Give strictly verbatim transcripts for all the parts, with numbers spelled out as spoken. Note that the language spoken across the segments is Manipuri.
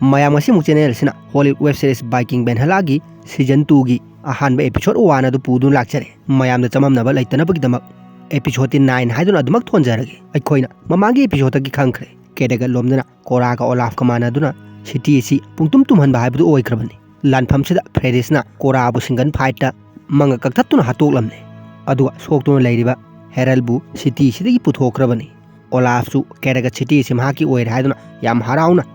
ꯃꯌꯥꯝ, ꯉꯁꯤꯃꯨꯛ channel ꯑꯁꯤꯅ Hollywood web series Viking Valhalla ꯒꯤ season two ꯒꯤ ꯑꯍꯥꯟꯕ episode one ꯑꯗꯨ ꯄꯨꯗꯨꯅ ꯂꯥꯛꯆꯔꯦ꯫ ꯃꯌꯥꯝꯗ ꯆꯃꯝꯅꯕ ꯂꯩꯇꯅꯕꯒꯤꯗꯃꯛ episode ꯇꯤ nine ꯍꯥꯏꯗꯨꯅ ꯑꯗꯨꯃꯛ ꯊꯣꯟꯖꯔꯒꯦ꯫ ꯑꯩꯈꯣꯏꯅ ꯃꯃꯥꯡꯒꯤ episode ꯇꯒꯤ ꯈꯪꯈ꯭ꯔꯦ, ꯀꯦꯔꯒꯠ ꯂꯣꯝꯗꯅ ꯀꯣꯔꯥꯒ ꯑꯣꯂꯥꯐꯀ ꯃꯥꯟꯅꯗꯨꯅ city ꯑꯁꯤ ꯄꯨꯡꯇꯨꯝ ꯇꯨꯝꯍꯟꯕ ꯍꯥꯏꯕꯗꯨ ꯑꯣꯏꯈ꯭ꯔꯕꯅꯤ꯫ ꯂꯥꯟꯐꯝꯁꯤꯗ ꯐ꯭ꯔꯦꯗꯤꯁꯅ ꯀꯣꯔꯥꯕꯨ single fight ꯇ ꯃꯉꯛ ꯀꯛꯊꯠꯇꯨꯅ ꯍꯥꯠꯇꯣꯛꯂꯝꯂꯦ꯫ ꯑꯗꯨꯒ ꯁꯣꯛꯇꯨꯅ ꯂꯩꯔꯤꯕ ꯍꯦꯔꯜꯕꯨ city ꯁꯤꯗꯒꯤ ꯄꯨꯊꯣꯛꯈ꯭ꯔꯕꯅꯤ꯫ ꯑꯣꯂꯥꯐꯁꯨ ꯀꯦꯔꯒꯠ city ꯑꯁꯤ ꯃꯍꯥꯛꯀꯤ ꯑꯣꯏꯔꯦ ꯍꯥꯏꯗꯨꯅ ꯌꯥꯝ ꯍꯔꯥꯎꯅ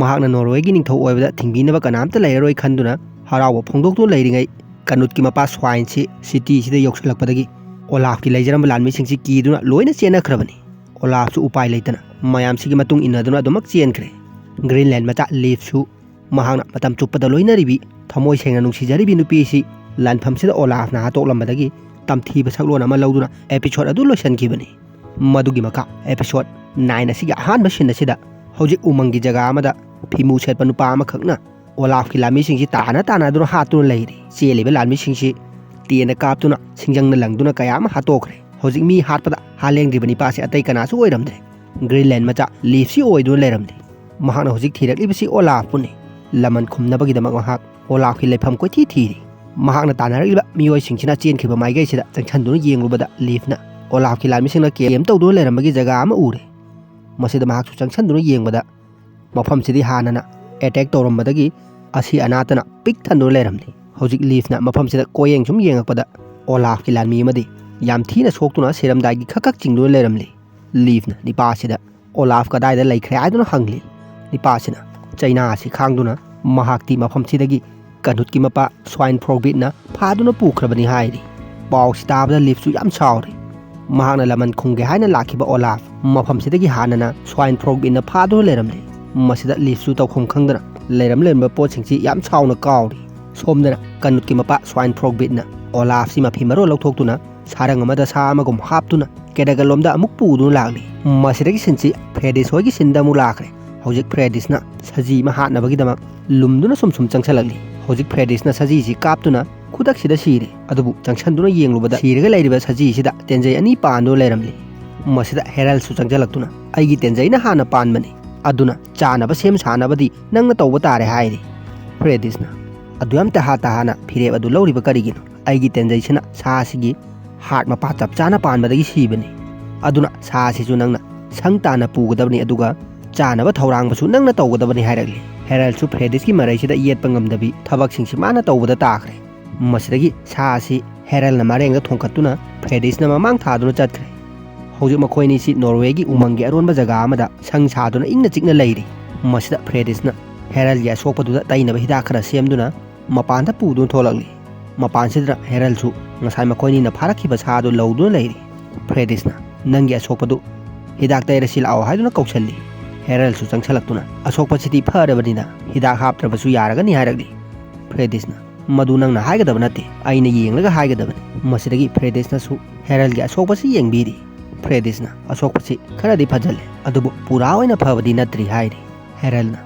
ꯃꯍꯥꯛꯅ ꯅꯣꯔꯋꯦꯒꯤ ꯅꯤꯡꯊꯧ ꯑꯣꯏꯕꯗ ꯊꯤꯡꯕꯤꯅꯕ ꯀꯅꯥꯝꯇ ꯂꯩꯔꯔꯣꯏ ꯈꯟꯗꯨꯅ ꯍꯔꯥꯎꯕ ꯐꯣꯡꯗꯣꯛꯇꯨꯅ ꯂꯩꯔꯤꯉꯩ, ꯀꯅꯨꯠꯀꯤ ꯃꯄꯥ ꯁ꯭ꯋꯥꯏꯟꯁꯤ city ꯁꯤꯗ ꯌꯧꯁꯤꯜꯂꯛꯄꯗꯒꯤ ꯑꯣꯂꯥꯐꯀꯤ ꯂꯩꯖꯔꯝꯕ ꯂꯥꯟꯃꯤꯁꯤꯡꯁꯤ ꯀꯤꯗꯨꯅ ꯂꯣꯏꯅ ꯆꯦꯟꯅꯈ꯭ꯔꯕꯅꯤ꯫ ꯑꯣꯂꯥꯐꯁꯨ ꯎꯄꯥꯏ ꯂꯩꯇꯅ ꯃꯌꯥꯝꯁꯤꯒꯤ ꯃꯇꯨꯡ ꯏꯟꯅꯗꯨꯅ ꯑꯗꯨꯃꯛ ꯆꯦꯟꯈ꯭ꯔꯦ꯫ ꯒ꯭ꯔꯤꯟꯂꯦꯟ ꯃꯆꯥ ꯂꯤꯐꯁꯨ ꯃꯍꯥꯛꯅ ꯃꯇꯝ ꯆꯨꯞꯄꯗ ꯂꯣꯏꯅꯔꯤꯕꯤ, ꯊꯃꯣꯏ ꯁꯦꯡꯅ ꯅꯨꯡꯁꯤꯖꯔꯤꯕꯤ ꯅꯨꯄꯤꯁꯤ ꯂꯥꯟꯐꯝꯁꯤꯗ ꯑꯣꯂꯥꯐꯅ ꯍꯥꯠꯇꯣꯛꯂꯝꯕꯗꯒꯤ ꯇꯝꯊꯤꯕ ꯁꯛꯂꯣꯟ ꯑꯃ ꯂꯧꯗꯨꯅ episode ꯑꯗꯨ ꯂꯣꯏꯁꯤꯟꯈꯤꯕꯅꯤ꯫ ꯃꯗꯨꯒꯤ ꯃꯈꯥ episode nine ꯑꯁꯤꯒꯤ ꯑꯍꯥꯟꯕ scene ꯑꯁꯤꯗ ꯍꯧꯖꯤꯛ ꯎꯃꯪꯒꯤ ꯖꯒꯥ ꯑꯃꯗ ꯐꯤꯃꯨ ꯁꯦꯠꯄ ꯅꯨꯄꯥ ꯑꯃꯈꯛꯅ ꯑꯣꯂꯥꯐꯀꯤ ꯂꯥꯟꯃꯤꯁꯤꯡꯁꯤ ꯇꯥꯟꯅ ꯇꯥꯟꯅꯗꯨꯅ ꯍꯥꯠꯇꯨꯅ ꯂꯩꯔꯤ꯫ ꯆꯦꯜꯂꯤꯕ ꯂꯥꯟꯃꯤꯁꯤꯡꯁꯤ ꯇꯦꯟꯅ ꯀꯥꯞꯇꯨꯅ ꯁꯤꯡꯖꯪꯅ ꯂꯪꯗꯨꯅ ꯀꯌꯥ ꯑꯃ ꯍꯥꯠꯇꯣꯛꯈ꯭ꯔꯦ꯫ ꯍꯧꯖꯤꯛ ꯃꯤ ꯍꯥꯠꯄꯗ ꯍꯥꯂꯦꯡꯗ꯭ꯔꯤꯕ ꯅꯤꯄꯥꯁꯤ ꯑꯇꯩ ꯀꯅꯥꯁꯨ ꯑꯣꯏꯔꯝꯗ꯭ꯔꯦ, ꯒ꯭ꯔꯤꯟꯂꯦꯟ ꯃꯆꯥ ꯂꯤꯐꯁꯤ ꯑꯣꯏꯗꯨꯅ ꯂꯩꯔꯝꯂꯦ꯫ ꯃꯍꯥꯛꯅ ꯍꯧꯖꯤꯛ ꯊꯤꯔꯛꯂꯤꯕꯁꯤ ꯑꯣꯂꯥꯐꯄꯨꯅꯤ꯫ ꯂꯃꯟ ꯈꯨꯝꯅꯕꯒꯤꯗꯃꯛ ꯃꯍꯥꯛ ꯑꯣꯂꯥꯐꯀꯤ ꯂꯩꯐꯝ ꯀꯣꯏꯊꯤ ꯊꯤꯔꯤ꯫ ꯃꯍꯥꯛꯅ ꯇꯥꯟꯅꯔꯛꯂꯤꯕ ꯃꯤꯑꯣꯏꯁꯤꯡꯁꯤꯅ ꯆꯦꯟꯈꯤꯕ ꯃꯥꯏꯀꯩꯁꯤꯗ ꯆꯪꯁꯤꯟꯗꯨꯅ ꯌꯦꯡꯂꯨꯕꯗ ꯂꯤꯐꯅ ꯑꯣꯂꯥꯐꯀꯤ ꯂꯥꯟꯃꯤꯁꯤꯡꯅ camp ꯇꯧꯗꯨꯅ ꯂꯩꯔꯝꯕꯒꯤ ꯖꯒꯥ ꯑꯃ ꯎꯔꯦ꯫ ꯃꯁꯤꯗ ꯃꯍꯥꯛꯁꯨ ꯆꯪꯁꯤꯟꯗꯨꯅ ꯌꯦꯡꯕꯗ ꯃꯐꯝꯁꯤꯗꯤ ꯍꯥꯟꯅꯅ attack ꯇꯧꯔꯝꯕꯗꯒꯤ ꯑꯁꯤ ꯑꯅꯥꯇꯅ ꯄꯤꯛ ꯊꯟꯗꯨꯅ ꯂꯩꯔꯝꯂꯤ꯫ ꯍꯧꯖꯤꯛ ꯂꯤꯐꯅ ꯃꯐꯝꯁꯤꯗ ꯀꯣꯌꯦꯡ ꯁꯨꯝ ꯌꯦꯡꯉꯛꯄꯗ ꯑꯣꯂꯥꯐꯀꯤ ꯂꯥꯟꯃꯤ ꯑꯃꯗꯤ ꯌꯥꯝ ꯊꯤꯅ ꯁꯣꯛꯇꯨꯅ ꯁꯤꯔꯝꯗꯥꯏꯒꯤ ꯈꯛ ꯈꯛ ꯆꯤꯡꯗꯨꯅ ꯂꯩꯔꯝꯂꯤ꯫ ꯂꯤꯐꯅ ꯅꯤꯄꯥꯁꯤꯗ ꯑꯣꯂꯥꯐ ꯀꯗꯥꯏꯗ ꯂꯩꯈ꯭ꯔꯦ ꯍꯥꯏꯗꯨꯅ ꯍꯪꯂꯤ꯫ ꯅꯤꯄꯥꯁꯤꯅ ꯆꯩꯅꯥ ꯑꯁꯤ ꯈꯥꯡꯗꯨꯅ ꯃꯍꯥꯛꯇꯤ ꯃꯐꯝꯁꯤꯗꯒꯤ ꯀꯅꯨꯠꯀꯤ ꯃꯄꯥ ꯁ꯭ꯋꯥꯏꯟ ꯐ꯭ꯔꯣꯒꯕꯤꯠꯅ ꯐꯥꯗꯨꯅ ꯄꯨꯈ꯭ꯔꯕꯅꯤ ꯍꯥꯏꯔꯤ꯫ ꯄꯥꯎꯁꯤ ꯇꯥꯕꯗ ꯂꯤꯐꯁꯨ ꯌꯥꯝ ꯁꯥꯎꯔꯤ꯫ ꯃꯍꯥꯛꯅ ꯂꯃꯟ ꯈꯨꯝꯒꯦ ꯍꯥꯏꯅ ꯂꯥꯛꯈꯤꯕ ꯑꯣꯂꯥꯐ ꯃꯐꯝꯁꯤꯗꯒꯤ ꯍꯥꯟꯅꯅ ꯁ꯭ꯋꯥꯏꯟ ꯐ꯭ꯔꯣꯒꯕꯤꯠꯅ ꯐꯥꯗꯨꯅ ꯂꯩꯔꯝꯂꯦ꯫ ꯃꯁꯤꯗ ꯂꯤꯐꯁꯨ ꯇꯧꯐꯝ ꯈꯪꯗꯅ ꯂꯩꯔꯝ ꯂꯩꯔꯝꯕ ꯄꯣꯠꯁꯤꯡꯁꯤ ꯌꯥꯝ ꯁꯥꯎꯅ ꯀꯥꯎꯔꯤ꯫ ꯁꯣꯝꯗꯅ ꯀꯅꯨꯠꯀꯤ ꯃꯄꯥ ꯁ꯭ꯋꯥꯏꯟ ꯐ꯭ꯔꯣꯒꯕꯤꯠꯅ ꯑꯣꯂꯥꯐꯁꯤ ꯃꯐꯤ ꯃꯔꯣꯜ ꯂꯧꯊꯣꯛꯇꯨꯅ ꯁꯥꯔꯪ ꯑꯃꯗ ꯁꯥ ꯑꯃꯒꯨꯝ ꯍꯥꯞꯇꯨꯅ ꯀꯦꯔꯒꯠꯂꯣꯝꯗ ꯑꯃꯨꯛ ꯄꯨꯗꯨꯅ ꯂꯥꯛꯂꯤ꯫ ꯃꯁꯤꯗꯒꯤ sceneꯁꯤ ꯐ꯭ꯔꯦꯗꯤꯁ ꯍꯣꯏꯒꯤ sceneꯗ ꯑꯃꯨꯛ ꯂꯥꯛꯈ꯭ꯔꯦ꯫ ꯍꯧꯖꯤꯛ ꯐ꯭ꯔꯦꯗꯤꯁꯅ ꯁꯖꯤ ꯑꯃ ꯍꯥꯠꯅꯕꯒꯤꯗꯃꯛ ꯂꯨꯝꯗꯨꯅ ꯁꯨꯝ ꯁꯨꯝ ꯆꯪꯁꯤꯜꯂꯛꯂꯤ꯫ ꯍꯧꯖꯤꯛ ꯐ꯭ꯔꯦꯗꯤꯁꯅ ꯁꯖꯤꯁꯤ ꯀꯥꯞꯇꯨꯅ ꯈꯨꯗꯛꯁꯤꯗ ꯁꯤꯔꯦ꯫ ꯑꯗꯨꯕꯨ ꯆꯪꯁꯤꯟꯗꯨꯅ ꯌꯦꯡꯂꯨꯕꯗ ꯁꯤꯔꯒ ꯂꯩꯔꯤꯕ ꯁꯖꯤꯁꯤꯗ ꯇꯦꯟꯖꯩ ꯑꯅꯤ ꯄꯥꯟꯗꯨꯅ ꯂꯩꯔꯝꯂꯤ꯫ ꯃꯁꯤꯗ ꯍꯦꯔꯜꯁꯨ ꯆꯪꯁꯤꯜꯂꯛꯇꯨꯅ ꯑꯩꯒꯤ ꯇꯦꯟꯖꯩꯅ ꯍꯥꯟꯅ ꯄꯥꯟꯕꯅꯤ, ꯑꯗꯨꯅ ꯆꯥꯅꯕ ꯁꯦꯝ ꯁꯥꯅꯕꯗꯤ ꯅꯪꯅ ꯇꯧꯕ ꯇꯥꯔꯦ ꯍꯥꯏꯔꯤ꯫ ꯐ꯭ꯔꯦꯗꯤꯁꯅ, "ꯑꯗꯨ ꯌꯥꯝ ꯇꯍꯥ ꯇꯍꯥꯅ ꯐꯤꯔꯦꯞ ꯑꯗꯨ ꯂꯧꯔꯤꯕ ꯀꯔꯤꯒꯤꯅꯣ? ꯑꯩꯒꯤ ꯇꯦꯟꯖꯩꯁꯤꯅ ꯁꯥ ꯑꯁꯤꯒꯤ ꯍꯥꯔꯠ ꯃꯄꯥ ꯆꯞ ꯆꯥꯅ ꯄꯥꯟꯕꯗꯒꯤ ꯁꯤꯕꯅꯤ꯫ ꯑꯗꯨꯅ ꯁꯥ ꯑꯁꯤꯁꯨ ꯅꯪꯅ ꯁꯪ ꯇꯥꯅ ꯄꯨꯒꯗꯕꯅꯤ, ꯑꯗꯨꯒ ꯆꯥꯅꯕ ꯊꯧꯔꯥꯡꯕꯁꯨ ꯅꯪꯅ ꯇꯧꯒꯗꯕꯅꯤ" ꯍꯥꯏꯔꯛꯂꯤ꯫ ꯍꯦꯔꯜꯁꯨ ꯐ꯭ꯔꯦꯗꯤꯁꯀꯤ ꯃꯔꯩꯁꯤꯗ ꯌꯦꯠꯄ ꯉꯝꯗꯕꯤ ꯊꯕꯛꯁꯤꯡꯁꯤ ꯃꯥꯅ ꯇꯧꯕꯗ ꯇꯥꯈ꯭ꯔꯦ꯫ ꯃꯁꯤꯗꯒꯤ ꯁꯥ ꯑꯁꯤ ꯍꯦꯔꯜꯅ ꯃꯔꯦꯡꯗ ꯊꯣꯡꯀꯠꯇꯨꯅ ꯐ꯭ꯔꯦꯗꯤꯁꯅ ꯃꯃꯥꯡ ꯊꯥꯗꯨꯅ ꯆꯠꯈ꯭ꯔꯦ꯫ ꯍꯧꯖꯤꯛ ꯃꯈꯣꯏ ꯑꯅꯤꯁꯤ ꯅꯣꯔꯋꯦꯒꯤ ꯎꯃꯪꯒꯤ ꯑꯔꯣꯟꯕ ꯖꯒꯥ ꯑꯃꯗ ꯁꯪ ꯁꯥꯗꯨꯅ ꯏꯪꯅ ꯆꯤꯛꯅ ꯂꯩꯔꯤ꯫ ꯃꯁꯤꯗ ꯐ꯭ꯔꯦꯗꯤꯁꯅ ꯍꯦꯔꯜꯒꯤ ꯑꯁꯣꯛꯄꯗꯨꯗ ꯇꯩꯅꯕ ꯍꯤꯗꯥꯛ ꯈꯔ ꯁꯦꯝꯗꯨꯅ ꯃꯄꯥꯟꯗ ꯄꯨꯗꯨꯅ ꯊꯣꯛꯂꯛꯂꯤ꯫ ꯃꯄꯥꯟꯁꯤꯗ ꯍꯦꯔꯜꯁꯨ ꯉꯁꯥꯏ ꯃꯈꯣꯏꯅꯤꯅ ꯐꯥꯔꯛꯈꯤꯕ ꯁꯥꯗꯨ ꯂꯧꯗꯨꯅ ꯂꯩꯔꯤ꯫ ꯐ꯭ꯔꯦꯗꯤꯁꯅ, "ꯅꯪꯒꯤ ꯑꯁꯣꯛꯄꯗꯨ ꯍꯤꯗꯥꯛ ꯇꯩꯔꯁꯤ ꯂꯥꯛꯑꯣ" ꯍꯥꯏꯗꯨꯅ ꯀꯧꯁꯜꯂꯤ꯫ ꯍꯦꯔꯜꯁꯨ ꯆꯪꯁꯜꯂꯛꯇꯨꯅ, "ꯑꯁꯣꯛꯄꯁꯤꯗꯤ ꯐꯔꯕꯅꯤꯅ ꯍꯤꯗꯥꯛ ꯍꯥꯞꯇ꯭ꯔꯕꯁꯨ ꯌꯥꯔꯒꯅꯤ" ꯍꯥꯏꯔꯛꯂꯤ꯫ ꯐ꯭ꯔꯦꯗꯤꯁꯅ, "ꯃꯗꯨ ꯅꯪꯅ ꯍꯥꯏꯒꯗꯕ ꯅꯠꯇꯦ, ꯑꯩꯅ ꯌꯦꯡꯂꯒ ꯍꯥꯏꯒꯗꯕꯅꯤ"꯫ ꯃꯁꯤꯗꯒꯤ ꯐ꯭ꯔꯦꯗꯤꯁꯅꯁꯨ ꯍꯦꯔꯜꯒꯤ ꯑꯁꯣꯛꯄꯁꯤ ꯌꯦꯡꯕꯤꯔꯤ꯫ ꯐ꯭ꯔꯦꯗꯤꯁꯅ, "ꯑꯁꯣꯛꯄꯁꯤ ꯈꯔꯗꯤ ꯐꯖꯜꯂꯦ, ꯑꯗꯨꯕꯨ ꯄꯨꯔꯥ ꯑꯣꯏꯅ ꯐꯕꯗꯤ ꯅꯠꯇ꯭ꯔꯤ" ꯍꯥꯏꯔꯤ꯫ ꯍꯦꯔꯜꯅ,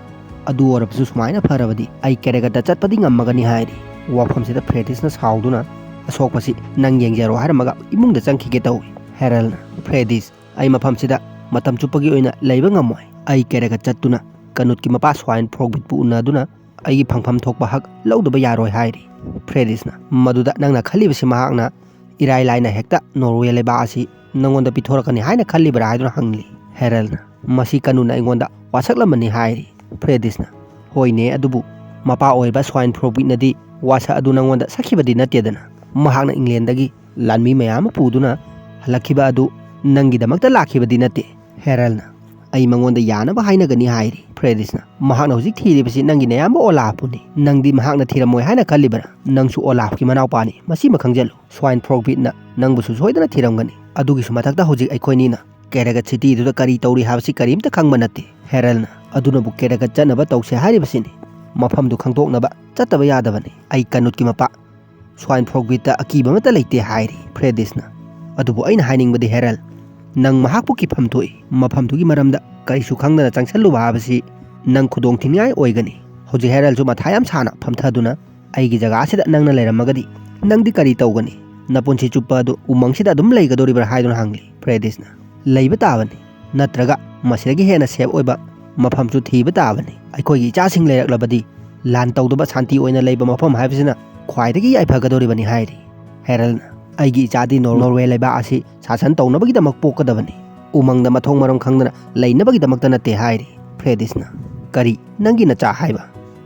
"ꯑꯗꯨ ꯑꯣꯏꯔꯕꯁꯨ ꯁꯨꯃꯥꯏꯅ ꯐꯔꯕꯗꯤ ꯑꯩ ꯀꯦꯔꯦꯒꯠꯇ ꯆꯠꯄꯗꯤ ꯉꯝꯃꯒꯅꯤ" ꯍꯥꯏꯔꯤ꯫ ꯋꯥꯐꯝꯁꯤꯗ ꯐ꯭ꯔꯦꯗꯤꯁꯅ ꯁꯥꯎꯗꯨꯅ, "ꯑꯁꯣꯛꯄꯁꯤ ꯅꯪ ꯌꯦꯡꯖꯔꯣ" ꯍꯥꯏꯔꯝꯃꯒ ꯏꯃꯨꯡꯗ ꯆꯪꯈꯤꯒꯦ ꯇꯧꯏ꯫ ꯍꯦꯔꯜꯅ, "ꯐ꯭ꯔꯦꯗꯤꯁ, ꯑꯩ ꯃꯐꯝꯁꯤꯗ ꯃꯇꯝ ꯆꯨꯞꯄꯒꯤ ꯑꯣꯏꯅ ꯂꯩꯕ ꯉꯝꯃꯣꯏ꯫ ꯑꯩ ꯀꯦꯔꯦꯒꯠ ꯆꯠꯇꯨꯅ ꯀꯅꯨꯠꯀꯤ ꯃꯄꯥ ꯁ꯭ꯋꯥꯏꯟ ꯐ꯭ꯔꯣꯒꯕꯤꯠꯄꯨ ꯎꯅꯗꯨꯅ ꯑꯩꯒꯤ ꯐꯪꯐꯝ ꯊꯣꯛꯄ ꯍꯛ ꯂꯧꯗꯕ ꯌꯥꯔꯣꯏ" ꯍꯥꯏꯔꯤ꯫ ꯐ꯭ꯔꯦꯗꯤꯁꯅ, "ꯃꯗꯨꯗ ꯅꯪꯅ ꯈꯜꯂꯤꯕꯁꯤ ꯃꯍꯥꯛꯅ ꯏꯔꯥꯏ ꯂꯥꯏꯅ ꯍꯦꯛꯇ ꯅꯣꯔꯋꯦ ꯂꯩꯕꯥꯛ ꯑꯁꯤ ꯅꯪꯉꯣꯟꯗ ꯄꯤꯊꯣꯔꯛꯀꯅꯤ ꯍꯥꯏꯅ ꯈꯜꯂꯤꯕ꯭ꯔꯥ?" ꯍꯥꯏꯗꯨꯅ ꯍꯪꯂꯤ꯫ ꯍꯦꯔꯜꯅ, "ꯃꯁꯤ ꯀꯅꯨꯅ ꯑꯩꯉꯣꯟꯗ ꯋꯥꯁꯛꯂꯝꯕꯅꯤ" ꯍꯥꯏꯔꯤ꯫ ꯐ꯭ꯔꯦꯗꯤꯁꯅ, "ꯍꯣꯏꯅꯦ, ꯑꯗꯨꯕꯨ ꯃꯄꯥ ꯑꯣꯏꯕ ꯁ꯭ꯋꯥꯏꯟ ꯐ꯭ꯔꯣꯒꯕꯤꯠꯅꯗꯤ ꯋꯥꯁꯛ ꯑꯗꯨ ꯅꯪꯉꯣꯟꯗ ꯁꯛꯈꯤꯕꯗꯤ ꯅꯠꯇꯦꯗꯅ꯫ ꯃꯍꯥꯛꯅ ꯏꯪꯂꯦꯟꯗꯒꯤ ꯂꯥꯟꯃꯤ ꯃꯌꯥꯝ ꯑꯃ ꯄꯨꯗꯨꯅ ꯍꯜꯂꯛꯈꯤꯕ ꯑꯗꯨ ꯅꯪꯒꯤꯗꯃꯛꯇ ꯂꯥꯛꯈꯤꯕꯗꯤ ꯅꯠꯇꯦ"꯫ ꯍꯦꯔꯜꯅ, "ꯑꯩ ꯃꯉꯣꯟꯗ ꯌꯥꯅꯕ ꯍꯥꯏꯅꯒꯅꯤ" ꯍꯥꯏꯔꯤ꯫ ꯐ꯭ꯔꯦꯗꯤꯁꯅ, "ꯃꯍꯥꯛꯅ ꯍꯧꯖꯤꯛ ꯊꯤꯔꯤꯕꯁꯤ ꯅꯪꯒꯤ ꯅꯌꯥꯝꯕ ꯑꯣꯂꯥꯐꯄꯨꯅꯤ꯫ ꯅꯪꯗꯤ ꯃꯍꯥꯛꯅ ꯊꯤꯔꯝꯃꯣꯏ ꯍꯥꯏꯅ ꯈꯜꯂꯤꯕ꯭ꯔꯥ? ꯅꯪꯁꯨ ꯑꯣꯂꯥꯐꯀꯤ ꯃꯅꯥꯎꯄꯥꯅꯤ, ꯃꯁꯤꯃ ꯈꯪꯖꯜꯂꯨ꯫ ꯁ꯭ꯋꯥꯏꯟ ꯐ꯭ꯔꯣꯒꯕꯤꯠꯅ ꯅꯪꯕꯨꯁꯨ ꯁꯣꯏꯗꯅ ꯊꯤꯔꯝꯒꯅꯤ꯫ ꯑꯗꯨꯒꯤꯁꯨ ꯃꯊꯛꯇ ꯍꯧꯖꯤꯛ ꯑꯩꯈꯣꯏꯅꯤꯅ ꯀꯦꯔꯦꯒꯠ ꯁꯤꯇꯤꯗꯨꯗ ꯀꯔꯤ ꯇꯧꯔꯤ ꯍꯥꯏꯕꯁꯤ ꯀꯔꯤꯝꯇ ꯈꯪꯕ ꯅꯠꯇꯦ"꯫ ꯍꯦꯔꯜꯅ, "ꯑꯗꯨꯅꯕꯨ ꯀꯦꯔꯦꯒꯠ ꯆꯠꯅꯕ ꯇꯧꯁꯦ ꯍꯥꯏꯔꯤꯕꯁꯤꯅꯤ꯫ ꯃꯐꯝꯗꯨ ꯈꯪꯗꯣꯛꯅꯕ ꯆꯠꯇꯕ ꯌꯥꯗꯕꯅꯤ꯫ ꯑꯩ ꯀꯅꯨꯠꯀꯤ ꯃꯄꯥ ꯁ꯭ꯋꯥꯏꯟ ꯐ꯭ꯔꯣꯒꯕꯤꯠꯇ ꯑꯀꯤꯕ ꯑꯃꯠꯇ ꯂꯩꯇꯦ" ꯍꯥꯏꯔꯤ ꯐ꯭ꯔꯦꯗꯤꯁꯅ꯫ "ꯑꯗꯨꯕꯨ ꯑꯩꯅ ꯍꯥꯏꯅꯤꯡꯕꯗꯤ, ꯍꯦꯔꯜ, ꯅꯪ ꯃꯍꯥꯛꯄꯨ ꯀꯤꯐꯝ ꯊꯣꯛꯏ꯫ ꯃꯐꯝꯗꯨꯒꯤ ꯃꯔꯝꯗ ꯀꯔꯤꯁꯨ ꯈꯪꯗꯅ ꯆꯪꯁꯜꯂꯨꯕ ꯍꯥꯏꯕꯁꯤ ꯅꯪ ꯈꯨꯗꯣꯡ ꯊꯤꯅꯤꯡꯉꯥꯏ ꯑꯣꯏꯒꯅꯤ꯫ ꯍꯧꯖꯤꯛ ꯍꯦꯔꯜꯁꯨ ꯃꯊꯥ ꯌꯥꯝ ꯁꯥꯅ ꯐꯝꯊꯗꯨꯅ ꯑꯩꯒꯤ ꯖꯒꯥꯁꯤꯗ ꯅꯪꯅ ꯂꯩꯔꯝꯃꯒꯗꯤ ꯅꯪꯗꯤ ꯀꯔꯤ ꯇꯧꯒꯅꯤ? ꯅꯄꯨꯟꯁꯤ ꯆꯨꯞꯄ ꯑꯗꯨ ꯎꯃꯪꯁꯤꯗ ꯑꯗꯨꯝ ꯂꯩꯒꯗꯧꯔꯤꯕ꯭ꯔꯥ ꯍꯥꯏꯗꯨꯅ ꯍꯪꯂꯤ ꯐ꯭ꯔꯦꯗꯤꯁꯅ꯫ "ꯂꯩꯕ ꯇꯥꯕꯅꯤ, ꯅꯠꯇ꯭ꯔꯒ ꯃꯁꯤꯗꯒꯤ ꯍꯦꯟꯅ ꯁꯦꯐ ꯑꯣꯏꯕ ꯃꯐꯝꯁꯨ ꯊꯤꯕ ꯇꯥꯕꯅꯤ꯫ ꯑꯩꯈꯣꯏꯒꯤ ꯏꯆꯥꯁꯤꯡ ꯂꯩꯔꯛꯂꯕꯗꯤ ꯂꯥꯟ ꯇꯧꯗꯕ ꯁꯥꯟꯇꯤ ꯑꯣꯏꯅ ꯂꯩꯕ ꯃꯐꯝ ꯍꯥꯏꯕꯁꯤꯅ ꯈ꯭ꯋꯥꯏꯗꯒꯤ ꯌꯥꯏꯐꯒꯗꯧꯔꯤꯕꯅꯤ ꯍꯥꯏꯔꯤ꯫ ꯍꯦꯔꯜꯅ, "ꯑꯩꯒꯤ ꯏꯆꯥꯗꯤ ꯅꯣꯔ-, ꯅꯣꯔꯋꯦ ꯂꯩꯕꯥꯛ ꯑꯁꯤ ꯁꯥꯁꯟ ꯇꯧꯅꯕꯒꯤꯗꯃꯛ ꯄꯣꯛꯀꯗꯕꯅꯤ, ꯎꯃꯪꯗ ꯃꯊꯣꯡ ꯃꯔꯝ ꯈꯪꯗꯅ ꯂꯩꯅꯕꯒꯤꯗꯃꯛꯇ ꯅꯠꯇꯦ" ꯍꯥꯏꯔꯤ꯫ ꯐ꯭ꯔꯦꯗꯤꯁꯅ, "ꯀꯔꯤ? ꯅꯪꯒꯤ ꯅꯆꯥ ꯍꯥꯏꯕ?"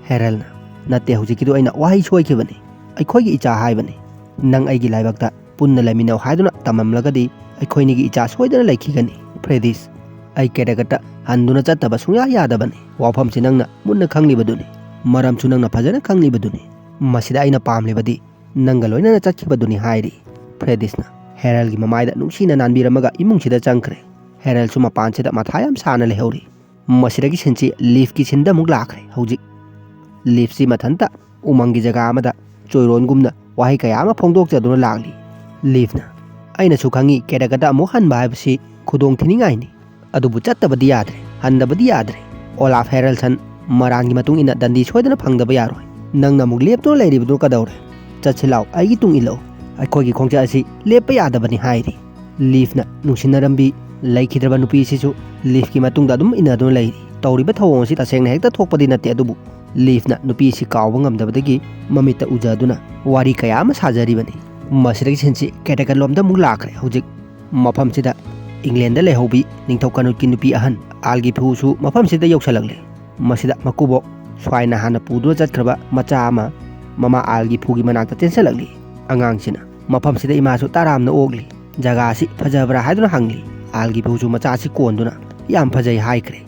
ꯍꯦꯔꯜꯅ, "ꯅꯠꯇꯦ, ꯍꯧꯖꯤꯛꯀꯤꯗꯨ ꯑꯩꯅ ꯋꯥꯍꯩ ꯁꯣꯏꯈꯤꯕꯅꯤ꯫ ꯑꯩꯈꯣꯏꯒꯤ ꯏꯆꯥ ꯍꯥꯏꯕꯅꯤ꯫ ꯅꯪ ꯑꯩꯒꯤ ꯂꯥꯏꯕꯛꯇ ꯄꯨꯟꯅ ꯂꯩꯃꯤꯟꯅꯧ ꯍꯥꯏꯗꯨꯅ ꯇꯝꯃꯝꯂꯒꯗꯤ ꯑꯩꯈꯣꯏꯅꯤꯒꯤ ꯏꯆꯥ ꯁꯣꯏꯗꯅ ꯂꯩꯈꯤꯒꯅꯤ꯫ ꯐ꯭ꯔꯦꯗꯤꯁ, ꯑꯩ ꯀꯦꯔꯦꯀꯠꯇ ꯍꯟꯗꯨꯅ ꯆꯠꯇꯕ ꯁꯨꯡꯌꯥ ꯌꯥꯗꯕꯅꯤ꯫ ꯋꯥꯐꯝꯁꯤ ꯅꯪꯅ ꯃꯨꯟꯅ ꯈꯪꯂꯤꯕꯗꯨꯅꯤ꯫ ꯃꯔꯝꯁꯨ ꯅꯪꯅ ꯐꯖꯅ ꯈꯪꯂꯤꯕꯗꯨꯅꯤ꯫ ꯃꯁꯤꯗ ꯑꯩꯅ ꯄꯥꯝꯂꯤꯕꯗꯤ ꯅꯪꯒ ꯂꯣꯏꯅꯅ ꯆꯠꯈꯤꯕꯗꯨꯅꯤ" ꯍꯥꯏꯔꯤ꯫ ꯐ꯭ꯔꯦꯗꯤꯁꯅ ꯍꯦꯔꯜꯒꯤ ꯃꯃꯥꯏꯗ ꯅꯨꯡꯁꯤꯅ ꯅꯥꯟꯕꯤꯔꯝꯃꯒ ꯏꯃꯨꯡꯁꯤꯗ ꯆꯪꯈ꯭ꯔꯦ꯫ ꯍꯦꯔꯜꯁꯨ ꯃꯄꯥꯟꯁꯤꯗ ꯃꯊꯥ ꯌꯥꯝ ꯁꯥꯅ ꯂꯩꯍꯧꯔꯤ꯫ ꯃꯁꯤꯗꯒꯤ ꯁꯤꯟꯁꯤ ꯂꯤꯐꯀꯤ ꯁꯤꯟꯗ ꯑꯃꯨꯛ ꯂꯥꯛꯈ꯭ꯔꯦ꯫ ꯍꯧꯖꯤꯛ ꯂꯤꯐꯁꯤ ꯃꯊꯟꯇ ꯎꯃꯪꯒꯤ ꯖꯒꯥ ꯑꯃꯗ ꯆꯣꯏꯔꯣꯟꯒꯨꯝꯅ ꯋꯥꯍꯩ ꯀꯌꯥ ꯑꯃ ꯐꯣꯡꯗꯣꯛꯆꯗꯨꯅ ꯂꯥꯛꯂꯤ꯫ ꯂꯤꯐꯅ, "ꯑꯩꯅꯁꯨ ꯈꯪꯏ, ꯀꯦꯔꯦꯀꯠꯇ ꯑꯃꯨꯛ ꯍꯟꯕ ꯍꯥꯏꯕꯁꯤ ꯈꯨꯗꯣꯡ ꯊꯤꯅꯤꯡꯉꯥꯏꯅꯤ꯫ ꯑꯗꯨꯕꯨ ꯆꯠꯇꯕꯗꯤ ꯌꯥꯗ꯭ꯔꯦ, ꯍꯟꯗꯕꯗꯤ ꯌꯥꯗ꯭ꯔꯦ꯫ ꯑꯣꯂꯥꯐ ꯍꯦꯔꯜꯁꯟ ꯃꯔꯥꯟꯒꯤ ꯃꯇꯨꯡ ꯏꯟꯅ ꯗꯟꯗꯤ ꯁꯣꯏꯗꯅ ꯐꯪꯗꯕ ꯌꯥꯔꯣꯏ꯫ ꯅꯪꯅ ꯑꯃꯨꯛ ꯂꯦꯞꯇꯨꯅ ꯂꯩꯔꯤꯕꯗꯨ ꯀꯗꯧꯔꯦ? ꯆꯠꯁꯤ ꯂꯥꯎ, ꯑꯩꯒꯤ ꯇꯨꯡ ꯏꯜꯂꯛꯎ꯫ ꯑꯩꯈꯣꯏꯒꯤ ꯈꯣꯡꯆꯠ ꯑꯁꯤ ꯂꯦꯞꯄ ꯌꯥꯗꯕꯅꯤ" ꯍꯥꯏꯔꯤ꯫ ꯂꯤꯐꯅ ꯅꯨꯡꯁꯤꯅꯔꯝꯕꯤ ꯂꯩꯈꯤꯗ꯭ꯔꯕ ꯅꯨꯄꯤꯁꯤꯁꯨ ꯂꯤꯐꯀꯤ ꯃꯇꯨꯡꯗ ꯑꯗꯨꯝ ꯏꯟꯅꯗꯨꯅ ꯂꯩꯔꯤ꯫ ꯇꯧꯔꯤꯕ ꯊꯧꯑꯣꯡ ꯑꯁꯤ ꯇꯁꯦꯡꯅ ꯍꯦꯛꯇ ꯊꯣꯛꯄꯗꯤ ꯅꯠꯇꯦ, ꯑꯗꯨꯕꯨ ꯂꯤꯐꯅ ꯅꯨꯄꯤ ꯑꯁꯤ ꯀꯥꯎꯕ ꯉꯝꯗꯕꯗꯒꯤ ꯃꯃꯤꯠꯇ ꯎꯖꯗꯨꯅ ꯋꯥꯔꯤ ꯀꯌꯥ ꯑꯃ ꯁꯥꯖꯔꯤꯕꯅꯤ꯫ ꯃꯁꯤꯗꯒꯤ ꯁꯤꯟꯁꯤ ꯀꯦꯔꯦꯀꯠꯂꯣꯝꯗ ꯑꯃꯨꯛ ꯂꯥꯛꯈ꯭ꯔꯦ꯫ ꯍꯧꯖꯤꯛ ꯃꯐꯝꯁꯤꯗ ꯏꯪꯂꯦꯟꯗ ꯂꯩꯍꯧꯕꯤ ꯅꯤꯡꯊꯧ ꯀꯥꯅꯨꯠꯀꯤ ꯅꯨꯄꯤ ꯑꯍꯟ ꯑꯥꯜꯒꯤꯐꯨꯁꯨ ꯃꯐꯝꯁꯤꯗ ꯌꯧꯁꯜꯂꯛꯂꯦ꯫ ꯃꯁꯤꯗ ꯃꯀꯨꯕꯣꯛ ꯁ꯭ꯋꯥꯏꯅ ꯍꯥꯟꯅ ꯄꯨꯗꯨꯅ ꯆꯠꯈ꯭ꯔꯕ ꯃꯆꯥ ꯑꯃ ꯃꯃꯥ ꯑꯥꯜꯒꯤꯐꯨꯒꯤ ꯃꯅꯥꯛꯇ ꯆꯦꯟꯁꯤꯜꯂꯛꯂꯤ꯫ ꯑꯉꯥꯡꯁꯤꯅ ꯃꯐꯝꯁꯤꯗ ꯏꯃꯥꯁꯨ ꯇꯔꯥꯝꯅ ꯑꯣꯛꯂꯤ꯫ ꯖꯒꯥ ꯑꯁꯤ ꯐꯖꯕ꯭ꯔꯥ ꯍꯥꯏꯗꯨꯅ ꯍꯪꯂꯤ꯫ ꯑꯥꯜꯒꯤꯐꯨꯁꯨ ꯃꯆꯥ ꯑꯁꯤ ꯀꯣꯟꯗꯨꯅ ꯌꯥꯝ ꯐꯖꯩ ꯍꯥꯏꯈ꯭ꯔꯦ꯫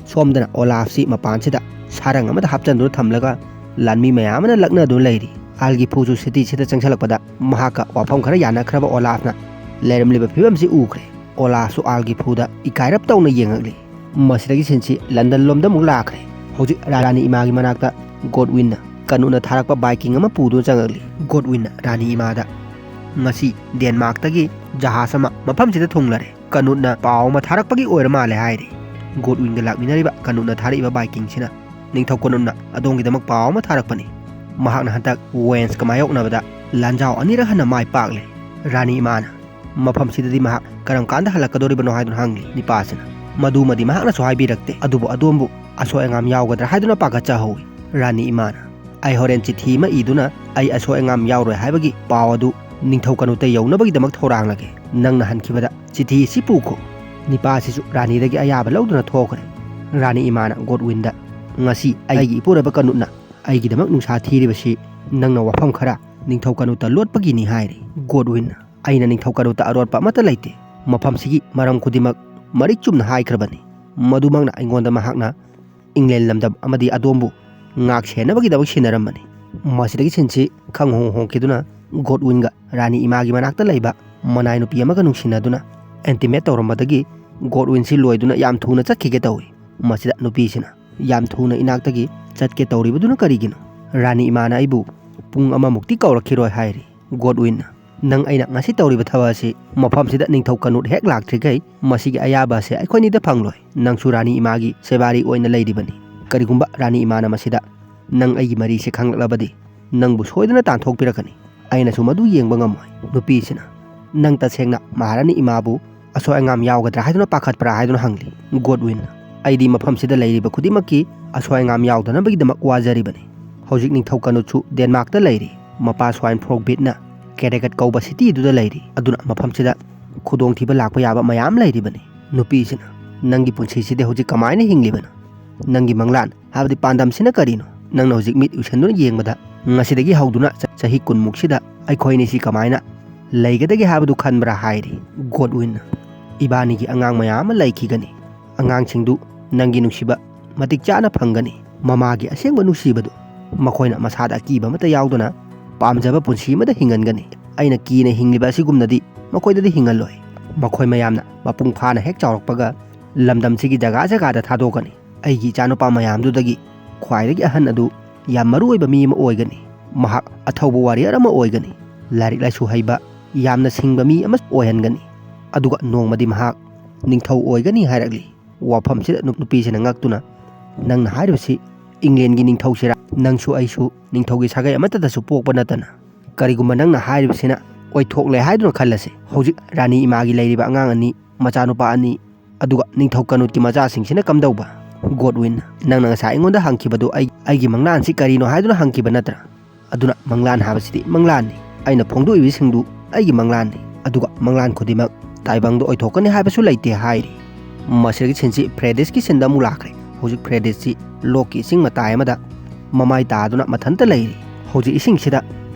ꯁꯣꯝꯗꯅ ꯑꯣꯂꯥꯐꯁꯤ ꯃꯄꯥꯟꯁꯤꯗ ꯁꯥꯔꯪ ꯑꯃꯗ ꯍꯥꯞꯆꯤꯟꯗꯨꯅ ꯊꯝꯂꯒ ꯂꯥꯟꯃꯤ ꯃꯌꯥꯝ ꯑꯃꯅ ꯂꯛꯅꯗꯨꯅ ꯂꯩꯔꯤ꯫ ꯑꯥꯜꯒꯤꯐꯨꯁꯨ ꯁꯤꯇꯤꯁꯤꯗ ꯆꯪꯁꯤꯜꯂꯛꯄꯗ ꯃꯍꯥꯛꯀ ꯋꯥꯐꯝ ꯈꯔ ꯌꯥꯅꯈ꯭ꯔꯕ ꯑꯣꯂꯥꯐꯅ ꯂꯩꯔꯝꯂꯤꯕ ꯐꯤꯕꯝꯁꯤ ꯎꯈ꯭ꯔꯦ꯫ ꯑꯣꯂꯥꯐꯁꯨ ꯑꯥꯜꯒꯤꯐꯨꯗ ꯏꯀꯥꯏꯔꯞ ꯇꯧꯅ ꯌꯦꯡꯉꯛꯂꯤ꯫ ꯃꯁꯤꯗꯒꯤ ꯁꯤꯟꯁꯤ ꯂꯟꯗꯟ ꯂꯣꯝꯗ ꯑꯃꯨꯛ ꯂꯥꯛꯈ꯭ꯔꯦ꯫ ꯍꯧꯖꯤꯛ ꯔꯥꯅꯤ ꯏꯃꯥꯒꯤ ꯃꯅꯥꯛꯇ ꯒꯣꯗꯋꯤꯟꯅ ꯀꯥꯅꯨꯠꯅ ꯊꯥꯔꯛꯄ ꯕꯥꯏꯀꯤꯡ ꯑꯃ ꯄꯨꯗꯨꯅ ꯆꯪꯉꯛꯂꯤ꯫ ꯒꯣꯗꯋꯤꯟꯅ ꯔꯥꯅꯤ ꯏꯃꯥꯗ, "ꯉꯁꯤ ꯗꯦꯟꯃꯥꯔꯛꯇꯒꯤ ꯖꯍꯥꯖ ꯑꯃ ꯃꯐꯝꯁꯤꯗ ꯊꯨꯡꯂꯔꯦ꯫ ꯀꯥꯅꯨꯠꯅ ꯄꯥꯎ ꯑꯃ ꯊꯥꯔꯛꯄꯒꯤ ꯑꯣꯏꯔ ꯃꯥꯜꯂꯦ" ꯍꯥꯏꯔꯤ꯫ ꯒꯣꯗꯋꯤꯟꯒ ꯂꯥꯛꯃꯤꯟꯅꯔꯤꯕ ꯀꯥꯅꯨꯠꯅ ꯊꯥꯔꯛꯏꯕ ꯕꯥꯏꯀꯤꯡꯁꯤꯅ, "ꯅꯤꯡꯊꯧ ꯀꯥꯅꯨꯠꯅ ꯑꯗꯣꯝꯒꯤꯗꯃꯛ ꯄꯥꯎ ꯑꯃ ꯊꯥꯔꯛꯄꯅꯤ꯫ ꯃꯍꯥꯛꯅ ꯍꯟꯗꯛ ꯋꯦꯟꯁꯀ ꯃꯥꯌꯣꯛꯅꯕꯗ ꯂꯥꯟꯖꯥꯎ ꯑꯅꯤꯔꯛ ꯍꯟꯅ ꯃꯥꯏ ꯄꯥꯛꯂꯦ꯫" ꯔꯥꯅꯤ ꯏꯃꯥꯅ, "ꯃꯐꯝꯁꯤꯗꯗꯤ ꯃꯍꯥꯛ ꯀꯔꯝ ꯀꯥꯟꯗ ꯍꯜꯂꯛꯀꯗꯧꯔꯤꯕꯅꯣ?" ꯍꯥꯏꯗꯨꯅ ꯍꯪꯂꯤ꯫ ꯅꯤꯄꯥꯁꯤꯅ, ꯃꯗꯨꯃꯗꯤ ꯃꯍꯥꯛꯅꯁꯨ ꯍꯥꯏꯕꯤꯔꯛꯇꯦ꯫ ꯑꯗꯨꯕꯨ ꯑꯗꯣꯝꯕꯨ ꯑꯁꯣꯏ ꯑꯉꯥꯝ ꯌꯥꯎꯒꯗ꯭ꯔꯥ ꯍꯥꯏꯗꯨꯅ ꯄꯥꯈꯠꯆꯍꯧꯏ꯫ ꯔꯥꯅꯤ ꯏꯃꯥꯅ, "ꯑꯩ ꯍꯣꯔꯦꯟ ꯆꯤꯊꯤ ꯑꯃ ꯏꯗꯨꯅ ꯑꯩ ꯑꯁꯣꯏ ꯑꯉꯥꯝ ꯌꯥꯎꯔꯣꯏ ꯍꯥꯏꯕꯒꯤ ꯄꯥꯎ ꯑꯗꯨ ꯅꯤꯡꯊꯧ ꯀꯥꯅꯨꯠꯇ ꯌꯧꯅꯕꯒꯤꯗꯃꯛ ꯊꯧꯔꯥꯡꯂꯒꯦ꯫ ꯅꯪꯅ ꯍꯟꯈꯤꯕꯗ ꯆꯤꯊꯤ ꯑꯁꯤ ꯄꯨꯈꯣ꯫" ꯅꯤꯄꯥ ꯑꯁꯤꯁꯨ ꯔꯥꯅꯤꯗꯒꯤ ꯑꯌꯥꯕ ꯂꯧꯗꯨꯅ ꯊꯣꯛꯈ꯭ꯔꯦ꯫ ꯔꯥꯅꯤ ꯏꯃꯥꯅ ꯒꯣꯗꯋꯤꯟꯗ, "ꯉꯁꯤ ꯑꯩꯒꯤ ꯏꯄꯨꯔꯣꯏꯕ ꯀꯥꯅꯨꯠꯅ ꯑꯩꯒꯤꯗꯃꯛ ꯅꯨꯡꯁꯥ ꯊꯤꯔꯤꯕꯁꯤ ꯅꯪꯅ ꯋꯥꯐꯝ ꯈꯔ ꯅꯤꯡꯊꯧ ꯀꯥꯅꯨꯠꯇ ꯂꯣꯠꯄꯒꯤꯅꯤ" ꯍꯥꯏꯔꯤ꯫ ꯒꯣꯗꯋꯤꯟꯅ, "ꯑꯩꯅ ꯅꯤꯡꯊꯧ ꯀꯥꯅꯨꯠꯇ ꯑꯔꯣꯠꯄ ꯑꯃꯠꯇ ꯂꯩꯇꯦ꯫ ꯃꯐꯝꯁꯤꯒꯤ ꯃꯔꯝ ꯈꯨꯗꯤꯡꯃꯛ ꯃꯔꯤꯛ ꯆꯨꯝꯅ ꯍꯥꯏꯈ꯭ꯔꯕꯅꯤ꯫ ꯃꯗꯨꯃꯛꯅ ꯑꯩꯉꯣꯟꯗ ꯃꯍꯥꯛꯅ ꯏꯪꯂꯦꯟ ꯂꯝꯗꯝ ꯑꯃꯗꯤ ꯑꯗꯣꯝꯕꯨ ꯉꯥꯛ ꯁꯦꯟꯅꯕꯒꯤꯗꯃꯛ ꯁꯤꯟꯅꯔꯝꯕꯅꯤ꯫" ꯃꯁꯤꯗꯒꯤ ꯁꯤꯟꯁꯤ ꯈꯪꯍꯣꯡ ꯍꯣꯡꯈꯤꯗꯨꯅ ꯒꯣꯗꯋꯤꯟꯒ ꯔꯥꯅꯤ ꯏꯃꯥꯒꯤ ꯃꯅꯥꯛꯇ ꯂꯩꯕ ꯃꯅꯥꯏ ꯅꯨꯄꯤ ꯑꯃꯒ ꯅꯨꯡꯁꯤꯅꯗꯨꯅ ꯑꯦꯟꯇꯤꯃꯦꯠ ꯇꯧꯔꯝꯕꯗꯒꯤ ꯒꯣꯗꯋꯤꯟꯁꯤ ꯂꯣꯏꯗꯨꯅ ꯌꯥꯝ ꯊꯨꯅ ꯆꯠꯈꯤꯒꯦ ꯇꯧꯏ꯫ ꯃꯁꯤꯗ ꯅꯨꯄꯤꯁꯤꯅ, "ꯌꯥꯝ ꯊꯨꯅ ꯏꯅꯥꯛꯇꯒꯤ ꯆꯠꯀꯦ ꯇꯧꯔꯤꯕꯗꯨꯅ ꯀꯔꯤꯒꯤꯅꯣ? ꯔꯥꯅꯤ ꯏꯃꯥꯅ ꯑꯩꯕꯨ ꯄꯨꯡ ꯑꯃꯃꯨꯛꯇꯤ ꯀꯧꯔꯛꯈꯤꯔꯣꯏ" ꯍꯥꯏꯔꯤ꯫ ꯒꯣꯗꯋꯤꯟꯅ, "ꯅꯪ ꯑꯩꯅ ꯉꯁꯤ ꯇꯧꯔꯤꯕ ꯊꯕꯛ ꯑꯁꯤ ꯃꯐꯝꯁꯤꯗ ꯅꯤꯡꯊꯧ ꯀꯥꯅꯨꯠ ꯍꯦꯛ ꯂꯥꯛꯇ꯭ꯔꯤꯈꯩ ꯃꯁꯤꯒꯤ ꯑꯌꯥꯕ ꯑꯁꯤ ꯑꯩꯈꯣꯏꯅꯤꯗ ꯐꯪꯂꯣꯏ꯫ ꯅꯪꯁꯨ ꯔꯥꯅꯤ ꯏꯃꯥꯒꯤ ꯁꯦꯕꯥꯔꯤ ꯑꯣꯏꯅ ꯂꯩꯔꯤꯕꯅꯤ꯫ ꯀꯔꯤꯒꯨꯝꯕ ꯔꯥꯅꯤ ꯏꯃꯥꯅ ꯃꯁꯤꯗ ꯅꯪ ꯑꯩꯒꯤ ꯃꯔꯤꯁꯦ ꯈꯪꯂꯛꯂꯕꯗꯤ ꯅꯪꯕꯨ ꯁꯣꯏꯗꯅ ꯇꯥꯟꯊꯣꯛꯄꯤꯔꯛꯀꯅꯤ꯫ ꯑꯩꯅꯁꯨ ꯃꯗꯨ ꯌꯦꯡꯕ ꯉꯝꯃꯣꯏ꯫" ꯅꯨꯄꯤꯁꯤꯅ, "ꯅꯪ ꯇꯁꯦꯡꯅ ꯃꯍꯥꯔꯥꯅꯤ ꯏꯃꯥꯕꯨ ꯑꯁꯣꯏ ꯑꯉꯥꯝ ꯌꯥꯎꯒꯗ꯭ꯔꯥ ꯍꯥꯏꯗꯨꯅ ꯄꯥꯈꯠꯄ꯭ꯔꯥ?" ꯍꯥꯏꯗꯨꯅ ꯍꯪꯂꯤ꯫ ꯒꯣꯗꯋꯤꯟꯅ, "ꯑꯩꯗꯤ ꯃꯐꯝꯁꯤꯗ ꯂꯩꯔꯤꯕ ꯈꯨꯗꯤꯡꯃꯛꯀꯤ ꯑꯁꯣꯏ ꯑꯉꯥꯝ ꯌꯥꯎꯗꯅꯕꯒꯤꯗꯃꯛ ꯋꯥꯖꯔꯤꯕꯅꯤ꯫ ꯍꯧꯖꯤꯛ ꯅꯤꯡꯊꯧ ꯀꯥꯅꯨꯠꯁꯨ ꯗꯦꯟꯃꯥꯔꯛꯇ ꯂꯩꯔꯤ꯫ ꯃꯄꯥ ꯁ꯭ꯋꯥꯏꯟ ꯐ꯭ꯔꯣꯛ ꯕꯤꯠꯅ ꯀꯦꯔꯦꯀꯠ ꯀꯧꯕ ꯁꯤꯇꯤꯗꯨꯗ ꯂꯩꯔꯤ꯫ ꯑꯗꯨꯅ ꯃꯐꯝꯁꯤꯗ ꯈꯨꯗꯣꯡꯊꯤꯕ ꯂꯥꯛꯄ ꯌꯥꯕ ꯃꯌꯥꯝ ꯂꯩꯔꯤꯕꯅꯤ꯫" ꯅꯨꯄꯤꯁꯤꯅ, "ꯅꯪꯒꯤ ꯄꯨꯟꯁꯤꯁꯤꯗꯤ ꯍꯧꯖꯤꯛ ꯀꯃꯥꯏꯅ ꯍꯤꯡꯂꯤꯕꯅꯣ? ꯅꯪꯒꯤ ꯃꯪꯂꯥꯟ ꯍꯥꯏꯕꯗꯤ ꯄꯥꯟꯗꯝꯁꯤꯅ ꯀꯔꯤꯅꯣ? ꯅꯪꯅ ꯍꯧꯖꯤꯛ ꯃꯤꯠ ꯎꯏꯁꯟꯗꯨꯅ ꯌꯦꯡꯕꯗ ꯉꯁꯤꯗꯒꯤ ꯍꯧꯗꯨꯅ ꯆ-, ꯆꯍꯤ ꯀꯨꯟꯃꯨꯛꯁꯤꯗ ꯑꯩꯈꯣꯏ ꯑꯅꯤꯁꯤ ꯀꯃꯥꯏꯅ ꯂꯩꯒꯗꯒꯦ ꯍꯥꯏꯕꯗꯨ ꯈꯟꯕ꯭ꯔꯥ?" ꯍꯥꯏꯔꯤ꯫ ꯒꯣꯗꯋꯤꯟꯅ, "ꯏꯕꯥꯅꯤꯒꯤ ꯑꯉꯥꯡ ꯃꯌꯥꯝ ꯑꯃ ꯂꯩꯈꯤꯒꯅꯤ꯫ ꯑꯉꯥꯡꯁꯤꯡꯗꯨ ꯅꯪꯒꯤ ꯅꯨꯡꯁꯤꯕ ꯃꯇꯤꯛ ꯆꯥꯅ ꯐꯪꯒꯅꯤ꯫ ꯃꯃꯥꯒꯤ ꯑꯁꯦꯡꯕ ꯅꯨꯡꯁꯤꯕꯗꯨ ꯃꯈꯣꯏꯅ ꯃꯁꯥꯗ ꯑꯀꯤꯕ ꯑꯃꯠꯇ ꯌꯥꯎꯗꯅ ꯄꯥꯝꯖꯕ ꯄꯨꯟꯁꯤ ꯑꯃꯗ ꯍꯤꯡꯍꯟꯒꯅꯤ꯫ ꯑꯩꯅ ꯀꯤꯅ ꯍꯤꯡꯂꯤꯕ ꯑꯁꯤꯒꯨꯝꯅꯗꯤ ꯃꯈꯣꯏꯗꯗꯤ ꯍꯤꯡꯍꯜꯂꯣꯏ꯫ ꯃꯈꯣꯏ ꯃꯌꯥꯝꯅ ꯃꯄꯨꯡ ꯐꯥꯅ ꯍꯦꯛ ꯆꯥꯎꯔꯛꯄꯒ ꯂꯝꯗꯝꯁꯤꯒꯤ ꯖꯒꯥ ꯖꯒꯥꯗ ꯊꯥꯗꯣꯛꯀꯅꯤ꯫ ꯑꯩꯒꯤ ꯏꯆꯥꯅꯨꯄꯥ ꯃꯌꯥꯝꯗꯨꯗꯒꯤ ꯈ꯭ꯋꯥꯏꯗꯒꯤ ꯑꯍꯟ ꯑꯗꯨ ꯌꯥꯝ ꯃꯔꯨ ꯑꯣꯏꯕ ꯃꯤ ꯑꯃ ꯑꯣꯏꯒꯅꯤ꯫ ꯃꯍꯥꯛ ꯑꯊꯧꯕ ꯋꯥꯔꯤꯌꯔ ꯑꯃ ꯑꯣꯏꯒꯅꯤ꯫ ꯂꯥꯏꯔꯤꯛ ꯂꯥꯏꯁꯨ ꯍꯩꯕ, ꯌꯥꯝꯅ ꯁꯤꯡꯕ ꯃꯤ ꯑꯃ ꯑꯣꯏꯍꯟꯒꯅꯤ꯫ ꯑꯗꯨꯒ ꯅꯣꯡꯃꯗꯤ ꯃꯍꯥꯛ ꯅꯤꯡꯊꯧ ꯑꯣꯏꯒꯅꯤ" ꯍꯥꯏꯔꯛꯂꯤ꯫ ꯋꯥꯐꯝꯁꯤꯗ ꯅꯨ-, ꯅꯨꯄꯤꯁꯤꯅ ꯉꯛꯇꯨꯅ, "ꯅꯪꯅ ꯍꯥꯏꯔꯤꯕꯁꯤ ꯏꯪꯂꯦꯟꯒꯤ ꯅꯤꯡꯊꯧꯁꯤꯔꯥ? ꯅꯪꯁꯨ ꯑꯩꯁꯨ ꯅꯤꯡꯊꯧꯒꯤ ꯁꯥꯒꯩ ꯑꯃꯠꯇꯗꯁꯨ ꯄꯣꯛꯄ ꯅꯠꯇꯅ꯫ ꯀꯔꯤꯒꯨꯝꯕ ꯅꯪꯅ ꯍꯥꯏꯔꯤꯕꯁꯤꯅ ꯑꯣꯏꯊꯣꯛꯂꯦ ꯍꯥꯏꯗꯨꯅ ꯈꯜꯂꯁꯤ꯫ ꯍꯧꯖꯤꯛ ꯔꯥꯅꯤ ꯏꯃꯥꯒꯤ ꯂꯩꯔꯤꯕ ꯑꯉꯥꯡ ꯑꯅꯤ, ꯃꯆꯥꯅꯨꯄꯥ ꯑꯅꯤ, ꯑꯗꯨꯒ ꯅꯤꯡꯊꯧ ꯀꯅꯨꯠꯀꯤ ꯃꯆꯥꯁꯤꯡꯁꯤꯅ ꯀꯝꯗꯧꯕ? ꯒꯣꯗꯋꯤꯟ, ꯅꯪꯅ ꯉꯁꯥꯏ ꯑꯩꯉꯣꯟꯗ ꯍꯪꯈꯤꯕꯗꯨ ꯑꯩ, ꯑꯩꯒꯤ ꯃꯪꯂꯥꯟꯁꯤ ꯀꯔꯤꯅꯣ ꯍꯥꯏꯗꯨꯅ ꯍꯪꯈꯤꯕ ꯅꯠꯇ꯭ꯔꯥ? ꯑꯗꯨꯅ ꯃꯪꯂꯥꯟ ꯍꯥꯏꯕꯁꯤꯗꯤ ꯃꯪꯂꯥꯟꯅꯤ꯫ ꯑꯩꯅ ꯐꯣꯡꯗꯣꯛꯏꯕꯁꯤꯡꯗꯨ ꯑꯩꯒꯤ ꯃꯪꯂꯥꯟꯅꯤ꯫ ꯑꯗꯨꯒ ꯃꯪꯂꯥꯟ ꯈꯨꯗꯤꯡꯃꯛ ꯇꯥꯏꯕꯪꯗ ꯑꯣꯏꯊꯣꯛꯀꯅꯤ ꯍꯥꯏꯕꯁꯨ ꯂꯩꯇꯦ ꯍꯥꯏꯔꯤ꯫ ꯃꯁꯤꯗꯒꯤ ꯁꯤꯟꯁꯤ ꯐ꯭ꯔꯦꯗꯤꯁꯀꯤ ꯁꯤꯟꯗ ꯑꯃꯨꯛ ꯂꯥꯛꯈ꯭ꯔꯦ꯫ ꯍꯧꯖꯤꯛ ꯐ꯭ꯔꯦꯗꯤꯁꯁꯤ ꯂꯣꯛꯀꯤ ꯏꯁꯤꯡ ꯃꯇꯥꯏ ꯑꯃꯗ ꯃꯃꯥꯏ ꯇꯥꯗꯨꯅ ꯃꯊꯟꯇ ꯂꯩꯔꯤ꯫ ꯍꯧꯖꯤꯛ ꯏꯁꯤꯡꯁꯤꯗ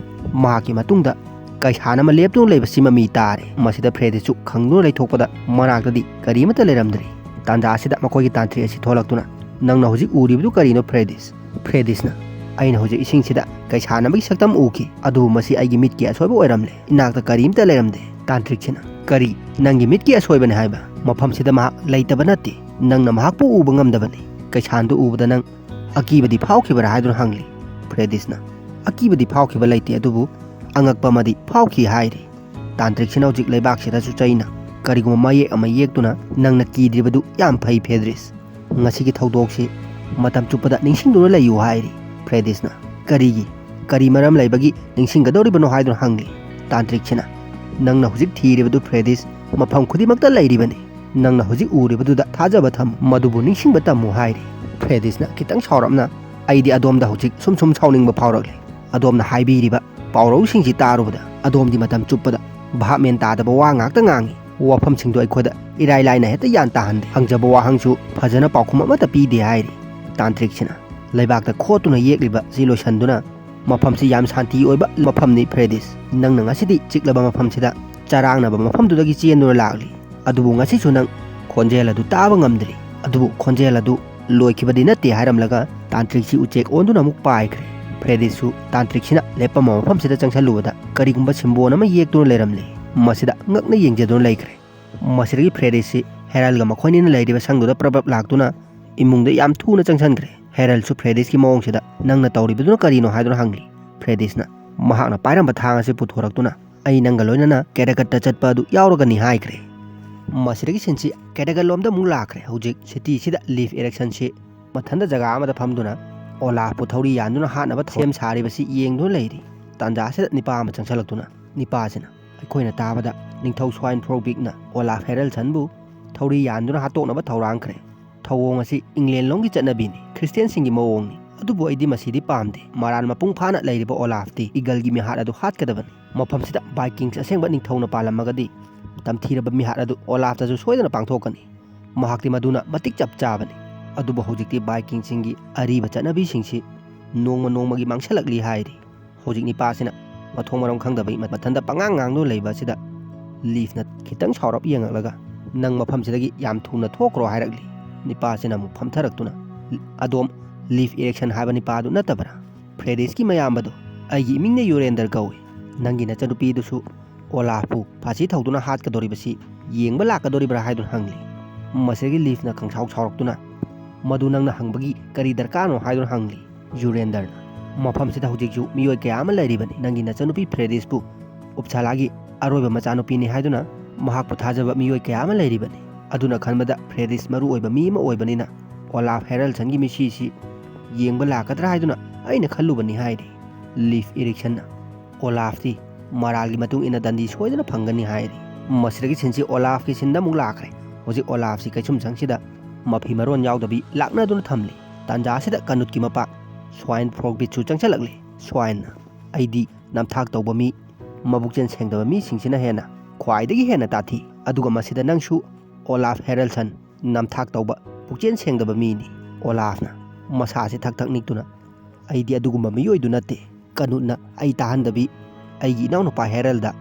ꯃꯍꯥꯛꯀꯤ ꯃꯇꯨꯡꯗ ꯀꯩꯁꯥꯟ ꯑꯃ ꯂꯦꯞꯇꯨꯅ ꯂꯩꯕꯁꯤ ꯃꯃꯤ ꯇꯥꯔꯦ꯫ ꯃꯁꯤꯗ ꯐ꯭ꯔꯦꯗꯤꯁꯁꯨ ꯈꯪꯗꯨꯅ ꯂꯩꯊꯣꯛꯄꯗ ꯃꯅꯥꯛꯇꯗꯤ ꯀꯔꯤꯃꯠꯇ ꯂꯩꯔꯝꯗ꯭ꯔꯦ꯫ ꯇꯥꯟꯖꯥ ꯑꯁꯤꯗ ꯃꯈꯣꯏꯒꯤ ꯇꯥꯟꯇ꯭ꯔꯤꯛ ꯑꯁꯤ ꯊꯣꯛꯂꯛꯇꯨꯅ, "ꯅꯪꯅ ꯍꯧꯖꯤꯛ ꯎꯔꯤꯕꯗꯨ ꯀꯔꯤꯅꯣ, ꯐ꯭ꯔꯦꯗꯤꯁ?" ꯐ꯭ꯔꯦꯗꯤꯁꯅ, "ꯑꯩꯅ ꯍꯧꯖꯤꯛ ꯏꯁꯤꯡꯁꯤꯗ ꯀꯩꯁꯥꯟ ꯑꯃꯒꯤ ꯁꯛꯇꯝ ꯎꯈꯤ, ꯑꯗꯨꯕꯨ ꯃꯁꯤ ꯑꯩꯒꯤ ꯃꯤꯠꯀꯤ ꯑꯁꯣꯏꯕ ꯑꯣꯏꯔꯝꯂꯦ꯫ ꯏꯅꯥꯛꯇ ꯀꯔꯤꯝꯇ ꯂꯩꯔꯝꯗꯦ꯫" ꯇꯥꯟꯇ꯭ꯔꯤꯛꯁꯤꯅ, "ꯀꯔꯤ? ꯅꯪꯒꯤ ꯃꯤꯠꯀꯤ ꯑꯁꯣꯏꯕꯅꯤ ꯍꯥꯏꯕ? ꯃꯐꯝꯁꯤꯗ ꯃꯍꯥꯛ ꯂꯩꯇꯕ ꯅꯠꯇꯦ꯫ ꯅꯪꯅ ꯃꯍꯥꯛꯄꯨ ꯎꯕ ꯉꯝꯗꯕꯅꯤ꯫ ꯀꯩꯁꯥꯟꯗꯨ ꯎꯕꯗ ꯅꯪ ꯑꯀꯤꯕꯗꯤ ꯐꯥꯎꯈꯤꯕ꯭ꯔꯥ?" ꯍꯥꯏꯗꯨꯅ ꯍꯪꯂꯤ꯫ ꯐ꯭ꯔꯦꯗꯤꯁꯅ, "ꯑꯀꯤꯕꯗꯤ ꯐꯥꯎꯈꯤꯕ ꯂꯩꯇꯦ, ꯑꯗꯨꯕꯨ ꯑꯉꯛꯄ ꯑꯃꯗꯤ ꯐꯥꯎꯈꯤ" ꯍꯥꯏꯔꯤ꯫ ꯇꯥꯟꯇ꯭ꯔꯤꯛꯁꯤꯅ ꯍꯧꯖꯤꯛ ꯂꯩꯕꯥꯛꯁꯤꯗꯁꯨ ꯆꯩꯅ ꯀꯔꯤꯒꯨꯝꯕ ꯃꯌꯦꯛ ꯑꯃ ꯌꯦꯛꯇꯨꯅ, "ꯅꯪꯅ ꯀꯤꯗ꯭ꯔꯤꯕꯗꯨ ꯌꯥꯝ ꯐꯩ, ꯐ꯭ꯔꯦꯗꯤꯁ꯫ ꯉꯁꯤꯒꯤ ꯊꯧꯗꯣꯛꯁꯤ ꯃꯇꯝ ꯆꯨꯞꯄꯗ ꯅꯤꯡꯁꯤꯡꯗꯨꯅ ꯂꯩꯌꯨ" ꯍꯥꯏꯔꯤ꯫ ꯐ꯭ꯔꯦꯗꯤꯁꯅ, "ꯀꯔꯤꯒꯤ? ꯀꯔꯤ ꯃꯔꯝ ꯂꯩꯕꯒꯤ ꯅꯤꯡꯁꯤꯡꯒꯗꯧꯔꯤꯕꯅꯣ?" ꯍꯥꯏꯗꯨꯅ ꯍꯪꯂꯤ꯫ ꯇꯥꯟꯇ꯭ꯔꯤꯛꯁꯤꯅ, "ꯅꯪꯅ ꯍꯧꯖꯤꯛ ꯊꯤꯔꯤꯕꯗꯨ, ꯐ꯭ꯔꯦꯗꯤꯁ, ꯃꯐꯝ ꯈꯨꯗꯤꯡꯃꯛꯇ ꯂꯩꯔꯤꯕꯅꯤ꯫ ꯅꯪꯅ ꯍꯧꯖꯤꯛ ꯎꯔꯤꯕꯗꯨꯗ ꯊꯥꯖꯕ ꯊꯝ, ꯃꯗꯨꯕꯨ ꯅꯤꯡꯁꯤꯡꯕ ꯇꯝꯃꯨ" ꯍꯥꯏꯔꯤ꯫ ꯐ꯭ꯔꯦꯗꯤꯁꯅ ꯈꯤꯇꯪ ꯁꯥꯎꯔꯞꯅ, "ꯑꯩꯗꯤ ꯑꯗꯣꯝꯗ ꯍꯧꯖꯤꯛ ꯁꯨꯝ ꯁꯨꯝ ꯁꯥꯎꯅꯤꯡꯕ ꯐꯥꯎꯔꯛꯂꯦ꯫ ꯑꯗꯣꯝꯅ ꯍꯥꯏꯕꯤꯔꯤꯕ ꯄꯥꯎꯔꯧꯁꯤꯡꯁꯤ ꯇꯥꯔꯨꯕꯗ ꯑꯗꯣꯝꯗꯤ ꯃꯇꯝ ꯆꯨꯞꯄꯗ ꯚꯥꯞ ꯃꯦꯟ ꯇꯥꯗꯕ ꯋꯥ ꯉꯥꯛꯇ ꯉꯥꯡꯏ꯫ ꯋꯥꯐꯝꯁꯤꯡꯗꯨ ꯑꯩꯈꯣꯏꯗ ꯏꯔꯥꯏ ꯂꯥꯏꯅ ꯍꯦꯛꯇ ꯒ꯭ꯌꯥꯟ ꯇꯥꯍꯟꯗꯦ꯫ ꯍꯪꯖꯕ ꯋꯥꯍꯪꯁꯨ ꯐꯖꯅ ꯄꯥꯎꯈꯨꯝ ꯑꯃꯠꯇ ꯄꯤꯗꯦ" ꯍꯥꯏꯔꯤ꯫ ꯇꯥꯟꯇ꯭ꯔꯤꯛꯁꯤꯅ, "ꯂꯩꯕꯥꯛꯇ ꯈꯣꯠꯇꯨꯅ ꯌꯦꯛꯂꯤꯕ ꯁꯤ ꯂꯣꯏꯁꯟꯗꯨꯅ, ꯃꯐꯝꯁꯤ ꯌꯥꯝ ꯁꯥꯟꯇꯤ ꯑꯣꯏꯕ ꯃꯐꯝꯅꯤ, ꯐ꯭ꯔꯦꯗꯤꯁ꯫ ꯅꯪꯅ ꯉꯁꯤꯗꯤ ꯆꯤꯛꯂꯕ ꯃꯐꯝꯁꯤꯗ ꯆꯔꯥꯡꯅꯕ ꯃꯐꯝꯗꯨꯗꯒꯤ ꯆꯦꯟꯗꯨꯅ ꯂꯥꯛꯂꯤ꯫ ꯑꯗꯨꯕꯨ ꯉꯁꯤꯁꯨ ꯅꯪ ꯈꯣꯟꯖꯦꯜ ꯑꯗꯨ ꯇꯥꯕ ꯉꯝꯗ꯭ꯔꯤ꯫ ꯑꯗꯨꯕꯨ ꯈꯣꯟꯖꯦꯜ ꯑꯗꯨ ꯂꯣꯏꯈꯤꯕꯗꯤ ꯅꯠꯇꯦ" ꯍꯥꯏꯔꯝꯂꯒ ꯇꯥꯟꯇ꯭ꯔꯤꯛꯁꯤ ꯎꯆꯦꯛ ꯑꯣꯟꯗꯨꯅ ꯑꯃꯨꯛ ꯄꯥꯏꯈ꯭ꯔꯦ꯫ ꯐ꯭ꯔꯦꯗꯤꯁꯁꯨ ꯇꯥꯟꯇ꯭ꯔꯤꯛꯁꯤꯅ ꯂꯦꯞꯄꯝꯕ ꯃꯐꯝꯁꯤꯗ ꯆꯪꯁꯜꯂꯨꯕꯗ ꯀꯔꯤꯒꯨꯝꯕ ꯁꯤꯝꯕꯣꯟ ꯑꯃ ꯌꯦꯛꯇꯨꯅ ꯂꯩꯔꯝꯂꯦ꯫ ꯃꯁꯤꯗ ꯉꯛꯅ ꯌꯦꯡꯖꯗꯨꯅ ꯂꯩꯈ꯭ꯔꯦ꯫ ꯃꯁꯤꯗꯒꯤ ꯐ꯭ꯔꯦꯗꯤꯁꯁꯤ ꯍꯦꯔꯜꯒ ꯃꯈꯣꯏꯅꯤꯅ ꯂꯩꯔꯤꯕ ꯁꯪꯗꯨꯗ ꯄ꯭ꯔꯞ ꯄ꯭ꯔꯞ ꯂꯥꯛꯇꯨꯅ ꯏꯃꯨꯡꯗ ꯌꯥꯝ ꯊꯨꯅ ꯆꯪꯁꯟꯈ꯭ꯔꯦ꯫ ꯍꯦꯔꯜꯁꯨ ꯐ꯭ꯔꯦꯗꯤꯁꯀꯤ ꯃꯑꯣꯡꯁꯤꯗ, "ꯅꯪꯅ ꯇꯧꯔꯤꯕꯗꯨꯅ ꯀꯔꯤꯅꯣ?" ꯍꯥꯏꯗꯨꯅ ꯍꯪꯂꯤ꯫ ꯐ꯭ꯔꯦꯗꯤꯁꯅ ꯃꯍꯥꯛꯅ ꯄꯥꯏꯔꯝꯕ ꯊꯥꯡ ꯑꯁꯤ ꯄꯨꯊꯣꯔꯛꯇꯨꯅ, "ꯑꯩ ꯅꯪꯒ ꯂꯣꯏꯅꯅ ꯀꯦꯔꯥꯒꯠꯇ ꯆꯠꯄ ꯑꯗꯨ ꯌꯥꯎꯔꯒꯅꯤ" ꯍꯥꯏꯈ꯭ꯔꯦ꯫ ꯃꯁꯤꯗꯒꯤ ꯁꯤꯟꯁꯤ ꯀꯦꯔꯥꯒꯠ ꯂꯣꯝꯗ ꯑꯃꯨꯛ ꯂꯥꯛꯈ꯭ꯔꯦ꯫ ꯍꯧꯖꯤꯛ ꯁꯤꯇꯤꯁꯤꯗ ꯂꯤꯐ ꯏꯔꯦꯛꯁꯟꯁꯤ ꯃꯊꯟꯇ ꯖꯒꯥ ꯑꯃꯗ ꯐꯝꯗꯨꯅ ꯑꯣꯂꯥꯐꯄꯨ ꯊꯧꯔꯤ ꯌꯥꯟꯗꯨꯅ ꯍꯥꯠꯅꯕ ꯁꯦꯝ ꯁꯥꯔꯤꯕꯁꯤ ꯌꯦꯡꯗꯨꯅ ꯂꯩꯔꯤ꯫ ꯇꯥꯟꯖꯥ ꯑꯁꯤꯗ ꯅꯤꯄꯥ ꯑꯃ ꯆꯪꯁꯜꯂꯛꯇꯨꯅ, ꯅꯤꯄꯥꯁꯤꯅ, "ꯑꯩꯈꯣꯏꯅ ꯇꯥꯕꯗ ꯅꯤꯡꯊꯧ ꯁ꯭ꯋꯥꯏꯟ ꯐ꯭ꯔꯣꯒ ꯕꯤꯛꯅ ꯑꯣꯂꯥꯐ ꯍꯦꯔꯜꯁꯟꯕꯨ ꯊꯧꯔꯤ ꯌꯥꯟꯗꯨꯅ ꯍꯥꯠꯇꯣꯛꯅꯕ ꯊꯧꯔꯥꯡꯈ꯭ꯔꯦ꯫ ꯊꯧꯑꯣꯡ ꯑꯁꯤ ꯏꯪꯂꯦꯟ ꯂꯣꯝꯒꯤ ꯆꯠꯅꯕꯤꯅꯤ, ꯈ꯭ꯔꯤꯁꯇꯤꯌꯥꯟꯁꯤꯡꯒꯤ ꯃꯑꯣꯡꯅꯤ꯫ ꯑꯗꯨꯕꯨ ꯑꯩꯗꯤ ꯃꯁꯤꯗꯤ ꯄꯥꯝꯗꯦ꯫ ꯃꯔꯥꯜ ꯃꯄꯨꯡ ꯐꯥꯅ ꯂꯩꯔꯤꯕ ꯑꯣꯂꯥꯐꯇꯤ ꯏꯒꯜꯒꯤ ꯃꯤꯍꯥꯠ ꯑꯗꯨ ꯍꯥꯠꯀꯗꯕꯅꯤ꯫ ꯃꯐꯝꯁꯤꯗ ꯚꯥꯏꯀꯤꯡꯁ ꯑꯁꯦꯡꯕ ꯅꯤꯡꯊꯧꯅ ꯄꯥꯜꯂꯝꯃꯒꯗꯤ, ꯇꯝꯊꯤꯔꯕ ꯃꯤꯍꯥꯠ ꯑꯗꯨ ꯑꯣꯂꯥꯐꯇꯁꯨ ꯁꯣꯏꯗꯅ ꯄꯥꯡꯊꯣꯛꯀꯅꯤ꯫ ꯃꯍꯥꯛꯇꯤ ꯃꯗꯨꯅ ꯃꯇꯤꯛ ꯆꯞ ꯆꯥꯕꯅꯤ꯫ ꯑꯗꯨꯕꯨ ꯍꯧꯖꯤꯛꯇꯤ ꯚꯥꯏꯀꯤꯡꯁꯤꯡꯒꯤ ꯑꯔꯤꯕ ꯆꯠꯅꯕꯤꯁꯤꯡꯁꯤ ꯅꯣꯡꯃ ꯅꯣꯡꯃꯒꯤ ꯃꯥꯡꯁꯤꯜꯂꯛꯂꯤ ꯍꯥꯏꯔꯤ꯫ ꯍꯧꯖꯤꯛ ꯅꯤꯄꯥꯁꯤꯅ ꯃꯊꯣꯡ ꯃꯔꯝ ꯈꯪꯗꯕꯒꯤ ꯃꯊꯟꯇ ꯄꯉꯥꯡ ꯉꯥꯡꯗꯨꯅ ꯂꯩꯕ ꯑꯁꯤꯗ ꯂꯤꯐꯅ ꯈꯤꯇꯪ ꯁꯥꯎꯔꯞ ꯌꯦꯡꯉꯛꯂꯒ, "ꯅꯪ ꯃꯐꯝꯁꯤꯗꯒꯤ ꯌꯥꯝ ꯊꯨꯅ ꯊꯣꯛꯈ꯭ꯔꯣ" ꯍꯥꯏꯔꯛꯂꯤ꯫ ꯅꯤꯄꯥꯁꯤꯅ ꯑꯃꯨꯛ ꯐꯝꯊꯔꯛꯇꯨꯅ, "ꯑꯗꯣꯝ ꯂꯤꯐ ꯏꯔꯤꯛꯁꯟ ꯍꯥꯏꯕ ꯅꯤꯄꯥꯗꯨ ꯅꯠꯇꯕ꯭ꯔꯥ? ꯐ꯭ꯔꯦꯗꯤꯁꯀꯤ ꯃꯌꯥꯝꯕꯗꯣ꯫ ꯑꯩꯒꯤ ꯏꯃꯤꯡꯅ ꯌꯨꯔꯦꯟꯗꯔ ꯀꯧꯏ꯫ ꯅꯪꯒꯤ ꯅꯆꯟꯅꯨꯄꯤꯗꯨꯁꯨ ꯑꯣꯂꯥꯐꯄꯨ ꯐꯥꯁꯤ ꯊꯧꯗꯨꯅ ꯍꯥꯠꯀꯗꯧꯔꯤꯕꯁꯤ ꯌꯦꯡꯕ ꯂꯥꯛꯀꯗꯧꯔꯤꯕ꯭ꯔꯥ?" ꯍꯥꯏꯗꯨꯅ ꯍꯪꯂꯤ꯫ ꯃꯁꯤꯗꯒꯤ ꯂꯤꯐꯅ ꯈꯪꯁꯥꯎ ꯁꯥꯎꯔꯛꯇꯨꯅ, "ꯃꯗꯨ ꯅꯪꯅ ꯍꯪꯕꯒꯤ ꯀꯔꯤ ꯗꯔꯀꯥꯔꯅꯣ?" ꯍꯥꯏꯗꯨꯅ ꯍꯪꯂꯤ꯫ ꯌꯨꯔꯦꯟꯗꯔꯅ, "ꯃꯐꯝꯁꯤꯗ ꯍꯧꯖꯤꯛꯁꯨ ꯃꯤꯑꯣꯏ ꯀꯌꯥ ꯑꯃ ꯂꯩꯔꯤꯕꯅꯤ꯫ ꯅꯪꯒꯤ ꯅꯆꯟꯅꯨꯄꯤ ꯐ꯭ꯔꯦꯗꯤꯁꯄꯨ ꯎꯞꯁꯥꯂꯥꯒꯤ ꯑꯔꯣꯏꯕ ꯃꯆꯥꯅꯨꯄꯤꯅꯤ ꯍꯥꯏꯗꯨꯅ ꯃꯍꯥꯛꯄꯨ ꯊꯥꯖꯕ ꯃꯤꯑꯣꯏ ꯀꯌꯥ ꯑꯃ ꯂꯩꯔꯤꯕꯅꯤ꯫ ꯑꯗꯨꯅ ꯈꯟꯕꯗ ꯐ꯭ꯔꯦꯗꯤꯁ ꯃꯔꯨ ꯑꯣꯏꯕ ꯃꯤ ꯑꯃ ꯑꯣꯏꯕꯅꯤꯅ ꯑꯣꯂꯥꯐ ꯍꯦꯔꯜꯁꯟꯒꯤ ꯃꯤꯁꯤꯁꯤ ꯌꯦꯡꯕ ꯂꯥꯛꯀꯗ꯭ꯔꯥ ꯍꯥꯏꯗꯨꯅ ꯑꯩꯅ ꯈꯜꯂꯨꯕꯅꯤ" ꯍꯥꯏꯔꯤ꯫ ꯂꯤꯐ ꯏꯔꯤꯛꯁꯟꯅ, "ꯑꯣꯂꯥꯐꯇꯤ ꯃꯔꯥꯜꯒꯤ ꯃꯇꯨꯡ ꯏꯟꯅ ꯗꯟꯗꯤ ꯁꯣꯏꯗꯅ ꯐꯪꯒꯅꯤ" ꯍꯥꯏꯔꯤ꯫ ꯃꯁꯤꯗꯒꯤ ꯁꯤꯟꯁꯤ ꯑꯣꯂꯥꯐꯀꯤ ꯁꯤꯟꯗ ꯑꯃꯨꯛ ꯂꯥꯛꯈ꯭ꯔꯦ꯫ ꯍꯧꯖꯤꯛ ꯑꯣꯂꯥꯐꯁꯤ ꯀꯩꯁꯨꯝꯁꯪꯁꯤꯗ ꯃꯐꯤ ꯃꯔꯣꯟ ꯌꯥꯎꯗꯕꯤ ꯂꯥꯛꯅꯗꯨꯅ ꯊꯝꯂꯤ꯫ ꯇꯥꯟꯖꯥꯁꯤꯗ ꯀꯅꯨꯠꯀꯤ ꯃꯄꯥ ꯁ꯭ꯋꯥꯏꯟ ꯐ꯭ꯔꯣꯒꯕꯤꯠꯁꯨ ꯆꯪꯁꯤꯜꯂꯛꯂꯤ꯫ ꯁ꯭ꯋꯥꯏꯟꯅ, "ꯑꯩꯗꯤ ꯅꯝꯊꯥꯛ ꯇꯧꯕ ꯃꯤ, ꯃꯕꯨꯛꯆꯦꯜ ꯁꯦꯡꯗꯕ ꯃꯤꯁꯤꯡꯁꯤꯅ ꯍꯦꯟꯅ, ꯈ꯭ꯋꯥꯏꯗꯒꯤ ꯍꯦꯟꯅ ꯇꯥꯊꯤ꯫ ꯑꯗꯨꯒ ꯃꯁꯤꯗ ꯅꯪꯁꯨ ꯑꯣꯂꯥꯐ ꯍꯦꯔꯜꯁꯟ, ꯅꯝꯊꯥꯛ ꯇꯧꯕ, ꯄꯨꯛꯆꯦꯜ ꯁꯦꯡꯗꯕ ꯃꯤꯅꯤ"꯫ ꯑꯣꯂꯥꯐꯅ ꯃꯁꯥꯁꯤ ꯊꯛ ꯊꯛ ꯅꯤꯛꯇꯨꯅ, "ꯑꯩꯗꯤ ꯑꯗꯨꯒꯨꯝꯕ ꯃꯤꯑꯣꯏꯗꯨ ꯅꯠꯇꯦ꯫ ꯀꯅꯨꯠꯅ ꯑꯩ ꯇꯥꯍꯟꯗꯕꯤ ꯑꯩꯒꯤ ꯏꯅꯥꯎꯅꯨꯄꯥ ꯍꯦꯔꯜꯗ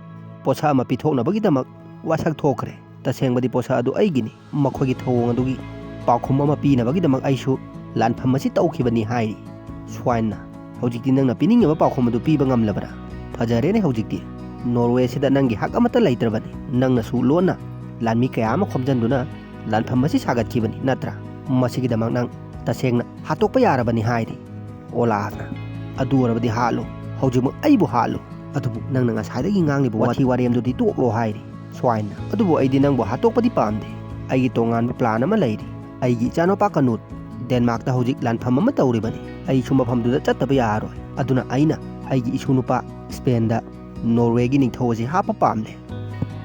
ꯄꯣꯠꯁꯛ ꯑꯃ ꯄꯤꯊꯣꯛꯅꯕꯒꯤꯗꯃꯛ ꯋꯥꯁꯛ ꯊꯣꯛꯈ꯭ꯔꯦ꯫ ꯇꯁꯦꯡꯕꯗꯤ ꯄꯣꯠꯁꯛ ꯑꯗꯨ ꯑꯩꯒꯤꯅꯤ꯫ ꯃꯈꯣꯏꯒꯤ ꯊꯧꯑꯣꯡ ꯑꯗꯨꯒꯤ ꯄꯥꯎꯈꯨꯝ ꯑꯃ ꯄꯤꯅꯕꯒꯤꯗꯃꯛ ꯑꯩꯁꯨ ꯂꯥꯟꯐꯝ ꯑꯁꯤ ꯇꯧꯈꯤꯕꯅꯤ" ꯍꯥꯏꯔꯤ꯫ ꯁ꯭ꯋꯥꯏꯟꯅ, "ꯍꯧꯖꯤꯛꯇꯤ ꯅꯪꯅ ꯄꯤꯅꯤꯡꯉꯤꯕ ꯄꯥꯎꯈꯨꯝ ꯑꯗꯨ ꯄꯤꯕ ꯉꯝꯂꯕ꯭ꯔꯥ? ꯐꯖꯔꯦꯅꯦ, ꯍꯧꯖꯤꯛꯇꯤ ꯅꯣꯔꯋꯦꯁꯤꯗ ꯅꯪꯒꯤ ꯍꯛ ꯑꯃꯠꯇ ꯂꯩꯇ꯭ꯔꯕꯅꯤ꯫ ꯅꯪꯅꯁꯨ ꯂꯣꯟꯅ ꯂꯥꯟꯃꯤ ꯀꯌꯥ ꯑꯃ ꯈꯣꯝꯖꯤꯟꯗꯨꯅ ꯂꯥꯟꯐꯝ ꯑꯁꯤ ꯁꯥꯒꯠꯈꯤꯕꯅꯤ ꯅꯠꯇ꯭ꯔꯥ? ꯃꯁꯤꯒꯤꯗꯃꯛ ꯅꯪ ꯇꯁꯦꯡꯅ ꯍꯥꯠꯇꯣꯛꯄ ꯌꯥꯔꯕꯅꯤ" ꯍꯥꯏꯔꯤ꯫ ꯑꯣꯂꯥꯐꯅ, "ꯑꯗꯨ ꯑꯣꯏꯔꯕꯗꯤ ꯍꯥꯠꯂꯨ, ꯍꯧꯖꯤꯛꯃꯛ ꯑꯩꯕꯨ ꯍꯥꯠꯂꯨ꯫ ꯑꯗꯨꯕꯨ ꯅꯪꯅ ꯉꯁꯥꯏꯗꯒꯤ ꯉꯥꯡꯂꯤꯕ ꯋꯥꯊꯤ ꯋꯥꯔꯦꯝꯗꯨꯗꯤ ꯇꯣꯛꯂꯣ" ꯍꯥꯏꯔꯤ꯫ ꯁ꯭ꯋꯥꯏꯟꯅ, "ꯑꯗꯨꯕꯨ ꯑꯩꯗꯤ ꯅꯪꯕꯨ ꯍꯥꯠꯇꯣꯛꯄꯗꯤ ꯄꯥꯝꯗꯦ꯫ ꯑꯩꯒꯤ ꯇꯣꯉꯥꯟꯕ ꯄ꯭ꯂꯥꯟ ꯑꯃ ꯂꯩꯔꯤ꯫ ꯑꯩꯒꯤ ꯏꯆꯥꯅꯨꯄꯥ ꯀꯅꯨꯠ ꯗꯦꯟꯃꯥꯔꯛꯇ ꯍꯧꯖꯤꯛ ꯂꯥꯟꯐꯝ ꯑꯃ ꯇꯧꯔꯤꯕꯅꯤ꯫ ꯑꯩꯁꯨ ꯃꯐꯝꯗꯨꯗ ꯆꯠꯇꯕ ꯌꯥꯔꯔꯣꯏ꯫ ꯑꯗꯨꯅ ꯑꯩꯅ ꯑꯩꯒꯤ ꯏꯁꯨ ꯅꯨꯄꯥ ꯁ꯭ꯄꯦꯟꯗ ꯅꯣꯔꯋꯦꯒꯤ ꯅꯤꯡꯊꯧ ꯑꯁꯤ ꯍꯥꯞꯄ ꯄꯥꯝꯂꯦ"꯫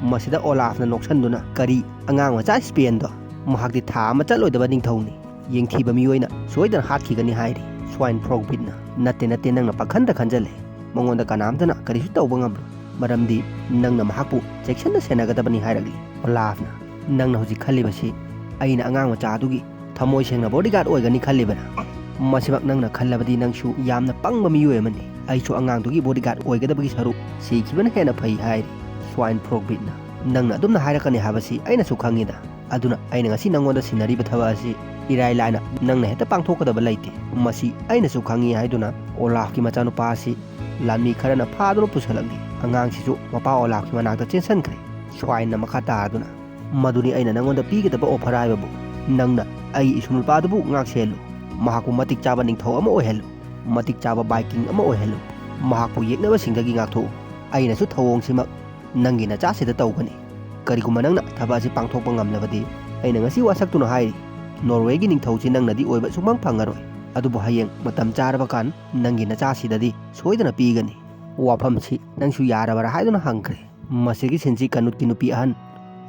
ꯃꯁꯤꯗ ꯑꯣꯂꯥꯐꯅ ꯅꯣꯛꯁꯟꯗꯨꯅ, "ꯀꯔꯤ, ꯑꯉꯥꯡ ꯃꯆꯥ ꯁ꯭ꯄꯦꯟꯗꯣ? ꯃꯍꯥꯛꯇꯤ ꯊꯥ ꯑꯃ ꯆꯠꯂꯣꯏꯗꯕ ꯅꯤꯡꯊꯧꯅꯤ꯫ ꯌꯦꯡꯊꯤꯕ ꯃꯤꯑꯣꯏꯅ ꯁꯣꯏꯗꯅ ꯍꯥꯠꯈꯤꯒꯅꯤ" ꯍꯥꯏꯔꯤ꯫ ꯁ꯭ꯋꯥꯏꯟ ꯐ꯭ꯔꯣꯛ ꯕꯤꯠꯅ, "ꯅꯠꯇꯦ, ꯅꯠꯇꯦ, ꯅꯪꯅ ꯄꯪꯈꯟꯗ ꯈꯟꯖꯜꯂꯦ꯫ ꯃꯉꯣꯟꯗ ꯀꯅꯥꯝꯇꯅ ꯀꯔꯤꯁꯨ ꯇꯧꯕ ꯉꯝꯂꯣꯏ, ꯃꯔꯝꯗꯤ ꯅꯪꯅ ꯃꯍꯥꯛꯄꯨ ꯆꯦꯛꯁꯤꯟꯅ ꯁꯦꯟꯅꯒꯗꯕꯅꯤ" ꯍꯥꯏꯔꯛꯂꯤ꯫ ꯑꯣꯂꯥꯐꯅ, "ꯅꯪꯅ ꯍꯧꯖꯤꯛ ꯈꯜꯂꯤꯕꯁꯤ ꯑꯩꯅ ꯑꯉꯥꯡ ꯃꯆꯥ ꯑꯗꯨꯒꯤ ꯊꯃꯣꯏ ꯁꯦꯡꯅ ꯕꯣꯗꯤꯒꯥꯔꯗ ꯑꯣꯏꯒꯅꯤ ꯈꯜꯂꯤꯕꯔꯥ? ꯃꯁꯤꯃꯛ ꯅꯪꯅ ꯈꯜꯂꯕꯗꯤ ꯅꯪꯁꯨ ꯌꯥꯝꯅ ꯄꯪꯕ ꯃꯤꯑꯣꯏ ꯑꯃꯅꯤ꯫ ꯑꯩꯁꯨ ꯑꯉꯥꯡꯗꯨꯒꯤ ꯕꯣꯗꯤꯒꯥꯔꯗ ꯑꯣꯏꯒꯗꯕꯒꯤ ꯁꯔꯨꯛ ꯁꯤꯈꯤꯕꯅ ꯍꯦꯟꯅ ꯐꯩ" ꯍꯥꯏꯔꯤ꯫ ꯁ꯭ꯋꯥꯏꯟ ꯐ꯭ꯔꯣꯛ ꯕꯤꯠꯅ, "ꯅꯪꯅ ꯑꯗꯨꯝꯅ ꯍꯥꯏꯔꯛꯀꯅꯤ ꯍꯥꯏꯕꯁꯤ ꯑꯩꯅꯁꯨ ꯈꯪꯉꯤꯗ꯫ ꯑꯗꯨꯅ ꯑꯩꯅ ꯉꯁꯤ ꯅꯪꯉꯣꯟꯗ ꯁꯤꯟꯅꯔꯤꯕ ꯊꯕꯛ ꯑꯁꯤ ꯏꯔꯥꯏ ꯂꯥꯏꯅ ꯅꯪꯅ ꯍꯦꯛꯇ ꯄꯥꯡꯊꯣꯛꯀꯗꯕ ꯂꯩꯇꯦ꯫ ꯃꯁꯤ ꯑꯩꯅꯁꯨ ꯈꯪꯉꯤ" ꯍꯥꯏꯗꯨꯅ ꯑꯣꯂꯥꯐꯀꯤ ꯃꯆꯥꯅꯨꯄꯥ ꯑꯁꯤ ꯂꯥꯟꯃꯤ ꯈꯔꯅ ꯐꯥꯗꯨꯅ ꯄꯨꯁꯜꯂꯛꯂꯤ꯫ ꯑꯉꯥꯡꯁꯤꯁꯨ ꯃꯄꯥ ꯑꯣꯂꯥꯐꯀꯤ ꯃꯅꯥꯛꯇ ꯆꯦꯟꯁꯤꯟꯈ꯭ꯔꯦ꯫ ꯁ꯭ꯋꯥꯏꯟꯅ ꯃꯈꯥ ꯇꯥꯗꯨꯅ, "ꯃꯗꯨꯅꯤ ꯑꯩꯅ ꯅꯪꯉꯣꯟꯗ ꯄꯤꯒꯗꯕ ꯑꯣꯐꯔ ꯍꯥꯏꯕꯕꯨ꯫ ꯅꯪꯅ ꯑꯩ ꯏꯁꯨ ꯅꯨꯄꯥꯗꯨꯕꯨ ꯉꯥꯛ ꯁꯦꯜꯂꯨ꯫ ꯃꯍꯥꯛꯄꯨ ꯃꯇꯤꯛ ꯆꯥꯕ ꯅꯤꯡꯊꯧ ꯑꯃ ꯑꯣꯏꯍꯜꯂꯨ꯫ ꯃꯇꯤꯛ ꯆꯥꯕ ꯚꯥꯏꯀꯤꯡ ꯑꯃ ꯑꯣꯏꯍꯜꯂꯨ꯫ ꯃꯍꯥꯛꯄꯨ ꯌꯦꯛꯅꯕꯁꯤꯡꯗꯒꯤ ꯉꯥꯛꯊꯣꯛꯎ꯫ ꯑꯩꯅꯁꯨ ꯊꯧꯑꯣꯡꯁꯤꯃꯛ ꯅꯪꯒꯤ ꯅꯆꯥꯁꯤꯗ ꯇꯧꯒꯅꯤ꯫ ꯀꯔꯤꯒꯨꯝꯕ ꯅꯪꯅ ꯊꯕꯛ ꯑꯁꯤ ꯄꯥꯡꯊꯣꯛꯄ ꯉꯝꯂꯕꯗꯤ, ꯑꯩꯅ ꯉꯁꯤ ꯋꯥꯁꯛꯇꯨꯅ ꯍꯥꯏꯔꯤ, ꯅꯣꯔꯋꯦꯒꯤ ꯅꯤꯡꯊꯧꯁꯤ ꯅꯪꯅꯗꯤ ꯑꯣꯏꯕ ꯁꯨꯡꯐꯪ ꯐꯪꯉꯔꯣꯏ꯫ ꯑꯗꯨꯕꯨ ꯍꯌꯦꯡ ꯃꯇꯝ ꯆꯥꯔꯕ ꯀꯥꯟ ꯅꯪꯒꯤ ꯅꯆꯥꯁꯤꯗꯗꯤ ꯁꯣꯏꯗꯅ ꯄꯤꯒꯅꯤ꯫ ꯋꯥꯐꯝꯁꯤ ꯅꯪꯁꯨ ꯌꯥꯔꯕꯔꯥ?" ꯍꯥꯏꯗꯨꯅ ꯍꯪꯈ꯭ꯔꯦ꯫ ꯃꯁꯤꯒꯤ ꯁꯤꯟꯁꯤ ꯀꯅꯨꯠꯀꯤ ꯅꯨꯄꯤ ꯑꯍꯟ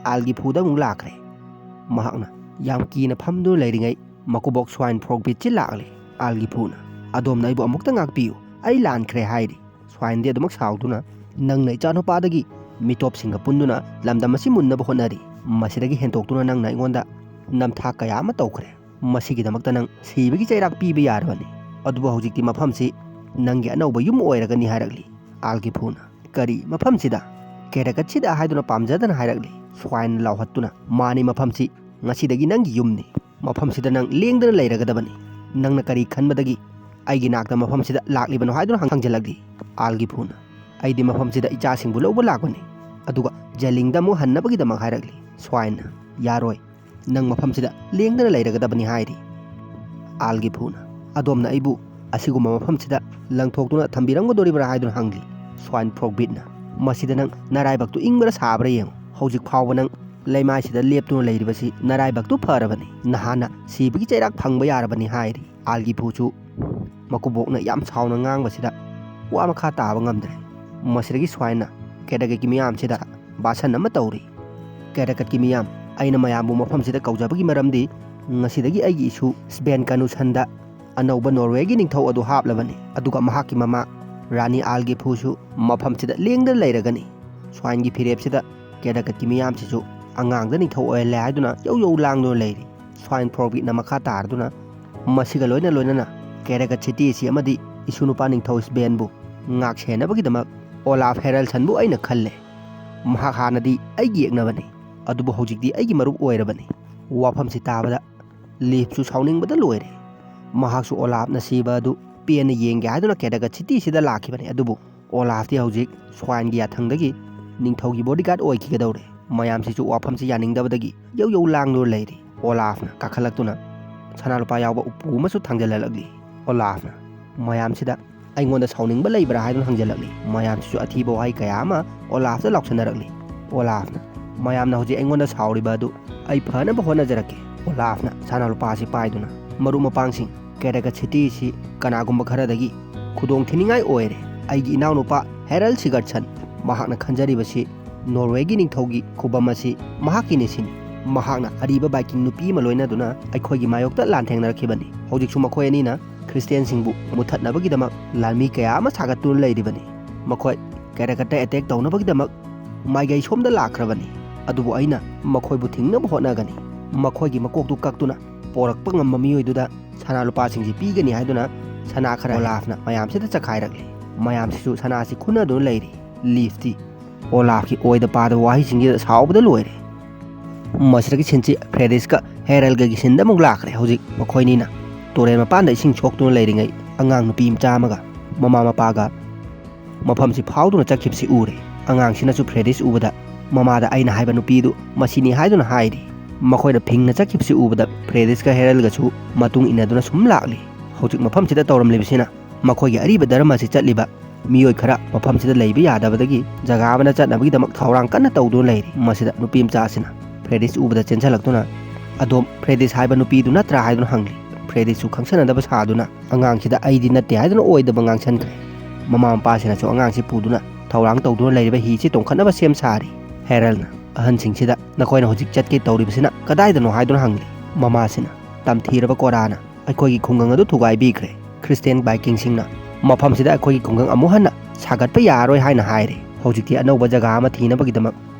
ꯑꯥꯜꯒꯤꯐꯨꯗ ꯑꯃꯨꯛ ꯂꯥꯛꯈ꯭ꯔꯦ꯫ ꯃꯍꯥꯛꯅ ꯌꯥꯝ ꯀꯤꯅ ꯐꯝꯗꯨꯅ ꯂꯩꯔꯤꯉꯩ ꯃꯀꯨꯕꯣꯛ ꯁ꯭ꯋꯥꯏꯟ ꯐ꯭ꯔꯣꯛ ꯕꯤꯠꯁꯤ ꯂꯥꯛꯂꯦ꯫ ꯑꯥꯜꯒꯤꯐꯨꯅ, "ꯑꯗꯣꯝꯅ ꯑꯩꯕꯨ ꯑꯃꯨꯛꯇ ꯉꯥꯛꯄꯤꯌꯨ, ꯑꯩ ꯂꯥꯟꯈ꯭ꯔꯦ" ꯍꯥꯏꯔꯤ꯫ ꯁ꯭ꯋꯥꯏꯟꯗꯤ ꯑꯗꯨꯃꯛ ꯁꯥꯎꯗꯨꯅ, "ꯅꯪꯅ ꯏꯆꯥꯅꯨꯄꯥꯗꯒꯤ ꯃꯤꯇꯣꯞꯁꯤꯡꯒ ꯄꯨꯟꯗꯨꯅ ꯂꯝꯗꯝ ꯑꯁꯤ ꯃꯨꯟꯅꯕ ꯍꯣꯠꯅꯔꯤ꯫ ꯃꯁꯤꯗꯒꯤ ꯍꯦꯟꯗꯣꯛꯇꯨꯅ ꯅꯪꯅ ꯑꯩꯉꯣꯟꯗ ꯅꯝꯊꯥꯛ ꯀꯌꯥ ꯑꯃ ꯇꯧꯈ꯭ꯔꯦ꯫ ꯃꯁꯤꯒꯤꯗꯃꯛꯇ ꯅꯪ ꯁꯤꯕꯒꯤ ꯆꯩꯔꯥꯛ ꯄꯤꯕ ꯌꯥꯔꯕꯅꯤ꯫ ꯑꯗꯨꯕꯨ ꯍꯧꯖꯤꯛꯇꯤ ꯃꯐꯝꯁꯤ ꯅꯪꯒꯤ ꯑꯅꯧꯕ ꯌꯨꯝ ꯑꯣꯏꯔꯒꯅꯤ" ꯍꯥꯏꯔꯛꯂꯤ꯫ ꯑꯥꯜꯒꯤꯐꯨꯅ, "ꯀꯔꯤ, ꯃꯐꯝꯁꯤꯗ? ꯀꯦꯔꯒꯠꯁꯤꯗ?" ꯍꯥꯏꯗꯨꯅ ꯄꯥꯝꯖꯗꯅ ꯍꯥꯏꯔꯛꯂꯤ꯫ ꯁ꯭ꯋꯥꯏꯟꯅ ꯂꯥꯎꯍꯠꯇꯨꯅ, "ꯃꯥꯅꯤ, ꯃꯐꯝꯁꯤ ꯉꯁꯤꯗꯒꯤ ꯅꯪꯒꯤ ꯌꯨꯝꯅꯤ꯫ ꯃꯐꯝꯁꯤꯗ ꯅꯪ ꯂꯦꯡꯗꯅ ꯂꯩꯔꯒꯗꯕꯅꯤ꯫ ꯅꯪꯅ ꯀꯔꯤ ꯈꯟꯕꯗꯒꯤ ꯑꯩꯒꯤ ꯅꯥꯛꯇ ꯃꯐꯝꯁꯤꯗ ꯂꯥꯛꯂꯤꯕꯅꯣ?" ꯍꯥꯏꯗꯨꯅ ꯍꯪ-, ꯍꯪꯖꯤꯜꯂꯛꯂꯤ꯫ ꯑꯥꯜꯒꯤꯐꯨꯅ, "ꯑꯩꯗꯤ ꯃꯐꯝꯁꯤꯗ ꯏꯆꯥꯁꯤꯡꯕꯨ ꯂꯧꯕ ꯂꯥꯛꯄꯅꯤ, ꯑꯗꯨꯒ ꯖꯦꯂꯤꯡꯗ ꯑꯃꯨꯛ ꯍꯟꯅꯕꯒꯤꯗꯃꯛ" ꯍꯥꯏꯔꯛꯂꯤ꯫ ꯁ꯭ꯋꯥꯏꯟꯅ, "ꯌꯥꯔꯣꯏ, ꯅꯪ ꯃꯐꯝꯁꯤꯗ ꯂꯦꯡꯗꯅ ꯂꯩꯔꯒꯗꯕꯅꯤ" ꯍꯥꯏꯔꯤ꯫ ꯑꯥꯜꯒꯤꯐꯨꯅ, "ꯑꯗꯣꯝꯅ ꯑꯩꯕꯨ ꯑꯁꯤꯒꯨꯝꯕ ꯃꯐꯝꯁꯤꯗ ꯂꯪꯊꯣꯛꯇꯨꯅ ꯊꯝꯕꯤꯔꯝꯒꯗꯣꯔꯤꯕ꯭ꯔꯥ?" ꯍꯥꯏꯗꯨꯅ ꯍꯪꯂꯤ꯫ ꯁ꯭ꯋꯥꯏꯟ ꯐ꯭ꯔꯣꯛ ꯕꯤꯠꯅ, "ꯃꯁꯤꯗ ꯅꯪ ꯅꯔꯥꯏꯕꯛꯇꯨ ꯏꯪꯕ꯭ꯔꯥ ꯁꯥꯕ꯭ꯔꯥ ꯌꯦꯡꯉꯨ꯫ ꯍꯧꯖꯤꯛ ꯐꯥꯎꯕ ꯅꯪ ꯂꯩꯃꯥꯏꯁꯤꯗ ꯂꯦꯞꯇꯨꯅ ꯂꯩꯔꯤꯕꯁꯤ ꯅꯔꯥꯏꯕꯛꯇꯨ ꯐꯔꯕꯅꯤ꯫ ꯅꯍꯥꯟꯅ ꯁꯤꯕꯒꯤ ꯆꯩꯔꯥꯛ ꯐꯪꯕ ꯌꯥꯔꯕꯅꯤ" ꯍꯥꯏꯔꯤ꯫ ꯑꯥꯜꯒꯤꯐꯨꯁꯨ ꯃꯀꯨꯕꯣꯛꯅ ꯌꯥꯝ ꯁꯥꯎꯅ ꯉꯥꯡꯕꯁꯤꯗ ꯋꯥ ꯃꯈꯥ ꯇꯥꯕ ꯉꯝꯗ꯭ꯔꯦ꯫ ꯃꯁꯤꯗꯒꯤ ꯁ꯭ꯋꯥꯏꯟꯅ ꯀꯦꯗꯒꯦꯠꯀꯤ ꯃꯤꯌꯥꯝꯁꯤꯗ ꯚꯥꯁꯟ ꯑꯃ ꯇꯧꯔꯤ꯫ ꯀꯦꯔꯥꯀꯠꯀꯤ ꯃꯤꯌꯥꯝ, ꯑꯩꯅ ꯃꯌꯥꯝꯕꯨ ꯃꯐꯝꯁꯤꯗ ꯀꯧꯖꯕꯒꯤ ꯃꯔꯝꯗꯤ ꯉꯁꯤꯗꯒꯤ ꯑꯩꯒꯤ ꯏꯁꯨ ꯁ꯭ꯕꯦꯟ ꯀꯥꯅꯨꯁꯟꯗ ꯑꯅꯧꯕ ꯅꯣꯔꯋꯦꯒꯤ ꯅꯤꯡꯊꯧ ꯑꯗꯨ ꯍꯥꯞꯂꯕꯅꯤ, ꯑꯗꯨꯒ ꯃꯍꯥꯛꯀꯤ ꯃꯃꯥ ꯔꯥꯅꯤ ꯑꯥꯜꯒꯤꯐꯨꯁꯨ ꯃꯐꯝꯁꯤꯗ ꯂꯦꯡꯗꯅ ꯂꯩꯔꯒꯅꯤ꯫ ꯁ꯭ꯋꯥꯏꯟꯒꯤ ꯐꯤꯔꯦꯞꯁꯤꯗ ꯀꯦꯔꯥꯀꯠꯀꯤ ꯃꯤꯌꯥꯝꯁꯤꯁꯨ ꯑꯉꯥꯡꯗ ꯅꯤꯡꯊꯧ ꯑꯣꯏꯍꯜꯂꯦ ꯍꯥꯏꯗꯨꯅ ꯌꯧ ꯌꯧ ꯂꯥꯡꯗꯨꯅ ꯂꯩꯔꯤ꯫ ꯁ꯭ꯋꯥꯏꯟ ꯐ꯭ꯔꯣꯒꯤꯠꯅ ꯃꯈꯥ ꯇꯥꯔꯗꯨꯅ ꯃꯁꯤꯒ ꯂꯣꯏꯅ ꯂꯣꯏꯅꯅ ꯀꯦꯔꯥꯀꯠ ꯁꯤꯇꯤ ꯑꯁꯤ ꯑꯃꯗꯤ ꯏꯁꯨ ꯅꯨꯄꯥ ꯅꯤꯡꯊꯧ ꯁ꯭ꯕꯦꯟꯕꯨ ꯉꯥꯛ ꯁꯦꯟꯅꯕꯒꯤꯗꯃꯛ ꯑꯣꯂꯥꯐ ꯍꯦꯔꯜꯁꯟꯕꯨ ꯑꯩꯅ ꯈꯜꯂꯦ꯫ ꯃꯍꯥꯛ ꯍꯥꯟꯅꯗꯤ ꯑꯩꯒꯤ ꯌꯦꯛꯅꯕꯅꯤ, ꯑꯗꯨꯕꯨ ꯍꯧꯖꯤꯛꯇꯤ ꯑꯩꯒꯤ ꯃꯔꯨꯞ ꯑꯣꯏꯔꯕꯅꯤ꯫ ꯋꯥꯐꯝꯁꯤ ꯇꯥꯕꯗ ꯂꯤꯐꯁꯨ ꯁꯥꯎꯅꯤꯡꯕꯗ ꯂꯣꯏꯔꯦ꯫ ꯃꯍꯥꯛꯁꯨ ꯑꯣꯂꯥꯐꯅ ꯁꯤꯕ ꯑꯗꯨ ꯄꯦꯟꯅ ꯌꯦꯡꯒꯦ ꯍꯥꯏꯗꯨꯅ ꯀꯦꯔꯥꯀꯠ ꯁꯤꯇꯤꯁꯤꯗ ꯂꯥꯛꯈꯤꯕꯅꯤ, ꯑꯗꯨꯕꯨ ꯑꯣꯂꯥꯐꯇꯤ ꯍꯧꯖꯤꯛ ꯁ꯭ꯋꯥꯏꯟꯒꯤ ꯌꯥꯊꯪꯗꯒꯤ ꯅꯤꯡꯊꯧꯒꯤ ꯕꯣꯗꯤꯒꯥꯔꯗ ꯑꯣꯏꯈꯤꯒꯗꯧꯔꯦ꯫ ꯃꯌꯥꯝꯁꯤꯁꯨ ꯋꯥꯐꯝꯁꯤ ꯌꯥꯅꯤꯡꯗꯕꯗꯒꯤ ꯌꯧ ꯌꯧ ꯂꯥꯡꯗꯨꯅ ꯂꯩꯔꯤ꯫ ꯑꯣꯂꯥꯐꯅ ꯀꯥꯈꯠꯂꯛꯇꯨꯅ ꯁꯅꯥ ꯂꯨꯄꯥ ꯌꯥꯎꯕ ꯎꯄꯨ ꯑꯃꯁꯨ ꯊꯥꯡꯖꯜꯍꯜꯂꯛꯂꯤ꯫ ꯑꯣꯂꯥꯐꯅ ꯃꯌꯥꯝꯁꯤꯗ ꯑꯩꯉꯣꯟꯗ ꯁꯥꯎꯅꯤꯡꯕ ꯂꯩꯕ꯭ꯔꯥ ꯍꯥꯏꯗꯨꯅ ꯍꯪꯖꯜꯂꯛꯂꯤ꯫ ꯃꯌꯥꯝꯁꯤꯁꯨ ꯑꯊꯤꯕ ꯋꯥꯍꯩ ꯀꯌꯥ ꯑꯃ ꯑꯣꯂꯥꯐꯇ ꯂꯥꯎꯁꯟꯅꯔꯛꯂꯤ꯫ ꯑꯣꯂꯥꯐꯅ ꯃꯌꯥꯝꯅ ꯍꯧꯖꯤꯛ ꯑꯩꯉꯣꯟꯗ ꯁꯥꯎꯔꯤꯕ ꯑꯗꯨ ꯑꯩ ꯐꯅꯕ ꯍꯣꯠꯅꯖꯔꯛꯀꯦ꯫ ꯑꯣꯂꯥꯐꯅ ꯁꯅꯥ ꯂꯨꯄꯥ ꯑꯁꯤ ꯄꯥꯏꯗꯨꯅ ꯃꯔꯨꯞ ꯃꯄꯥꯡꯁꯤꯡ ꯀꯦꯔꯥꯀꯠ ꯁꯤꯇꯤ ꯑꯁꯤ ꯀꯅꯥꯒꯨꯝꯕ ꯈꯔꯗꯒꯤ ꯈꯨꯗꯣꯡ ꯊꯤꯅꯤꯡꯉꯥꯏ ꯑꯣꯏꯔꯦ꯫ ꯑꯩꯒꯤ ꯏꯅꯥꯎꯅꯨꯄꯥ ꯍꯦꯔꯜ ꯁꯤꯒꯔꯠꯁꯟ, ꯃꯍꯥꯛꯅ ꯈꯟꯖꯔꯤꯕꯁꯤ ꯅꯣꯔꯋꯦꯒꯤ ꯅꯤꯡꯊꯧꯒꯤ ꯈꯨꯕꯝ ꯑꯁꯤ ꯃꯍꯥꯛꯀꯤꯅꯤ ꯁꯤꯅꯤ꯫ ꯃꯍꯥꯛꯅ ꯑꯔꯤꯕ ꯚꯥꯏꯀꯤꯡ ꯅꯨꯄꯤ ꯑꯃ ꯂꯣꯏꯅꯗꯨꯅ ꯑꯩꯈꯣꯏꯒꯤ ꯃꯥꯌꯣꯛꯇ ꯂꯥꯟꯊꯦꯡꯅꯔꯛꯈꯤꯕꯅꯤ꯫ ꯍꯧꯖꯤꯛꯁꯨ ꯃꯈꯣꯏ ꯑꯅꯤꯅ ꯈ꯭ꯔꯤꯁꯇꯤꯌꯥꯟꯁꯤꯡꯕꯨ ꯃꯨꯊꯠꯅꯕꯒꯤꯗꯃꯛ ꯂꯥꯟꯃꯤ ꯀꯌꯥ ꯑꯃ ꯁꯥꯒꯠꯇꯨꯅ ꯂꯩꯔꯤꯕꯅꯤ꯫ ꯃꯈꯣꯏ ꯀꯦꯔꯥꯀꯠꯇ ꯑꯦꯇꯦꯛ ꯇꯧꯅꯕꯒꯤꯗꯃꯛ ꯃꯥꯏꯀꯩ ꯁꯣꯝꯗ ꯂꯥꯛꯈ꯭ꯔꯕꯅꯤ꯫ ꯑꯗꯨꯕꯨ ꯑꯩꯅ ꯃꯈꯣꯏꯕꯨ ꯊꯤꯡꯅꯕ ꯍꯣꯠꯅꯒꯅꯤ꯫ ꯃꯈꯣꯏꯒꯤ ꯃꯀꯣꯛꯇꯨ ꯀꯛꯇꯨꯅ ꯄꯣꯔꯛꯄ ꯉꯝꯕ ꯃꯤꯑꯣꯏꯗꯨꯗ ꯁꯅꯥ ꯂꯨꯄꯥꯁꯤꯡꯁꯤ ꯄꯤꯒꯅꯤ ꯍꯥꯏꯗꯨꯅ ꯁꯅꯥ ꯈꯔ ꯑꯣꯂꯥꯐꯅ ꯃꯌꯥꯝꯁꯤꯗ ꯆꯈꯥꯏꯔꯛꯂꯤ꯫ ꯃꯌꯥꯝꯁꯤꯁꯨ ꯁꯅꯥꯁꯤ ꯈꯨꯟꯅꯗꯨꯅ ꯂꯩꯔꯤ꯫ ꯂꯤꯐꯇꯤ ꯑꯣꯂꯥꯐꯀꯤ ꯑꯣꯏꯗ ꯄꯥꯗꯕ ꯋꯥꯍꯩꯁꯤꯡꯁꯤꯗ ꯁꯥꯎꯕꯗ ꯂꯣꯏꯔꯦ꯫ ꯃꯁꯤꯗꯒꯤ ꯁꯤꯟꯁꯤ ꯐ꯭ꯔꯦꯗꯤꯁꯀ ꯍꯦꯔꯜꯒꯒꯤ ꯁꯤꯟꯗ ꯑꯃꯨꯛ ꯂꯥꯛꯈ꯭ꯔꯦ꯫ ꯍꯧꯖꯤꯛ ꯃꯈꯣꯏꯅꯤꯅ ꯇꯨꯔꯦꯜ ꯃꯄꯥꯟꯗ ꯏꯁꯤꯡ ꯁꯣꯛꯇꯨꯅ ꯂꯩꯔꯤꯉꯩ ꯑꯉꯥꯡ ꯅꯨꯄꯤ ꯃꯆꯥ ꯑꯃꯒ ꯃꯃꯥ ꯃꯄꯥꯒ ꯃꯐꯝꯁꯤ ꯐꯥꯎꯗꯨꯅ ꯆꯠꯈꯤꯕꯁꯤ ꯎꯔꯦ꯫ ꯑꯉꯥꯡꯁꯤꯅꯁꯨ ꯐ꯭ꯔꯦꯗꯤꯁ ꯎꯕꯗ ꯃꯃꯥꯗ ꯑꯩꯅ ꯍꯥꯏꯕ ꯅꯨꯄꯤꯗꯨ ꯃꯁꯤꯅꯤ ꯍꯥꯏꯗꯨꯅ ꯍꯥꯏꯔꯤ꯫ ꯃꯈꯣꯏꯅ ꯐꯤꯡꯅ ꯆꯠꯈꯤꯕꯁꯤ ꯎꯕꯗ ꯐ꯭ꯔꯦꯗꯤꯁꯀ ꯍꯦꯔꯜꯒꯁꯨ ꯃꯇꯨꯡ ꯏꯟꯅꯗꯨꯅ ꯁꯨꯝ ꯂꯥꯛꯂꯤ꯫ ꯍꯧꯖꯤꯛ ꯃꯐꯝꯁꯤꯗ ꯇꯧꯔꯝꯂꯤꯕꯁꯤꯅ ꯃꯈꯣꯏꯒꯤ ꯑꯔꯤꯕ ꯙꯔꯃ ꯑꯁꯤ ꯆꯠꯂꯤꯕ ꯃꯤꯑꯣꯏ ꯈꯔ ꯃꯐꯝꯁꯤꯗ ꯂꯩꯕ ꯌꯥꯗꯕꯗꯒꯤ ꯖꯒꯥ ꯑꯃꯗ ꯆꯠꯅꯕꯒꯤꯗꯃꯛ ꯊꯧꯔꯥꯡ ꯀꯟꯅ ꯇꯧꯗꯨꯅ ꯂꯩꯔꯤ꯫ ꯃꯁꯤꯗ ꯅꯨꯄꯤ ꯃꯆꯥ ꯑꯁꯤꯅ ꯐ꯭ꯔꯦꯗꯤꯁ ꯎꯕꯗ ꯆꯦꯟꯁꯤꯜꯂꯛꯇꯨꯅ, "ꯑꯗꯣꯝ ꯐ꯭ꯔꯦꯗꯤꯁ ꯍꯥꯏꯕ ꯅꯨꯄꯤꯗꯨ ꯅꯠꯇ꯭ꯔꯥ?" ꯍꯥꯏꯗꯨꯅ ꯍꯪꯂꯤ꯫ ꯐ꯭ꯔꯦꯗꯤꯁꯁꯨ ꯈꯪꯁꯟꯅꯗꯕ ꯁꯥꯗꯨꯅ ꯑꯉꯥꯡꯁꯤꯗ "ꯑꯩꯗꯤ ꯅꯠꯇꯦ" ꯍꯥꯏꯗꯨꯅ ꯑꯣꯏꯗꯕ ꯉꯥꯡꯁꯟꯈ꯭ꯔꯦ꯫ ꯃꯃꯥ ꯃꯄꯥꯁꯤꯅꯁꯨ ꯑꯉꯥꯡꯁꯤ ꯄꯨꯗꯨꯅ ꯊꯧꯔꯥꯡ ꯇꯧꯗꯨꯅ ꯂꯩꯔꯤꯕ ꯍꯤꯁꯤ ꯇꯣꯡꯈꯠꯅꯕ ꯁꯦꯝ ꯁꯥꯔꯤ꯫ ꯍꯦꯔꯜꯅ ꯑꯍꯟꯁꯤꯡꯁꯤꯗ, "ꯅꯈꯣꯏꯅ ꯍꯧꯖꯤꯛ ꯆꯠꯀꯦ ꯇꯧꯔꯤꯕꯁꯤꯅ ꯀꯗꯥꯏꯗꯅꯣ?" ꯍꯥꯏꯗꯨꯅ ꯍꯪꯂꯤ꯫ ꯃꯃꯥꯁꯤꯅ, "ꯇꯝꯊꯤꯔꯕ ꯀꯣꯔꯥꯅ ꯑꯩꯈꯣꯏꯒꯤ ꯈꯨꯡꯒꯪ ꯑꯗꯨ ꯊꯨꯒꯥꯏꯕꯤꯈ꯭ꯔꯦ꯫ ꯈ꯭ꯔꯤꯁꯇꯤꯌꯥꯟ ꯚꯥꯏꯀꯤꯡꯁꯤꯡꯅ ꯃꯐꯝꯁꯤꯗ ꯑꯩꯈꯣꯏꯒꯤ ꯈꯨꯡꯒꯪ ꯑꯃꯨꯛ ꯍꯟꯅ ꯁꯥꯒꯠꯄ ꯌꯥꯔꯔꯣꯏ ꯍꯥꯏꯅ ꯍꯥꯏꯔꯦ꯫ ꯍꯧꯖꯤꯛꯇꯤ ꯑꯅꯧꯕ ꯖꯒꯥ ꯑꯃ ꯊꯤꯅꯕꯒꯤꯗꯃꯛ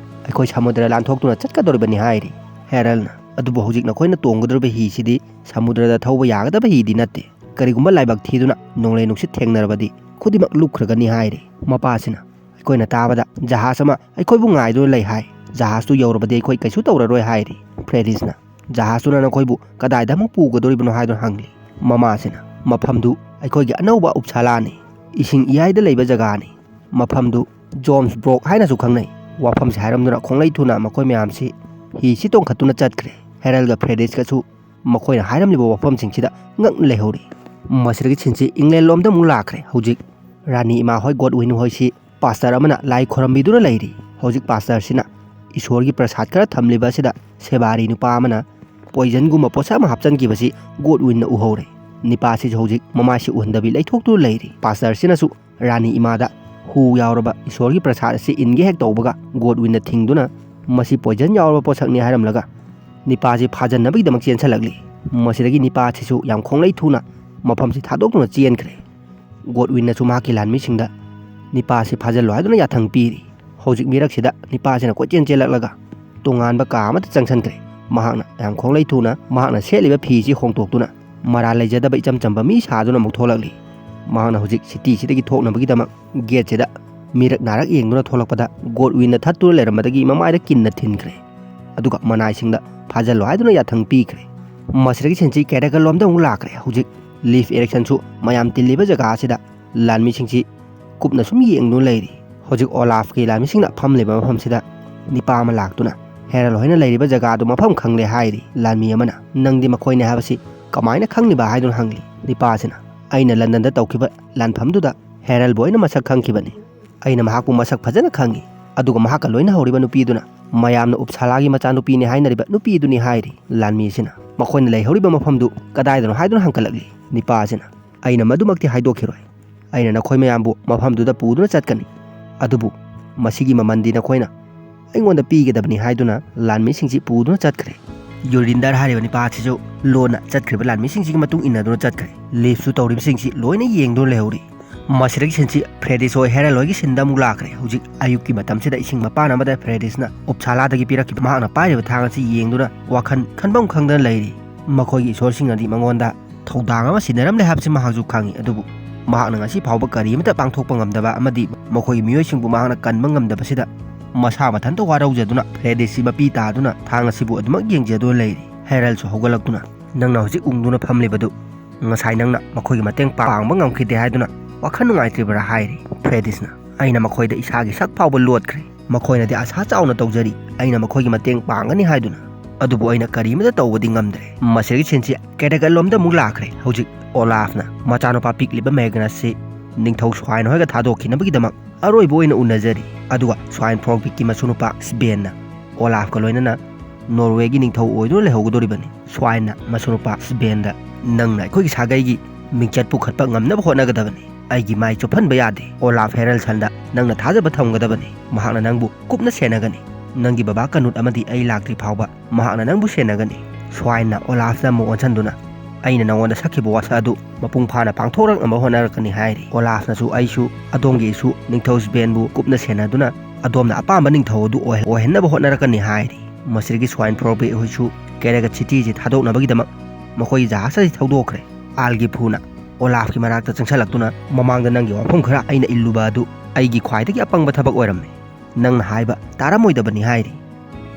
ꯑꯩꯈꯣꯏ ꯁꯃꯨꯗ꯭ꯔ ꯂꯥꯟꯊꯣꯛꯇꯨꯅ ꯆꯠꯀꯗꯧꯔꯤꯕꯅꯤ" ꯍꯥꯏꯔꯤ꯫ ꯍꯦꯔꯜꯅ, "ꯑꯗꯨꯕꯨ ꯍꯧꯖꯤꯛ ꯅꯈꯣꯏꯅ ꯇꯣꯡꯒꯗꯧꯔꯤꯕ ꯍꯤꯁꯤꯗꯤ ꯁꯃꯨꯗ꯭ꯔꯗ ꯊꯧꯕ ꯌꯥꯒꯗꯕ ꯍꯤꯗꯤ ꯅꯠꯇꯦ꯫ ꯀꯔꯤꯒꯨꯝꯕ ꯂꯥꯏꯕꯛ ꯊꯤꯗꯨꯅ ꯅꯣꯡꯂꯩ ꯅꯨꯡꯁꯤꯠ ꯊꯦꯡꯅꯔꯕꯗꯤ ꯈꯨꯗꯤꯡꯃꯛ ꯂꯨꯞꯈ꯭ꯔꯒꯅꯤ" ꯍꯥꯏꯔꯤ꯫ ꯃꯄꯥꯁꯤꯅ, "ꯑꯩꯈꯣꯏꯅ ꯇꯥꯕꯗ ꯖꯍꯥꯖ ꯑꯃ ꯑꯩꯈꯣꯏꯕꯨ ꯉꯥꯏꯗꯨꯅ ꯂꯩ ꯍꯥꯏ꯫ ꯖꯍꯥꯖꯇꯨ ꯌꯧꯔꯕꯗꯤ ꯑꯩꯈꯣꯏ ꯀꯩꯁꯨ ꯇꯧꯔꯔꯣꯏ" ꯍꯥꯏꯔꯤ꯫ ꯐ꯭ꯔꯦꯗꯤꯁꯅ, "ꯖꯍꯥꯖꯇꯨꯅ ꯅꯈꯣꯏꯕꯨ ꯀꯗꯥꯏꯗ ꯑꯃꯨꯛ ꯄꯨꯒꯗꯧꯔꯤꯕꯅꯣ?" ꯍꯥꯏꯗꯨꯅ ꯍꯪꯂꯤ꯫ ꯃꯃꯥꯁꯤꯅ, "ꯃꯐꯝꯗꯨ ꯑꯩꯈꯣꯏꯒꯤ ꯑꯅꯧꯕ ꯎꯞꯁꯥꯂꯥꯅꯤ꯫ ꯏꯁꯤꯡ ꯏꯌꯥꯏꯗ ꯂꯩꯕ ꯖꯒꯥꯅꯤ꯫ ꯃꯐꯝꯗꯨ ꯖꯣꯟꯁ ꯕ꯭ꯔꯣꯛ ꯍꯥꯏꯅꯁꯨ ꯈꯪꯅꯩ"꯫ ꯋꯥꯐꯝꯁꯤ ꯍꯥꯏꯔꯝꯗꯨꯅ ꯈꯣꯡꯂꯩ ꯊꯨꯅ ꯃꯈꯣꯏ ꯃꯌꯥꯝꯁꯤ ꯍꯤꯁꯤ ꯇꯣꯡꯈꯠꯇꯨꯅ ꯆꯠꯈ꯭ꯔꯦ꯫ ꯍꯦꯔꯜꯒ ꯐ꯭ꯔꯦꯗꯤꯁꯀꯁꯨ ꯃꯈꯣꯏꯅ ꯍꯥꯏꯔꯝꯂꯤꯕ ꯋꯥꯐꯝꯁꯤꯡꯁꯤꯗ ꯉꯛꯅ ꯂꯩꯍꯧꯔꯤ꯫ ꯃꯁꯤꯗꯒꯤ ꯁꯤꯟꯁꯤ ꯏꯪꯂꯦꯟ ꯂꯣꯝꯗ ꯑꯃꯨꯛ ꯂꯥꯛꯈ꯭ꯔꯦ꯫ ꯍꯧꯖꯤꯛ ꯔꯥꯅꯤ ꯏꯃꯥ ꯍꯣꯏ, ꯒꯣꯗꯋꯤꯟ ꯍꯣꯏꯁꯤ ꯄꯥꯁꯇꯔ ꯑꯃꯅ ꯂꯥꯏ ꯈꯣꯏꯔꯝꯕꯤꯗꯨꯅ ꯂꯩꯔꯤ꯫ ꯍꯧꯖꯤꯛ ꯄꯥꯁꯇꯔꯁꯤꯅ ꯏꯁꯣꯔꯒꯤ ꯄ꯭ꯔꯁꯥꯗ ꯈꯔ ꯊꯝꯂꯤꯕ ꯑꯁꯤꯗ ꯁꯦꯕꯥꯔꯤ ꯅꯨꯄꯥ ꯑꯃꯅ ꯄꯣꯏꯖꯟꯒꯨꯝꯕ ꯄꯣꯠꯁꯛ ꯑꯃ ꯍꯥꯞꯆꯤꯟꯈꯤꯕꯁꯤ ꯒꯣꯗꯋꯤꯟꯅ ꯎꯍꯧꯔꯦ꯫ ꯅꯤꯄꯥꯁꯤꯁꯨ ꯍꯧꯖꯤꯛ ꯃꯃꯥꯏꯁꯤ ꯎꯍꯟꯗꯕꯤ ꯂꯩꯊꯣꯛꯇꯨꯅ ꯂꯩꯔꯤ꯫ ꯄꯥꯁꯇꯔꯁꯤꯅꯁꯨ ꯔꯥꯅꯤ ꯏꯃꯥꯗ ꯍꯨ ꯌꯥꯎꯔꯕ ꯏꯁꯣꯔꯒꯤ ꯄ꯭ꯔꯁꯥꯗ ꯑꯁꯤ ꯏꯟꯒꯦ ꯍꯦꯛ ꯇꯧꯕꯒ, ꯒꯣꯗꯋꯤꯟꯅ ꯊꯤꯡꯗꯨꯅ ꯃꯁꯤ ꯄꯣꯏꯖꯟ ꯌꯥꯎꯔꯕ ꯄꯣꯠꯁꯛꯅꯤ ꯍꯥꯏꯔꯝꯂꯒ ꯅꯤꯄꯥꯁꯤ ꯐꯥꯖꯟꯅꯕꯒꯤꯗꯃꯛ ꯆꯦꯟꯁꯤꯜꯂꯛꯂꯤ꯫ ꯃꯁꯤꯗꯒꯤ ꯅꯤꯄꯥꯁꯤꯁꯨ ꯌꯥꯝ ꯈꯣꯡꯂꯩ ꯊꯨꯅ ꯃꯐꯝꯁꯤ ꯊꯥꯗꯣꯛꯇꯨꯅ ꯆꯦꯟꯈ꯭ꯔꯦ꯫ ꯒꯣꯗꯋꯤꯟꯅꯁꯨ ꯃꯍꯥꯛꯀꯤ ꯂꯥꯟꯃꯤꯁꯤꯡꯗ ꯅꯤꯄꯥꯁꯤ ꯐꯥꯖꯤꯜꯂꯣ ꯍꯥꯏꯗꯨꯅ ꯌꯥꯊꯪ ꯄꯤꯔꯤ꯫ ꯍꯧꯖꯤꯛ ꯃꯤꯔꯛꯁꯤꯗ ꯅꯤꯄꯥꯁꯤꯅ ꯀꯣꯏꯆꯦꯟ ꯆꯦꯜꯂꯛꯂꯒ ꯇꯣꯉꯥꯟꯕ ꯀꯥ ꯑꯃꯗ ꯆꯪꯁꯤꯟꯈ꯭ꯔꯦ꯫ ꯃꯍꯥꯛꯅ ꯌꯥꯝ ꯈꯣꯡꯂꯩ ꯊꯨꯅ ꯃꯍꯥꯛꯅ ꯁꯦꯠꯂꯤꯕ ꯐꯤꯁꯤ ꯍꯣꯡꯗꯣꯛꯇꯨꯅ ꯃꯔꯥꯜ ꯂꯩꯖꯗꯕ ꯏꯆꯝ ꯆꯝꯕ ꯃꯤ ꯁꯥꯗꯨꯅ ꯑꯃꯨꯛ ꯊꯣꯛꯂꯛꯂꯤ꯫ ꯃꯍꯥꯛꯅ ꯍꯧꯖꯤꯛ ꯁꯤꯇꯤꯁꯤꯗꯒꯤ ꯊꯣꯛꯅꯕꯒꯤꯗꯃꯛ ꯒꯦꯠꯁꯤꯗ ꯃꯤꯔꯛ ꯅꯥꯔꯛ ꯌꯦꯡꯗꯨꯅ ꯊꯣꯛꯂꯛꯄꯗ ꯒꯣꯗꯋꯤꯟꯅ ꯊꯠꯇꯨꯅ ꯂꯩꯔꯝꯕꯗꯒꯤ ꯃꯃꯥꯏꯗ ꯀꯤꯟꯅ ꯊꯤꯟꯈ꯭ꯔꯦ꯫ ꯑꯗꯨꯒ ꯃꯅꯥꯏꯁꯤꯡꯗ ꯐꯥꯖꯤꯜꯂꯣ ꯍꯥꯏꯗꯨꯅ ꯌꯥꯊꯪ ꯄꯤꯈ꯭ꯔꯦ꯫ ꯃꯁꯤꯗꯒꯤ ꯁꯤꯟꯁꯤ ꯀꯦꯔꯦꯀꯜ ꯂꯣꯝꯗ ꯑꯃꯨꯛ ꯂꯥꯛꯈ꯭ꯔꯦ꯫ ꯍꯧꯖꯤꯛ ꯂꯤꯐ ꯏꯔꯦꯛꯁꯟꯁꯨ ꯃꯌꯥꯝ ꯇꯤꯜꯂꯤꯕ ꯖꯒꯥ ꯑꯁꯤꯗ ꯂꯥꯟꯃꯤꯁꯤꯡꯁꯤ ꯀꯨꯞꯅ ꯁꯨꯝ ꯌꯦꯡꯗꯨꯅ ꯂꯩꯔꯤ꯫ ꯍꯧꯖꯤꯛ ꯑꯣꯂꯥꯐꯀꯤ ꯂꯥꯟꯃꯤꯁꯤꯡꯅ ꯐꯝꯂꯤꯕ ꯃꯐꯝꯁꯤꯗ ꯅꯤꯄꯥ ꯑꯃ ꯂꯥꯛꯇꯨꯅ ꯍꯦꯔꯜ ꯍꯣꯏꯅ ꯂꯩꯔꯤꯕ ꯖꯒꯥꯗꯨ ꯃꯐꯝ ꯈꯪꯂꯦ ꯍꯥꯏꯔꯤ꯫ ꯂꯥꯟꯃꯤ ꯑꯃꯅ, "ꯅꯪꯗꯤ ꯃꯈꯣꯏꯅꯦ ꯍꯥꯏꯕꯁꯤ ꯀꯃꯥꯏꯅ ꯈꯪꯂꯤꯕ?" ꯍꯥꯏꯗꯨꯅ ꯍꯪꯂꯤ꯫ ꯅꯤꯄꯥꯁꯤꯅ, "ꯑꯩꯅ ꯂꯟꯗꯟꯗ ꯇꯧꯈꯤꯕ ꯂꯥꯟꯐꯝꯗꯨꯗ ꯍꯦꯔꯜꯕꯨ ꯑꯩꯅ ꯃꯁꯛ ꯈꯪꯈꯤꯕꯅꯤ꯫ ꯑꯩꯅ ꯃꯍꯥꯛꯄꯨ ꯃꯁꯛ ꯐꯖꯅ ꯈꯪꯏ꯫ ꯑꯗꯨꯒ ꯃꯍꯥꯛꯀ ꯂꯣꯏꯅꯍꯧꯔꯤꯕ ꯅꯨꯄꯤꯗꯨꯅ ꯃꯌꯥꯝꯅ ꯎꯞꯁꯥꯂꯥꯒꯤ ꯃꯆꯥꯅꯨꯄꯤꯅꯤ ꯍꯥꯏꯅꯔꯤꯕ ꯅꯨꯄꯤꯗꯨꯅꯤ" ꯍꯥꯏꯔꯤ꯫ ꯂꯥꯟꯃꯤ ꯑꯁꯤꯅ, "ꯃꯈꯣꯏꯅ ꯂꯩꯍꯧꯔꯤꯕ ꯃꯐꯝꯗꯨ ꯀꯗꯥꯏꯗꯅꯣ?" ꯍꯥꯏꯗꯨꯅ ꯍꯪꯒꯠꯂꯛꯂꯤ꯫ ꯅꯤꯄꯥ ꯑꯁꯤꯅ, "ꯑꯩꯅ ꯃꯗꯨꯃꯛꯇꯤ ꯍꯥꯏꯗꯣꯛꯈꯤꯔꯣꯏ꯫ ꯑꯩꯅ ꯅꯈꯣꯏ ꯃꯌꯥꯝꯕꯨ ꯃꯐꯝꯗꯨꯗ ꯄꯨꯗꯨꯅ ꯆꯠꯀꯅꯤ꯫ ꯑꯗꯨꯕꯨ ꯃꯁꯤꯒꯤ ꯃꯃꯜꯗꯤ ꯅꯈꯣꯏꯅ ꯑꯩꯉꯣꯟꯗ ꯄꯤꯒꯗꯕꯅꯤ ꯍꯥꯏꯗꯨꯅ ꯂꯥꯟꯃꯤꯁꯤꯡꯁꯤ ꯄꯨꯗꯨꯅ ꯆꯠꯈ꯭ꯔꯦ꯫ ꯌꯨꯔꯤꯟꯗꯔ ꯍꯥꯏꯔꯤꯕ ꯅꯤꯄꯥ ꯑꯁꯤꯁꯨ ꯂꯣꯟꯅ ꯆꯠꯈ꯭ꯔꯤꯕ ꯂꯥꯟꯃꯤꯁꯤꯡꯁꯤꯒꯤ ꯃꯇꯨꯡ ꯏꯟꯅꯗꯨꯅ ꯆꯠꯈ꯭ꯔꯦ꯫ ꯂꯤꯐꯁꯨ ꯇꯧꯔꯤꯕꯁꯤꯡꯁꯤ ꯂꯣꯏꯅ ꯌꯦꯡꯗꯨꯅ ꯂꯩꯍꯧꯔꯤ꯫ ꯃꯁꯤꯗꯒꯤ ꯁꯤꯟꯁꯤ ꯐ꯭ꯔꯦꯗꯤꯁ ꯍꯣꯏ ꯍꯦꯔꯜ ꯍꯣꯏꯒꯤ ꯁꯤꯟꯗ ꯑꯃꯨꯛ ꯂꯥꯛꯈ꯭ꯔꯦ꯫ ꯍꯧꯖꯤꯛ ꯑꯌꯨꯛꯀꯤ ꯃꯇꯝꯁꯤꯗ ꯏꯁꯤꯡ ꯃꯄꯥꯟ ꯑꯃꯗ ꯐ꯭ꯔꯦꯗꯤꯁꯅ ꯎꯞꯁꯥꯂꯥꯗꯒꯤ ꯄꯤꯔꯛꯈꯤꯕ ꯃꯍꯥꯛꯅ ꯄꯥꯏꯔꯤꯕ ꯊꯥꯡ ꯑꯁꯤ ꯌꯦꯡꯗꯨꯅ ꯋꯥꯈꯜ ꯈꯟꯐꯝ ꯈꯪꯗꯅ ꯂꯩꯔꯤ꯫ ꯃꯈꯣꯏꯒꯤ ꯏꯁꯣꯔꯁꯤꯡꯅꯗꯤ ꯃꯉꯣꯟꯗ ꯊꯧꯗꯥꯡ ꯑꯃ ꯁꯤꯟꯅꯔꯝꯂꯦ ꯍꯥꯏꯕꯁꯤ ꯃꯍꯥꯛꯁꯨ ꯈꯪꯏ꯫ ꯑꯗꯨꯕꯨ ꯃꯍꯥꯛꯅ ꯉꯁꯤ ꯐꯥꯎꯕ ꯀꯔꯤꯃꯇ ꯄꯥꯡꯊꯣꯛꯄ ꯉꯝꯗꯕ ꯑꯃꯗꯤ ꯃꯈꯣꯏꯒꯤ ꯃꯤꯑꯣꯏꯁꯤꯡꯕꯨ ꯃꯍꯥꯛꯅ ꯀꯟꯕ ꯉꯝꯗꯕꯁꯤꯗ ꯃꯁꯥ ꯃꯊꯟꯇ ꯋꯥꯔꯧꯖꯗꯨꯅ ꯐ꯭ꯔꯦꯗꯤꯁꯤ ꯃꯄꯤ ꯇꯥꯗꯨꯅ ꯊꯥꯡ ꯑꯁꯤꯕꯨ ꯑꯗꯨꯃꯛ ꯌꯦꯡꯖꯗꯨꯅ ꯂꯩꯔꯤ꯫ ꯍꯦꯔꯜꯁꯨ ꯍꯧꯒꯠꯂꯛꯇꯨꯅ, "ꯅꯪꯅ ꯍꯧꯖꯤꯛ ꯎꯪꯗꯨꯅ ꯐꯝꯂꯤꯕꯗꯨ ꯉꯁꯥꯏ ꯅꯪꯅ ꯃꯈꯣꯏꯒꯤ ꯃꯇꯦꯡ ꯄꯥꯡꯕ ꯉꯝꯈꯤꯗꯦ ꯍꯥꯏꯗꯨꯅ ꯋꯥꯈꯜ ꯅꯨꯡꯉꯥꯏꯇ꯭ꯔꯤꯕ꯭ꯔꯥ?" ꯍꯥꯏꯔꯤ꯫ ꯐ꯭ꯔꯦꯗꯤꯁꯅ, "ꯑꯩꯅ ꯃꯈꯣꯏꯗ ꯏꯁꯥꯒꯤ ꯁꯛ ꯐꯥꯎꯕ ꯂꯣꯠꯈ꯭ꯔꯦ꯫ ꯃꯈꯣꯏꯅꯗꯤ ꯑꯁꯥ ꯆꯥꯎꯅ ꯇꯧꯖꯔꯤ ꯑꯩꯅ ꯃꯈꯣꯏꯒꯤ ꯃꯇꯦꯡ ꯄꯥꯡꯒꯅꯤ ꯍꯥꯏꯗꯨꯅ, ꯑꯗꯨꯕꯨ ꯑꯩꯅ ꯀꯔꯤꯃꯇ ꯇꯧꯕꯗꯤ ꯉꯝꯗ꯭ꯔꯦ꯫ ꯃꯁꯤꯗꯒꯤ ꯁꯤꯟꯁꯤ ꯀꯦꯔꯦꯒꯠꯂꯣꯝꯗ ꯑꯃꯨꯛ ꯂꯥꯛꯈ꯭ꯔꯦ꯫ ꯍꯧꯖꯤꯛ ꯑꯣꯂꯥꯐꯅ ꯃꯆꯥꯅꯨꯄꯥ ꯄꯤꯛꯂꯤꯕ ꯃꯦꯒꯅꯁꯁꯤ ꯅꯤꯡꯊꯧ ꯁ꯭ꯋꯥꯏꯟ ꯍꯣꯏꯒ ꯊꯥꯗꯣꯛꯈꯤꯅꯕꯒꯤꯗꯃꯛ ꯑꯔꯣꯏꯕ ꯑꯣꯏꯅ ꯎꯅꯖꯔꯤ꯫ ꯑꯗꯨꯒ ꯁ꯭ꯋꯥꯏꯟ ꯐ꯭ꯔꯣꯛ ꯄꯤꯛꯀꯤ ꯃꯁꯨꯅꯨꯄꯥ ꯁ꯭ꯕꯦꯟꯅ ꯑꯣꯂꯥꯐꯀ ꯂꯣꯏꯅꯅ ꯅꯣꯔꯋꯦꯒꯤ ꯅꯤꯡꯊꯧ ꯑꯣꯏꯗꯨꯅ ꯂꯩꯍꯧꯒꯗꯧꯔꯤꯕꯅꯤ꯫ ꯁ꯭ꯋꯥꯏꯟꯅ ꯃꯁꯨꯅꯨꯄꯥ ꯁ꯭ꯕꯦꯟꯗ, "ꯅꯪꯅ ꯑꯩꯈꯣꯏꯒꯤ ꯁꯥꯒꯩꯒꯤ ꯃꯤꯡꯆꯠ ꯄꯨꯈꯠꯄ ꯉꯝꯅꯕ ꯍꯣꯠꯅꯒꯗꯕꯅꯤ꯫ ꯑꯩꯒꯤ ꯃꯥꯏ ꯆꯨꯞꯍꯟꯕ ꯌꯥꯗꯦ꯫ ꯑꯣꯂꯥꯐ ꯍꯦꯔꯜꯁꯟꯗ ꯅꯪꯅ ꯊꯥꯖꯕ ꯊꯝꯒꯗꯕꯅꯤ꯫ ꯃꯍꯥꯛꯅ ꯅꯪꯕꯨ ꯀꯨꯞꯅ ꯁꯦꯟꯅꯒꯅꯤ꯫ ꯅꯪꯒꯤ ꯕꯕꯥ ꯀꯅꯨꯠ ꯑꯃꯗꯤ ꯑꯩ ꯂꯥꯛꯇ꯭ꯔꯤ ꯐꯥꯎꯕ ꯃꯍꯥꯛꯅ ꯅꯪꯕꯨ ꯁꯦꯟꯅꯒꯅꯤ꯫" ꯁ꯭ꯋꯥꯏꯟꯅ ꯑꯣꯂꯥꯐꯇ ꯑꯃꯨꯛ ꯑꯣꯟꯁꯤꯟꯗꯨꯅ, "ꯑꯩꯅ ꯅꯉꯣꯟꯗ ꯁꯛꯈꯤꯕ ꯋꯥꯁꯛ ꯑꯗꯨ ꯃꯄꯨꯡ ꯐꯥꯅ ꯄꯥꯡꯊꯣꯛꯂꯛꯅꯕ ꯍꯣꯠꯅꯔꯛꯀꯅꯤ" ꯍꯥꯏꯔꯤ꯫ ꯑꯣꯂꯥꯐꯅꯁꯨ, "ꯑꯩꯁꯨ ꯑꯗꯣꯝꯒꯤ ꯏꯁꯨ ꯅꯤꯡꯊꯧ ꯁ꯭ꯕꯦꯟꯕꯨ ꯀꯨꯞꯅ ꯁꯦꯟꯅꯗꯨꯅ ꯑꯗꯣꯝꯅ ꯑꯄꯥꯝꯕ ꯅꯤꯡꯊꯧ ꯑꯗꯨ ꯑꯣꯏ-, ꯑꯣꯏꯍꯟꯅꯕ ꯍꯣꯠꯅꯔꯛꯀꯅꯤ" ꯍꯥꯏꯔꯤ꯫ ꯃꯁꯤꯗꯒꯤ ꯁ꯭ꯋꯥꯏꯟ ꯐ꯭ꯔꯣꯛ ꯄꯤꯛ ꯍꯣꯏꯁꯨ ꯀꯦꯔꯦꯒꯠ ꯁꯤꯇꯤꯁꯤ ꯊꯥꯗꯣꯛꯅꯕꯒꯤꯗꯃꯛ ꯃꯈꯣꯏꯒꯤ ꯖꯍꯥꯖ ꯑꯁꯤ ꯊꯧꯗꯣꯛꯈ꯭ꯔꯦ꯫ ꯑꯥꯜꯒꯤꯐꯨꯅ ꯑꯣꯂꯥꯐꯀꯤ ꯃꯅꯥꯛꯇ ꯆꯪꯁꯤꯜꯂꯛꯇꯨꯅ, "ꯃꯃꯥꯡꯗ ꯅꯪꯒꯤ ꯋꯥꯐꯝ ꯈꯔ ꯑꯩꯅ ꯏꯜꯂꯨꯕ ꯑꯗꯨ ꯑꯩꯒꯤ ꯈ꯭ꯋꯥꯏꯗꯒꯤ ꯑꯄꯪꯕ ꯊꯕꯛ ꯑꯣꯏꯔꯝꯃꯤ꯫ ꯅꯪꯅ ꯍꯥꯏꯕ ꯇꯥꯔꯝꯃꯣꯏꯗꯕꯅꯤ" ꯍꯥꯏꯔꯤ꯫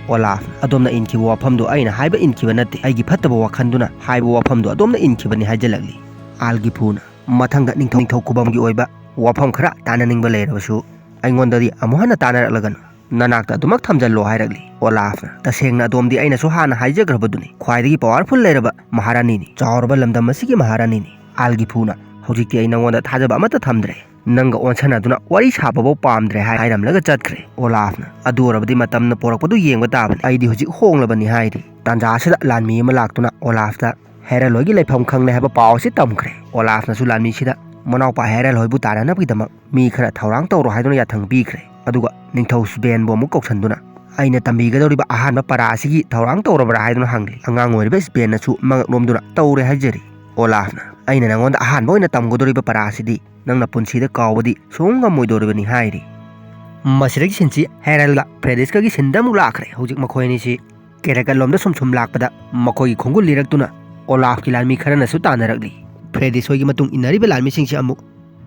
ꯑꯣꯂꯥꯐ, "ꯑꯗꯣꯝꯅ ꯏꯟꯈꯤꯕ ꯋꯥꯐꯝꯗꯨ ꯑꯩꯅ ꯍꯥꯏꯕ ꯏꯟꯈꯤꯕ ꯅꯠꯇꯦ꯫ ꯑꯩꯒꯤ ꯐꯠꯇꯕ ꯋꯥꯈꯜꯗꯨꯅ ꯍꯥꯏꯕ ꯋꯥꯐꯝꯗꯨ ꯑꯗꯣꯝꯅ ꯏꯟꯈꯤꯕꯅꯤ" ꯍꯥꯏꯖꯤꯜꯂꯛꯂꯤ꯫ ꯑꯥꯜꯒꯤꯐꯨꯅ, "ꯃꯊꯪꯗ ꯅꯤꯡꯊꯧ, ꯅꯤꯡꯊꯧ ꯈꯨꯕꯝꯒꯤ ꯑꯣꯏꯕ ꯋꯥꯐꯝ ꯈꯔ ꯇꯥꯟꯅꯅꯤꯡꯕ ꯂꯩꯔꯕꯁꯨ ꯑꯩꯉꯣꯟꯗꯗꯤ ꯑꯃꯨꯛ ꯍꯟꯅ ꯇꯥꯟꯅꯔꯛꯂꯒꯅꯨ꯫ ꯅꯅꯥꯛꯇ ꯑꯗꯨꯃꯛ ꯊꯝꯖꯜꯂꯣ" ꯍꯥꯏꯔꯛꯂꯤ꯫ ꯑꯣꯂꯥꯐꯅ, "ꯇꯁꯦꯡꯅ ꯑꯗꯣꯝꯗꯤ ꯑꯩꯅꯁꯨ ꯍꯥꯟꯅ ꯍꯥꯏꯖꯈ꯭ꯔꯕꯗꯨꯅꯤ, ꯈ꯭ꯋꯥꯏꯗꯒꯤ ꯄꯋꯥꯔꯐꯨꯜ ꯂꯩꯔꯕ ꯃꯍꯥꯔꯥꯅꯤꯅꯤ, ꯆꯥꯎꯔꯕ ꯂꯝꯗꯝ ꯑꯁꯤꯒꯤ ꯃꯍꯥꯔꯥꯅꯤꯅꯤ꯫" ꯑꯥꯜꯒꯤꯐꯨꯅ, "ꯍꯧꯖꯤꯛꯇꯤ ꯑꯩ ꯅꯉꯣꯟꯗ ꯊꯥꯖꯕ ꯑꯃꯠꯇ ꯊꯝꯗ꯭ꯔꯦ꯫ ꯅꯪꯒ ꯑꯣꯟꯁꯟꯅꯗꯨꯅ ꯋꯥꯔꯤ ꯁꯥꯕꯐꯧ ꯄꯥꯝꯗ꯭ꯔꯦ" ꯍꯥꯏ-, ꯍꯥꯏꯔꯝꯂꯒ ꯆꯠꯈ꯭ꯔꯦ꯫ ꯑꯣꯂꯥꯐꯅ, "ꯑꯗꯨ ꯑꯣꯏꯔꯕꯗꯤ ꯃꯇꯝꯅ ꯄꯣꯔꯛꯄꯗꯨ ꯌꯦꯡꯕ ꯇꯥꯕꯅꯤ꯫ ꯑꯩꯗꯤ ꯍꯧꯖꯤꯛ ꯍꯣꯡꯂꯕꯅꯤ" ꯍꯥꯏꯔꯤ꯫ ꯇꯥꯟꯖꯥ ꯑꯁꯤꯗ ꯂꯥꯟꯃꯤ ꯑꯃ ꯂꯥꯛꯇꯨꯅ ꯑꯣꯂꯥꯐꯇ ꯍꯦꯔꯜ ꯍꯣꯏꯒꯤ ꯂꯩꯐꯝ ꯈꯪꯂꯦ ꯍꯥꯏꯕ ꯄꯥꯎ ꯑꯁꯤ ꯇꯝꯈ꯭ꯔꯦ꯫ ꯑꯣꯂꯥꯐꯅꯁꯨ ꯂꯥꯟꯃꯤꯁꯤꯗ ꯃꯅꯥꯎꯄꯥ ꯍꯦꯔꯜ ꯍꯣꯏꯕꯨ ꯇꯥꯟꯅꯅꯕꯒꯤꯗꯃꯛ ꯃꯤ ꯈꯔ ꯊꯧꯔꯥꯡ ꯇꯧꯔꯣ ꯍꯥꯏꯗꯨꯅ ꯌꯥꯊꯪ ꯄꯤꯈ꯭ꯔꯦ꯫ ꯑꯗꯨꯒ ꯅꯤꯡꯊꯧ ꯁ꯭ꯕꯦꯟꯕꯨ ꯑꯃꯨꯛ ꯀꯧꯁꯟꯗꯨꯅ, "ꯑꯩꯅ ꯇꯝꯕꯤꯒꯗꯧꯔꯤꯕ ꯑꯍꯥꯟꯕ ꯄꯔꯥ ꯑꯁꯤꯒꯤ ꯊꯧꯔꯥꯡ ꯇꯧꯔꯕ꯭ꯔꯥ?" ꯍꯥꯏꯗꯨꯅ ꯍꯪꯂꯤ꯫ ꯑꯉꯥꯡ ꯑꯣꯏꯔꯤꯕ ꯁ꯭ꯕꯦꯟꯅꯁꯨ ꯃꯉꯛ ꯅꯣꯝꯗꯨꯅ, "ꯇꯧꯔꯦ ꯍꯥꯏꯖꯔꯤ, ꯑꯣꯂꯥꯐꯅ꯫ ꯑꯩꯅ ꯅꯉꯣꯟꯗ ꯑꯍꯥꯟꯕ ꯑꯣꯏꯅ ꯇꯝꯒꯗꯧꯔꯤꯕ ꯄꯔꯥ ꯑꯁꯤꯗꯤ ꯅꯪꯅ ꯄꯨꯟꯁꯤꯗ ꯀꯥꯎꯕꯗꯤ ꯁꯨꯡ ꯉꯝꯃꯣꯏꯗꯧꯔꯤꯕꯅꯤ" ꯍꯥꯏꯔꯤ꯫ ꯃꯁꯤꯗꯒꯤ ꯁꯤꯟꯁꯤ ꯍꯦꯔꯜꯒ ꯐ꯭ꯔꯦꯗꯤꯁꯀꯒꯤ ꯁꯤꯟꯗ ꯑꯃꯨꯛ ꯂꯥꯛꯈ꯭ꯔꯦ꯫ ꯍꯧꯖꯤꯛ ꯃꯈꯣꯏ ꯑꯅꯤꯁꯤ ꯀꯦꯔꯦꯀꯠꯂꯣꯝꯗ ꯁꯨꯝ ꯁꯨꯝ ꯂꯥꯛꯄꯗ ꯃꯈꯣꯏꯒꯤ ꯈꯣꯡꯒꯨꯜ ꯂꯤꯔꯛꯇꯨꯅ ꯑꯣꯂꯥꯐꯀꯤ ꯂꯥꯟꯃꯤ ꯈꯔꯅꯁꯨ ꯇꯥꯟꯅꯔꯛꯂꯤ꯫ ꯐ꯭ꯔꯦꯗꯤꯁ ꯍꯣꯏꯒꯤ ꯃꯇꯨꯡ ꯏꯟꯅꯔꯤꯕ ꯂꯥꯟꯃꯤꯁꯤꯡꯁꯤ ꯑꯃꯨꯛ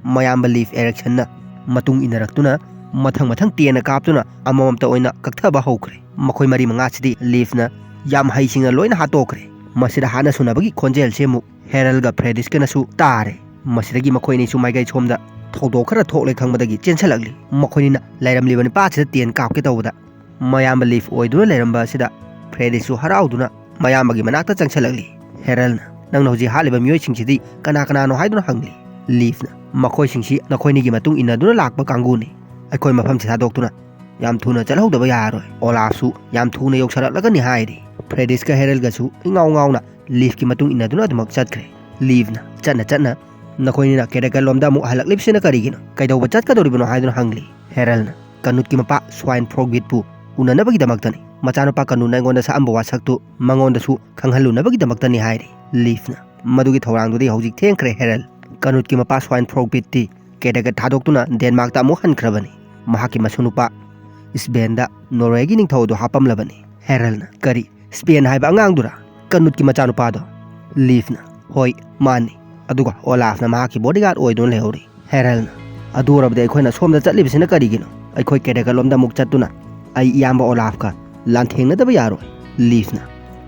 ꯃꯌꯥꯝꯕ ꯂꯤꯐ ꯑꯦꯔꯤꯛꯁꯟꯅ ꯃꯇꯨꯡ ꯏꯟꯅꯔꯛꯇꯨꯅ ꯃꯊꯪ ꯃꯊꯪ ꯇꯦꯟꯅ ꯀꯥꯞꯇꯨꯅ ꯑꯃꯃꯝꯇ ꯑꯣꯏꯅ ꯀꯛꯊꯕ ꯍꯧꯈ꯭ꯔꯦ꯫ ꯃꯈꯣꯏ ꯃꯔꯤ ꯃꯉꯥꯁꯤꯗꯤ ꯂꯤꯐꯅ ꯌꯥꯝ ꯍꯩꯁꯤꯡꯅ ꯂꯣꯏꯅ ꯍꯥꯠꯇꯣꯛꯈ꯭ꯔꯦ꯫ ꯃꯁꯤꯗ ꯍꯥꯠꯅ ꯁꯨꯅꯕꯒꯤ ꯈꯣꯟꯖꯦꯜꯁꯤ ꯑꯃꯨꯛ ꯍꯦꯔꯜꯒ ꯐ꯭ꯔꯦꯗꯤꯁꯀꯅꯁꯨ ꯇꯥꯔꯦ꯫ ꯃꯁꯤꯗꯒꯤ ꯃꯈꯣꯏ ꯑꯅꯤꯁꯨ ꯃꯥꯏꯀꯩ ꯁꯣꯝꯗ ꯊꯧꯗꯣꯛ ꯈꯔ ꯊꯣꯛꯂꯦ ꯈꯪꯕꯗꯒꯤ ꯆꯦꯟꯁꯤꯜꯂꯛꯂꯤ꯫ ꯃꯈꯣꯏꯅꯤꯅ ꯂꯩꯔꯝꯂꯤꯕ ꯅꯤꯄꯥꯁꯤꯗ ꯇꯦꯟ ꯀꯥꯞꯀꯦ ꯇꯧꯕꯗ ꯃꯌꯥꯝꯕ ꯂꯤꯐ ꯑꯣꯏꯗꯨꯅ ꯂꯩꯔꯝꯕ ꯑꯁꯤꯗ ꯐ꯭ꯔꯦꯗꯤꯁꯁꯨ ꯍꯔꯥꯎꯗꯨꯅ ꯃꯌꯥꯝꯕꯒꯤ ꯃꯅꯥꯛꯇ ꯆꯪꯁꯤꯜꯂꯛꯂꯤ꯫ ꯍꯦꯔꯜꯅ, "ꯅꯪꯅ ꯍꯧꯖꯤꯛ ꯍꯥꯠꯂꯤꯕ ꯃꯤꯑꯣꯏꯁꯤꯡꯁꯤꯗꯤ ꯀꯅꯥ ꯀꯅꯥꯅꯣ?" ꯍꯥꯏꯗꯨꯅ ꯍꯪꯂꯤ꯫ ꯂꯤꯐꯅ, "ꯃꯈꯣꯏꯁꯤꯡꯁꯤ ꯅꯈꯣꯏꯅꯤꯒꯤ ꯃꯇꯨꯡ ꯏꯟꯅꯗꯨꯅ ꯂꯥꯛꯄ ꯀꯥꯡꯕꯨꯅꯤ꯫ ꯑꯩꯈꯣꯏ ꯃꯐꯝꯁꯤ ꯊꯥꯗꯣꯛꯇꯨꯅ ꯌꯥꯝ ꯊꯨꯅ ꯆꯠꯍꯧꯗꯕ ꯌꯥꯔꯔꯣꯏ꯫ ꯑꯣꯂꯥꯐꯁꯨ ꯌꯥꯝ ꯊꯨꯅ ꯌꯧꯁꯤꯜꯂꯛꯂꯒꯅꯤ" ꯍꯥꯏꯔꯤ꯫ ꯐ꯭ꯔꯦꯗꯤꯁꯀ ꯍꯦꯔꯜꯒꯁꯨ ꯏꯉꯥꯎ ꯉꯥꯎꯅ ꯂꯤꯐꯀꯤ ꯃꯇꯨꯡ ꯏꯟꯅꯗꯨꯅ ꯑꯗꯨꯃꯛ ꯆꯠꯈ꯭ꯔꯦ꯫ ꯂꯤꯐꯅ ꯆꯠꯅ ꯆꯠꯅ, "ꯅꯈꯣꯏꯅꯤꯅ ꯀꯦꯔꯦꯀꯠꯂꯣꯝꯗ ꯑꯃꯨꯛ ꯍꯜꯂꯛꯂꯤꯕꯁꯤꯅ ꯀꯔꯤꯒꯤꯅꯣ? ꯀꯩꯗꯧꯕ ꯆꯠꯀꯗꯧꯔꯤꯕꯅꯣ?" ꯍꯥꯏꯗꯨꯅ ꯍꯪꯂꯤ꯫ ꯍꯦꯔꯜꯅ, "ꯀꯅꯨꯠꯀꯤ ꯃꯄꯥ ꯁ꯭ꯋꯥꯏꯟ ꯐ꯭ꯔꯣꯒꯕꯤꯠꯄꯨ ꯎꯅꯅꯕꯒꯤꯗꯃꯛꯇꯅꯤ꯫ ꯃꯆꯥꯅꯨꯄꯥ ꯀꯅꯨꯠꯅ ꯑꯩꯉꯣꯟꯗ ꯁꯛꯑꯝꯕ ꯋꯥꯁꯛꯇꯨ ꯃꯉꯣꯟꯗꯁꯨ ꯈꯪꯍꯜꯂꯨꯅꯕꯒꯤꯗꯃꯛꯇꯅꯤ" ꯍꯥꯏꯔꯤ꯫ ꯂꯤꯐꯅ, "ꯃꯗꯨꯒꯤ ꯊꯧꯔꯥꯡꯗꯨꯗꯤ ꯍꯧꯖꯤꯛ ꯊꯦꯡꯈ꯭ꯔꯦ ꯍꯦꯔꯜ꯫ ꯀꯅꯨꯠꯀꯤ ꯃꯄꯥ ꯁ꯭ꯋꯥꯏꯟ ꯐ꯭ꯔꯣꯒꯕꯤꯠꯇꯤ ꯀꯦꯔꯦꯀꯠ ꯊꯥꯗꯣꯛꯇꯨꯅ ꯗꯦꯟꯃꯥꯔꯛꯇ ꯑꯃꯨꯛ ꯍꯟꯈ꯭ꯔꯕꯅꯤ꯫ ꯃꯍꯥꯛꯀꯤ ꯃꯁꯨ ꯅꯨꯄꯥ ꯁ꯭ꯕꯦꯟꯗ ꯅꯣꯔꯋꯦꯒꯤ ꯅꯤꯡꯊꯧ ꯑꯗꯨ ꯍꯥꯞꯄꯝꯂꯕꯅꯤ"꯫ ꯍꯦꯔꯜꯅ, "ꯀꯔꯤ, ꯁ꯭ꯕꯦꯟ ꯍꯥꯏꯕ ꯑꯉꯥꯡꯗꯨꯔꯥ? ꯀꯅꯨꯠꯀꯤ ꯃꯆꯥꯅꯨꯄꯥꯗꯣ?" ꯂꯤꯐꯅ, "ꯍꯣꯏ, ꯃꯥꯅꯤ꯫ ꯑꯗꯨꯒ ꯑꯣꯂꯥꯐꯅ ꯃꯍꯥꯛꯀꯤ ꯕꯣꯗꯤꯒꯥꯔꯗ ꯑꯣꯏꯗꯨꯅ ꯂꯩꯍꯧꯔꯤ"꯫ ꯍꯦꯔꯜꯅ, "ꯑꯗꯨ ꯑꯣꯏꯔꯕꯗꯤ ꯑꯩꯈꯣꯏꯅ ꯁꯣꯝꯗ ꯆꯠꯂꯤꯕꯁꯤꯅ ꯀꯔꯤꯒꯤꯅꯣ? ꯑꯩꯈꯣꯏ ꯀꯦꯔꯦꯀꯠꯂꯣꯝꯗ ꯑꯃꯨꯛ ꯆꯠꯇꯨꯅ ꯑꯩ ꯏꯌꯥꯝꯕ ꯑꯣꯂꯥꯐꯀ ꯂꯥꯟꯊꯦꯡꯅꯗꯕ ꯌꯥꯔꯣꯏ"꯫ ꯂꯤꯐꯅ,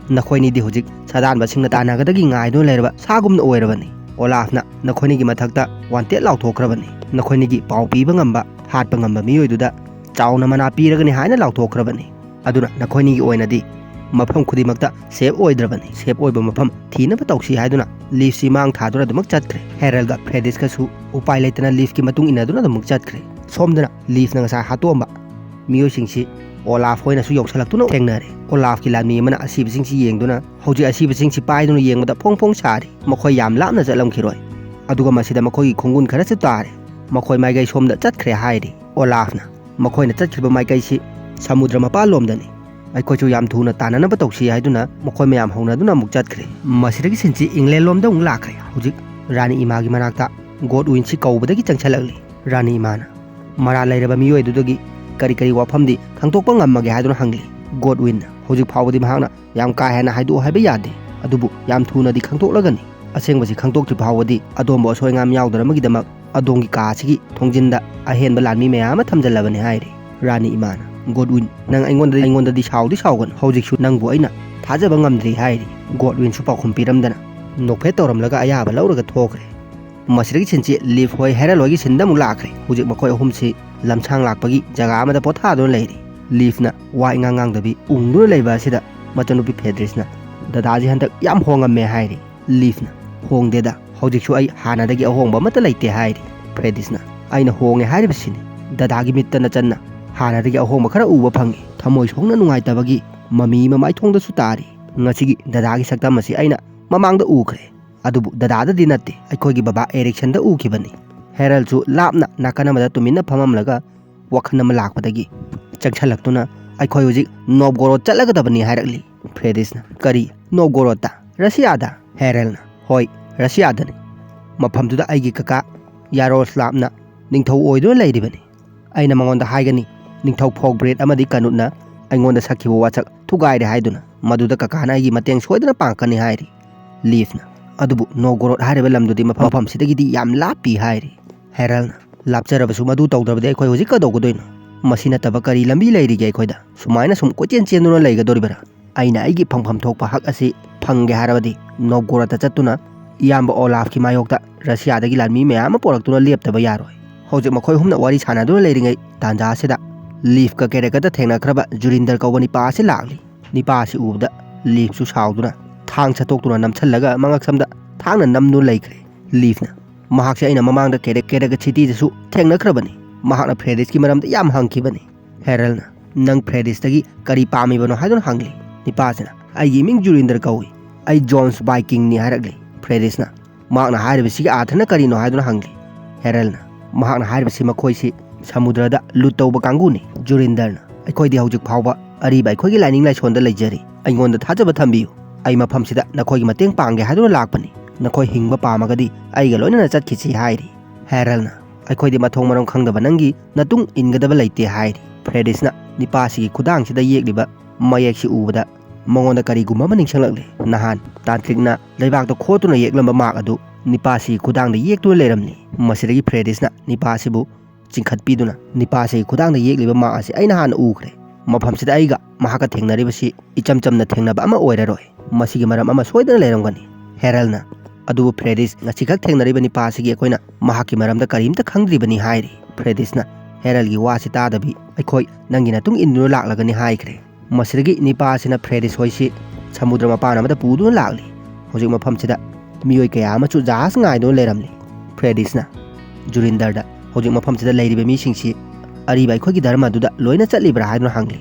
"ꯅꯈꯣꯏꯅꯤꯗꯤ ꯍꯧꯖꯤꯛ ꯁꯥꯗꯥꯟꯕꯁꯤꯡꯅ ꯇꯥꯟꯅꯒꯗꯒꯤ ꯉꯥꯏꯗꯨꯅ ꯂꯩꯔꯕ ꯁꯥꯒꯨꯝꯅ ꯑꯣꯏꯔꯕꯅꯤ꯫ ꯑꯣꯂꯥꯐꯅ ꯅꯈꯣꯏꯅꯤꯒꯤ ꯃꯊꯛꯇ ꯋꯥꯟꯇꯦꯠ ꯂꯥꯎꯊꯣꯛꯈ꯭ꯔꯕꯅꯤ꯫ ꯅꯈꯣꯏꯅꯤꯒꯤ ꯄꯥꯎ ꯄꯤꯕ ꯉꯝꯕ, ꯍꯥꯠꯄ ꯉꯝꯕ ꯃꯤꯑꯣꯏꯗꯨꯗ ꯆꯥꯎꯅ ꯃꯅꯥ ꯄꯤꯔꯒꯅꯤ ꯍꯥꯏꯅ ꯂꯥꯎꯊꯣꯛꯈ꯭ꯔꯕꯅꯤ꯫ ꯑꯗꯨꯅ ꯅꯈꯣꯏꯅꯤꯒꯤ ꯑꯣꯏꯅꯗꯤ ꯃꯐꯝ ꯈꯨꯗꯤꯡꯃꯛꯇ ꯁꯦꯐ ꯑꯣꯏꯗ꯭ꯔꯕꯅꯤ꯫ ꯁꯦꯐ ꯑꯣꯏꯕ ꯃꯐꯝ ꯊꯤꯅꯕ ꯇꯧꯁꯤ" ꯍꯥꯏꯗꯨꯅ ꯂꯤꯐꯁꯤ ꯃꯥꯡ ꯊꯥꯗꯨꯅ ꯑꯗꯨꯃꯛ ꯆꯠꯈ꯭ꯔꯦ꯫ ꯍꯦꯔꯜꯒ ꯐ꯭ꯔꯦꯗꯤꯁꯀꯁꯨ ꯎꯄꯥꯏ ꯂꯩꯇꯅ ꯂꯤꯐꯀꯤ ꯃꯇꯨꯡ ꯏꯟꯅꯗꯨꯅ ꯑꯗꯨꯃꯛ ꯆꯠꯈ꯭ꯔꯦ꯫ ꯁꯣꯝꯗꯅ ꯂꯤꯐꯅ ꯉꯁꯥꯏ ꯍꯥꯠꯇꯣꯛꯑꯝꯕ ꯃꯤꯑꯣꯏꯁꯤꯡꯁꯤ ꯑꯣꯂꯥꯐ ꯍꯣꯏꯅꯁꯨ ꯌꯧꯁꯤꯜꯂꯛꯇꯨꯅ ꯊꯦꯡꯅꯔꯦ꯫ ꯑꯣꯂꯥꯐꯀꯤ ꯂꯥꯟꯃꯤ ꯑꯃꯅ ꯑꯁꯤꯕꯁꯤꯡꯁꯤ ꯌꯦꯡꯗꯨꯅ ꯍꯧꯖꯤꯛ ꯑꯁꯤꯕꯁꯤꯡꯁꯤ ꯄꯥꯏꯗꯨꯅ ꯌꯦꯡꯕꯗ ꯐꯣꯡ ꯐꯣꯡ ꯁꯥꯔꯤ꯫ ꯃꯈꯣꯏ ꯌꯥꯝ ꯂꯥꯞꯅ ꯆꯠꯂꯝꯈꯤꯔꯣꯏ꯫ ꯑꯗꯨꯒ ꯃꯁꯤꯗ ꯃꯈꯣꯏꯒꯤ ꯈꯣꯡꯒꯨꯟ ꯈꯔꯁꯨ ꯇꯥꯔꯦ꯫ ꯃꯈꯣꯏ ꯃꯥꯏꯀꯩ ꯁꯣꯝꯗ ꯆꯠꯈ꯭ꯔꯦ ꯍꯥꯏꯔꯤ꯫ ꯑꯣꯂꯥꯐꯅ, ꯃꯈꯣꯏꯅ ꯆꯠꯈ꯭ꯔꯤꯕ ꯃꯥꯏꯀꯩꯁꯤ ꯁꯃꯨꯗ꯭ꯔ ꯃꯄꯥꯜꯂꯣꯝꯗꯅꯤ꯫ ꯑꯩꯈꯣꯏꯁꯨ ꯌꯥꯝ ꯊꯨꯅ ꯇꯥꯟꯅꯅꯕ ꯇꯧꯁꯤ ꯍꯥꯏꯗꯨꯅ ꯃꯈꯣꯏ ꯃꯌꯥꯝ ꯍꯧꯅꯗꯨꯅ ꯑꯃꯨꯛ ꯆꯠꯈ꯭ꯔꯦ꯫ ꯃꯁꯤꯗꯒꯤ ꯁꯤꯟꯁꯤ ꯏꯪꯂꯦꯟ ꯂꯣꯝꯗ ꯑꯃꯨꯛ ꯂꯥꯛꯈ꯭ꯔꯦ꯫ ꯍꯧꯖꯤꯛ ꯔꯥꯅꯤ ꯏꯃꯥꯒꯤ ꯃꯅꯥꯛꯇ ꯒꯣꯗꯋꯤꯟꯁꯤ ꯀꯧꯕꯗꯒꯤ ꯆꯪꯁꯤꯜꯂꯛꯂꯤ꯫ ꯔꯥꯅꯤ ꯏꯃꯥꯅ ꯃꯔꯥꯜ ꯂꯩꯔꯕ ꯃꯤꯑꯣꯏ ꯑꯗꯨꯗꯒꯤ ꯀꯔꯤ ꯀꯔꯤ ꯋꯥꯐꯝꯗꯤ ꯈꯪꯗꯣꯛꯄ ꯉꯝꯃꯒꯦ ꯍꯥꯏꯗꯨꯅ ꯍꯪꯂꯤ꯫ ꯒꯣꯗꯋꯤꯟꯅ ꯍꯧꯖꯤꯛ ꯐꯥꯎꯕꯗꯤ ꯃꯍꯥꯛꯅ ꯌꯥꯝ ꯀꯥ ꯍꯦꯟꯅ ꯍꯥꯏꯗꯣꯛꯑꯣ ꯍꯥꯏꯕ ꯌꯥꯗꯦ, ꯑꯗꯨꯕꯨ ꯌꯥꯝ ꯊꯨꯅꯗꯤ ꯈꯪꯗꯣꯛꯂꯒꯅꯤ꯫ ꯑꯁꯦꯡꯕꯁꯤ ꯈꯪꯗꯣꯛꯇ꯭ꯔꯤ ꯐꯥꯎꯕꯗꯤ ꯑꯗꯣꯝꯕꯨ ꯑꯁꯣꯏ ꯑꯉꯥꯝ ꯌꯥꯎꯗꯅꯕꯒꯤꯗꯃꯛ ꯑꯗꯣꯝꯒꯤ ꯀꯥ ꯑꯁꯤꯒꯤ ꯊꯣꯡꯖꯤꯟꯗ ꯑꯍꯦꯟꯕ ꯂꯥꯟꯃꯤ ꯃꯌꯥꯝ ꯑꯃ ꯊꯝꯖꯤꯜꯂꯕꯅꯤ ꯍꯥꯏꯔꯤ꯫ ꯔꯥꯅꯤ ꯏꯃꯥꯅ, "ꯒꯣꯗꯋꯤꯟ, ꯅꯪ ꯑꯩꯉꯣꯟꯗ, ꯑꯩꯉꯣꯟꯗꯗꯤ ꯁꯥꯎꯗꯤ ꯁꯥꯎꯒꯅꯨ, ꯍꯧꯖꯤꯛꯁꯨ ꯅꯪꯕꯨ ꯑꯩꯅ ꯊꯥꯖꯕ ꯉꯝꯗ꯭ꯔꯤ" ꯍꯥꯏꯔꯤ꯫ ꯒꯣꯗꯋꯤꯟꯁꯨ ꯄꯥꯎꯈꯨꯝ ꯄꯤꯔꯝꯗꯅ ꯅꯣꯛꯐꯦꯠ ꯇꯧꯔꯝꯂꯒ ꯑꯌꯥꯕ ꯂꯧꯔꯒ ꯊꯣꯛꯈ꯭ꯔꯦ꯫ ꯃꯁꯤꯗꯒꯤ ꯁꯤꯟꯁꯤ ꯂꯤꯐ ꯍꯣꯏ ꯍꯦꯔꯜ ꯍꯣꯏꯒꯤ ꯁꯤꯟꯗ ꯑꯃꯨꯛ ꯂꯥꯛꯈ꯭ꯔꯦ꯫ ꯍꯧꯖꯤꯛ ꯃꯈꯣꯏ ꯑꯍꯨꯝꯁꯤ ꯂꯝꯁꯥꯡ ꯂꯥꯛꯄꯒꯤ ꯖꯒꯥ ꯑꯃꯗ ꯄꯣꯊꯥꯗꯨꯅ ꯂꯩꯔꯤ꯫ ꯂꯤꯐꯅ ꯋꯥ ꯏꯉꯥꯡ ꯉꯥꯡꯗꯕꯤ ꯎꯪꯗꯨꯅ ꯂꯩꯕ ꯑꯁꯤꯗ ꯃꯆꯟꯅꯨꯄꯤ ꯐꯦꯗ꯭ꯔꯤꯁꯅ, "ꯗꯗꯥꯁꯤ ꯍꯟꯗꯛ ꯌꯥꯝ ꯍꯣꯡꯉꯝꯃꯦ" ꯍꯥꯏꯔꯤ꯫ ꯂꯤꯐꯅ, "ꯍꯣꯡꯗꯦꯗ, ꯍꯧꯖꯤꯛꯁꯨ ꯑꯩ ꯍꯥꯟꯅꯗꯒꯤ ꯑꯍꯣꯡꯕ ꯑꯃꯠꯇ ꯂꯩꯇꯦ" ꯍꯥꯏꯔꯤ꯫ ꯐ꯭ꯔꯦꯗꯤꯁꯅ, "ꯑꯩꯅ ꯍꯣꯡꯉꯦ ꯍꯥꯏꯔꯤꯕꯁꯤꯅꯤ, ꯗꯗꯥꯒꯤ ꯃꯤꯠꯇ ꯅꯆꯟꯅ ꯍꯥꯟꯅꯗꯒꯤ ꯑꯍꯣꯡꯕ ꯈꯔ ꯎꯕ ꯐꯪꯉꯤ꯫ ꯊꯃꯣꯏ ꯁꯣꯛꯅ ꯅꯨꯡꯉꯥꯏꯇꯕꯒꯤ ꯃꯃꯤ ꯃꯃꯥꯏꯊꯣꯡꯗꯁꯨ ꯇꯥꯔꯤ꯫ ꯉꯁꯤꯒꯤ ꯗꯗꯥꯒꯤ ꯁꯛꯇꯝ ꯑꯁꯤ ꯑꯩꯅ ꯃꯃꯥꯡꯗ ꯎꯈ꯭ꯔꯦ, ꯑꯗꯨꯕꯨ ꯗꯗꯥꯗꯗꯤ ꯅꯠꯇꯦ, ꯑꯩꯈꯣꯏꯒꯤ ꯕꯕꯥ ꯑꯦꯔꯤꯛꯁꯟꯗ ꯎꯈꯤꯕꯅꯤ"꯫ ꯍꯦꯔꯜꯁꯨ ꯂꯥꯞꯅ ꯅꯥꯀꯟ ꯑꯃꯗ ꯇꯨꯃꯤꯟꯅ ꯐꯝꯃꯝꯂꯒ ꯋꯥꯈꯜ ꯑꯃ ꯂꯥꯛꯄꯗꯒꯤ ꯆꯪꯁꯜꯂꯛꯇꯨꯅ, "ꯑꯩꯈꯣꯏ ꯍꯧꯖꯤꯛ ꯅꯣꯞꯒꯣꯔꯣꯗ ꯆꯠꯂꯒꯗꯕꯅꯤ" ꯍꯥꯏꯔꯛꯂꯤ꯫ ꯐ꯭ꯔꯦꯗꯤꯁꯅ, "ꯀꯔꯤ, ꯅꯣꯞꯒꯣꯔꯣꯗꯇ? ꯔꯁꯤꯌꯥꯗ?" ꯍꯦꯔꯜꯅ, "ꯍꯣꯏ, ꯔꯁꯤꯌꯥꯗꯅꯤ꯫ ꯃꯐꯝꯗꯨꯗ ꯑꯩꯒꯤ ꯀꯀꯥ ꯌꯥꯔꯣꯁꯂꯥꯞꯅ ꯅꯤꯡꯊꯧ ꯑꯣꯏꯗꯨꯅ ꯂꯩꯔꯤꯕꯅꯤ꯫ ꯑꯩꯅ ꯃꯉꯣꯟꯗ ꯍꯥꯏꯒꯅꯤ, ꯅꯤꯡꯊꯧ ꯐꯣꯛꯕ꯭ꯔꯦꯠ ꯑꯃꯗꯤ ꯀꯅꯨꯠꯅ ꯑꯩꯉꯣꯟꯗ ꯁꯛꯈꯤꯕ ꯋꯥꯁꯛ ꯊꯨꯒꯥꯏꯔꯦ ꯍꯥꯏꯗꯨꯅ, ꯃꯗꯨꯗ ꯀꯀꯥꯅ ꯑꯩꯒꯤ ꯃꯇꯦꯡ ꯁꯣꯏꯗꯅ ꯄꯥꯡꯉꯛꯀꯅꯤ" ꯍꯥꯏꯔꯤ꯫ ꯂꯤꯐꯅ, "ꯑꯗꯨꯕꯨ ꯅꯣꯞꯒꯣꯔꯣꯗ ꯍꯥꯏꯔꯤꯕ ꯂꯝꯗꯨꯗꯤ ꯃꯐꯝ, ꯃꯐꯝꯁꯤꯗꯒꯤꯗꯤ ꯌꯥꯝ ꯂꯥꯞꯄꯤ" ꯍꯥꯏꯔꯤ꯫ ꯍꯦꯔꯜꯅ, "ꯂꯥꯞꯆꯔꯕꯁꯨ ꯃꯗꯨ ꯇꯧꯗ꯭ꯔꯕꯗꯤ ꯑꯩꯈꯣꯏ ꯍꯧꯖꯤꯛ ꯀꯩꯗꯧꯒꯗꯣꯏꯅꯣ? ꯃꯁꯤ ꯅꯠꯇꯕ ꯀꯔꯤ ꯂꯝꯕꯤ ꯂꯩꯔꯤꯒꯦ ꯑꯩꯈꯣꯏꯗ? ꯁꯨꯃꯥꯏꯅ ꯁꯨꯝ ꯀꯣꯏꯆꯦꯟ ꯆꯦꯟꯗꯨꯅ ꯂꯩꯒꯗꯣꯔꯤꯕ꯭ꯔꯥ? ꯑꯩꯅ ꯑꯩꯒꯤ ꯐꯪꯐꯝ ꯊꯣꯛꯄ ꯍꯛ ꯑꯁꯤ ꯐꯪꯒꯦ ꯍꯥꯏꯔꯕꯗꯤ ꯅꯣꯞꯒꯣꯔꯣꯗꯇ ꯆꯠꯇꯨꯅ ꯏꯌꯥꯝꯕ ꯑꯣꯂꯥꯐꯀꯤ ꯃꯥꯌꯣꯛꯇ ꯔꯁꯤꯌꯥꯗꯒꯤ ꯂꯥꯟꯃꯤ ꯃꯌꯥꯝ ꯑꯃ ꯄꯨꯔꯛꯇꯨꯅ ꯂꯦꯞꯇꯕ ꯌꯥꯔꯣꯏ"꯫ ꯍꯧꯖꯤꯛ ꯃꯈꯣꯏ ꯑꯍꯨꯝꯅ ꯋꯥꯔꯤ ꯁꯥꯟꯅꯗꯨꯅ ꯂꯩꯔꯤꯉꯩ ꯇꯥꯟꯖꯥ ꯑꯁꯤꯗ ꯂꯤꯐꯀ ꯀꯦꯔꯦꯀꯇ ꯊꯦꯡꯅꯈ꯭ꯔꯕ ꯖꯨꯔꯤꯟꯗꯔ ꯀꯧꯕ ꯅꯤꯄꯥ ꯑꯁꯤ ꯂꯥꯛꯂꯤ꯫ ꯅꯤꯄꯥ ꯑꯁꯤ ꯎꯕꯗ ꯂꯤꯐꯁꯨ ꯁꯥꯎꯗꯨꯅ ꯊꯥꯡ ꯁꯠꯇꯣꯛꯇꯨꯅ ꯅꯝꯁꯤꯜꯂꯒ ꯃꯉꯛꯁꯝꯗ ꯊꯥꯡꯅ ꯅꯝꯗꯨꯅ ꯂꯩꯈ꯭ꯔꯦ꯫ ꯂꯤꯐꯅ, "ꯃꯍꯥꯛꯁꯦ ꯑꯩꯅ ꯃꯃꯥꯡꯗ ꯀꯦꯔꯦꯛ ꯀꯦꯔꯦꯛ ꯁꯤꯇꯤꯗꯁꯨ ꯊꯦꯡꯅꯈ꯭ꯔꯕꯅꯤ꯫ ꯃꯍꯥꯛꯅ ꯐ꯭ꯔꯦꯗꯤꯁꯀꯤ ꯃꯔꯝꯗ ꯌꯥꯝ ꯍꯪꯈꯤꯕꯅꯤ"꯫ ꯍꯦꯔꯜꯅ, "ꯅꯪ ꯐ꯭ꯔꯦꯗꯤꯁꯇꯒꯤ ꯀꯔꯤ ꯄꯥꯝꯃꯤꯕꯅꯣ?" ꯍꯥꯏꯗꯨꯅ ꯍꯪꯂꯤ꯫ ꯅꯤꯄꯥꯁꯤꯅ, "ꯑꯩꯒꯤ ꯃꯤꯡ ꯖꯨꯔꯤꯟꯗꯔ ꯀꯧꯏ꯫ ꯑꯩ ꯖꯣꯟꯁ ꯕꯥꯏꯀꯤꯡꯅꯤ" ꯍꯥꯏꯔꯛꯂꯤ꯫ ꯐ꯭ꯔꯦꯗꯤꯁꯅ, "ꯃꯍꯥꯛꯅ ꯍꯥꯏꯔꯤꯕꯁꯤꯒꯤ ꯑꯥꯔꯊꯅ ꯀꯔꯤꯅꯣ?" ꯍꯥꯏꯗꯨꯅ ꯍꯪꯂꯤ꯫ ꯍꯦꯔꯜꯅ, "ꯃꯍꯥꯛꯅ ꯍꯥꯏꯔꯤꯕꯁꯤ ꯃꯈꯣꯏꯁꯤ ꯁꯃꯨꯗ꯭ꯔꯗ ꯂꯨꯠ ꯇꯧꯕ ꯀꯥꯡꯕꯨꯅꯤ꯫ ꯖꯨꯔꯤꯟꯗꯔꯅ, "ꯑꯩꯈꯣꯏꯗꯤ ꯍꯧꯖꯤꯛ ꯐꯥꯎꯕ ꯑꯔꯤꯕ ꯑꯩꯈꯣꯏꯒꯤ ꯂꯥꯏꯅꯤꯡ ꯂꯥꯏꯁꯣꯟꯗ ꯂꯩꯖꯔꯤ꯫ ꯑꯩꯉꯣꯟꯗ ꯊꯥꯖꯕ ꯊꯝꯕꯤꯌꯨ꯫ ꯑꯩ ꯃꯐꯝꯁꯤꯗ ꯅꯈꯣꯏꯒꯤ ꯃꯇꯦꯡ ꯄꯥꯡꯒꯦ ꯍꯥꯏꯗꯨꯅ ꯂꯥꯛꯄꯅꯤ꯫ ꯅꯈꯣꯏ ꯍꯤꯡꯕ ꯄꯥꯝꯃꯒꯗꯤ ꯑꯩꯒ ꯂꯣꯏꯅꯅ ꯆꯠꯈꯤꯁꯤ" ꯍꯥꯏꯔꯤ꯫ ꯍꯦꯔꯜꯅ, "ꯑꯩꯈꯣꯏꯗꯤ ꯃꯊꯣꯡ ꯃꯔꯝ ꯈꯪꯗꯕ ꯅꯪꯒꯤ ꯅꯇꯨꯡ ꯏꯟꯒꯗꯕ ꯂꯩꯇꯦ" ꯍꯥꯏꯔꯤ꯫ ꯐ꯭ꯔꯦꯗꯤꯁꯅ ꯅꯤꯄꯥꯁꯤꯒꯤ ꯈꯨꯗꯥꯡꯁꯤꯗ ꯌꯦꯛꯂꯤꯕ ꯃꯌꯦꯛꯁꯤ ꯎꯕꯗ ꯃꯉꯣꯟꯗ ꯀꯔꯤꯒꯨꯝꯕ ꯑꯃ ꯅꯤꯡꯁꯤꯡꯂꯛꯂꯦ꯫ ꯅꯍꯥꯟ ꯇꯥꯟꯇ꯭ꯔꯤꯛꯅ ꯂꯩꯕꯥꯛꯇ ꯈꯣꯠꯇꯨꯅ ꯌꯦꯛꯂꯝꯕ ꯃꯥꯛ ꯑꯗꯨ ꯅꯤꯄꯥꯁꯤꯒꯤ ꯈꯨꯗꯥꯡꯗ ꯌꯦꯛꯇꯨꯅ ꯂꯩꯔꯝꯂꯤ꯫ ꯃꯁꯤꯗꯒꯤ ꯐ꯭ꯔꯦꯗꯤꯁꯅ ꯅꯤꯄꯥꯁꯤꯕꯨ ꯆꯤꯡꯈꯠꯄꯤꯗꯨꯅ, "ꯅꯤꯄꯥꯁꯤꯒꯤ ꯈꯨꯗꯥꯡꯗ ꯌꯦꯛꯂꯤꯕ ꯃꯥꯛ ꯑꯁꯤ ꯑꯩꯅ ꯍꯥꯟꯅ ꯎꯈ꯭ꯔꯦ꯫ ꯃꯐꯝꯁꯤꯗ ꯑꯩꯒ ꯃꯍꯥꯛꯀ ꯊꯦꯡꯅꯔꯤꯕꯁꯤ ꯏꯆꯝ ꯆꯝꯅ ꯊꯦꯡꯅꯕ ꯑꯃ ꯑꯣꯏꯔꯔꯣꯏ꯫ ꯃꯁꯤꯒꯤ ꯃꯔꯝ ꯑꯃ ꯁꯣꯏꯗꯅ ꯂꯩꯔꯝꯒꯅꯤ"꯫ ꯍꯦꯔꯜꯅ, "ꯑꯗꯨꯕꯨ ꯐ꯭ꯔꯦꯗꯤꯁ, ꯉꯁꯤꯈꯛ ꯊꯦꯡꯅꯔꯤꯕ ꯅꯤꯄꯥꯁꯤꯒꯤ ꯑꯩꯈꯣꯏꯅ ꯃꯍꯥꯛꯀꯤ ꯃꯔꯝꯗ ꯀꯔꯤꯝꯇ ꯈꯪꯗ꯭ꯔꯤꯕꯅꯤ" ꯍꯥꯏꯔꯤ꯫ ꯐ꯭ꯔꯦꯗꯤꯁꯅ, "ꯍꯦꯔꯜꯒꯤ ꯋꯥꯁꯤ ꯇꯥꯗꯕꯤ ꯑꯩꯈꯣꯏ ꯅꯪꯒꯤ ꯅꯇꯨꯡ ꯏꯟꯗꯨꯅ ꯂꯥꯛꯂꯒꯅꯤ" ꯍꯥꯏꯈ꯭ꯔꯦ꯫ ꯃꯁꯤꯗꯒꯤ ꯅꯤꯄꯥꯁꯤꯅ ꯐ꯭ꯔꯦꯗꯤꯁ ꯍꯣꯏꯁꯤ ꯁꯃꯨꯗ꯭ꯔ ꯃꯄꯥꯟ ꯑꯃꯗ ꯄꯨꯗꯨꯅ ꯂꯥꯛꯂꯤ꯫ ꯍꯧꯖꯤꯛ ꯃꯐꯝꯁꯤꯗ ꯃꯤꯑꯣꯏ ꯀꯌꯥ ꯑꯃꯁꯨ ꯖꯍꯥꯖ ꯉꯥꯏꯗꯨꯅ ꯂꯩꯔꯝꯂꯤ꯫ ꯐ꯭ꯔꯦꯗꯤꯁꯅ ꯖꯨꯔꯤꯟꯗꯔꯗ, "ꯍꯧꯖꯤꯛ ꯃꯐꯝꯁꯤꯗ ꯂꯩꯔꯤꯕ ꯃꯤꯁꯤꯡꯁꯤ ꯑꯔꯤꯕ ꯑꯩꯈꯣꯏꯒꯤ ꯙꯔꯃꯗꯨꯗ ꯂꯣꯏꯅ ꯆꯠꯂꯤꯕ꯭ꯔꯥ?" ꯍꯥꯏꯗꯨꯅ ꯍꯪꯂꯤ꯫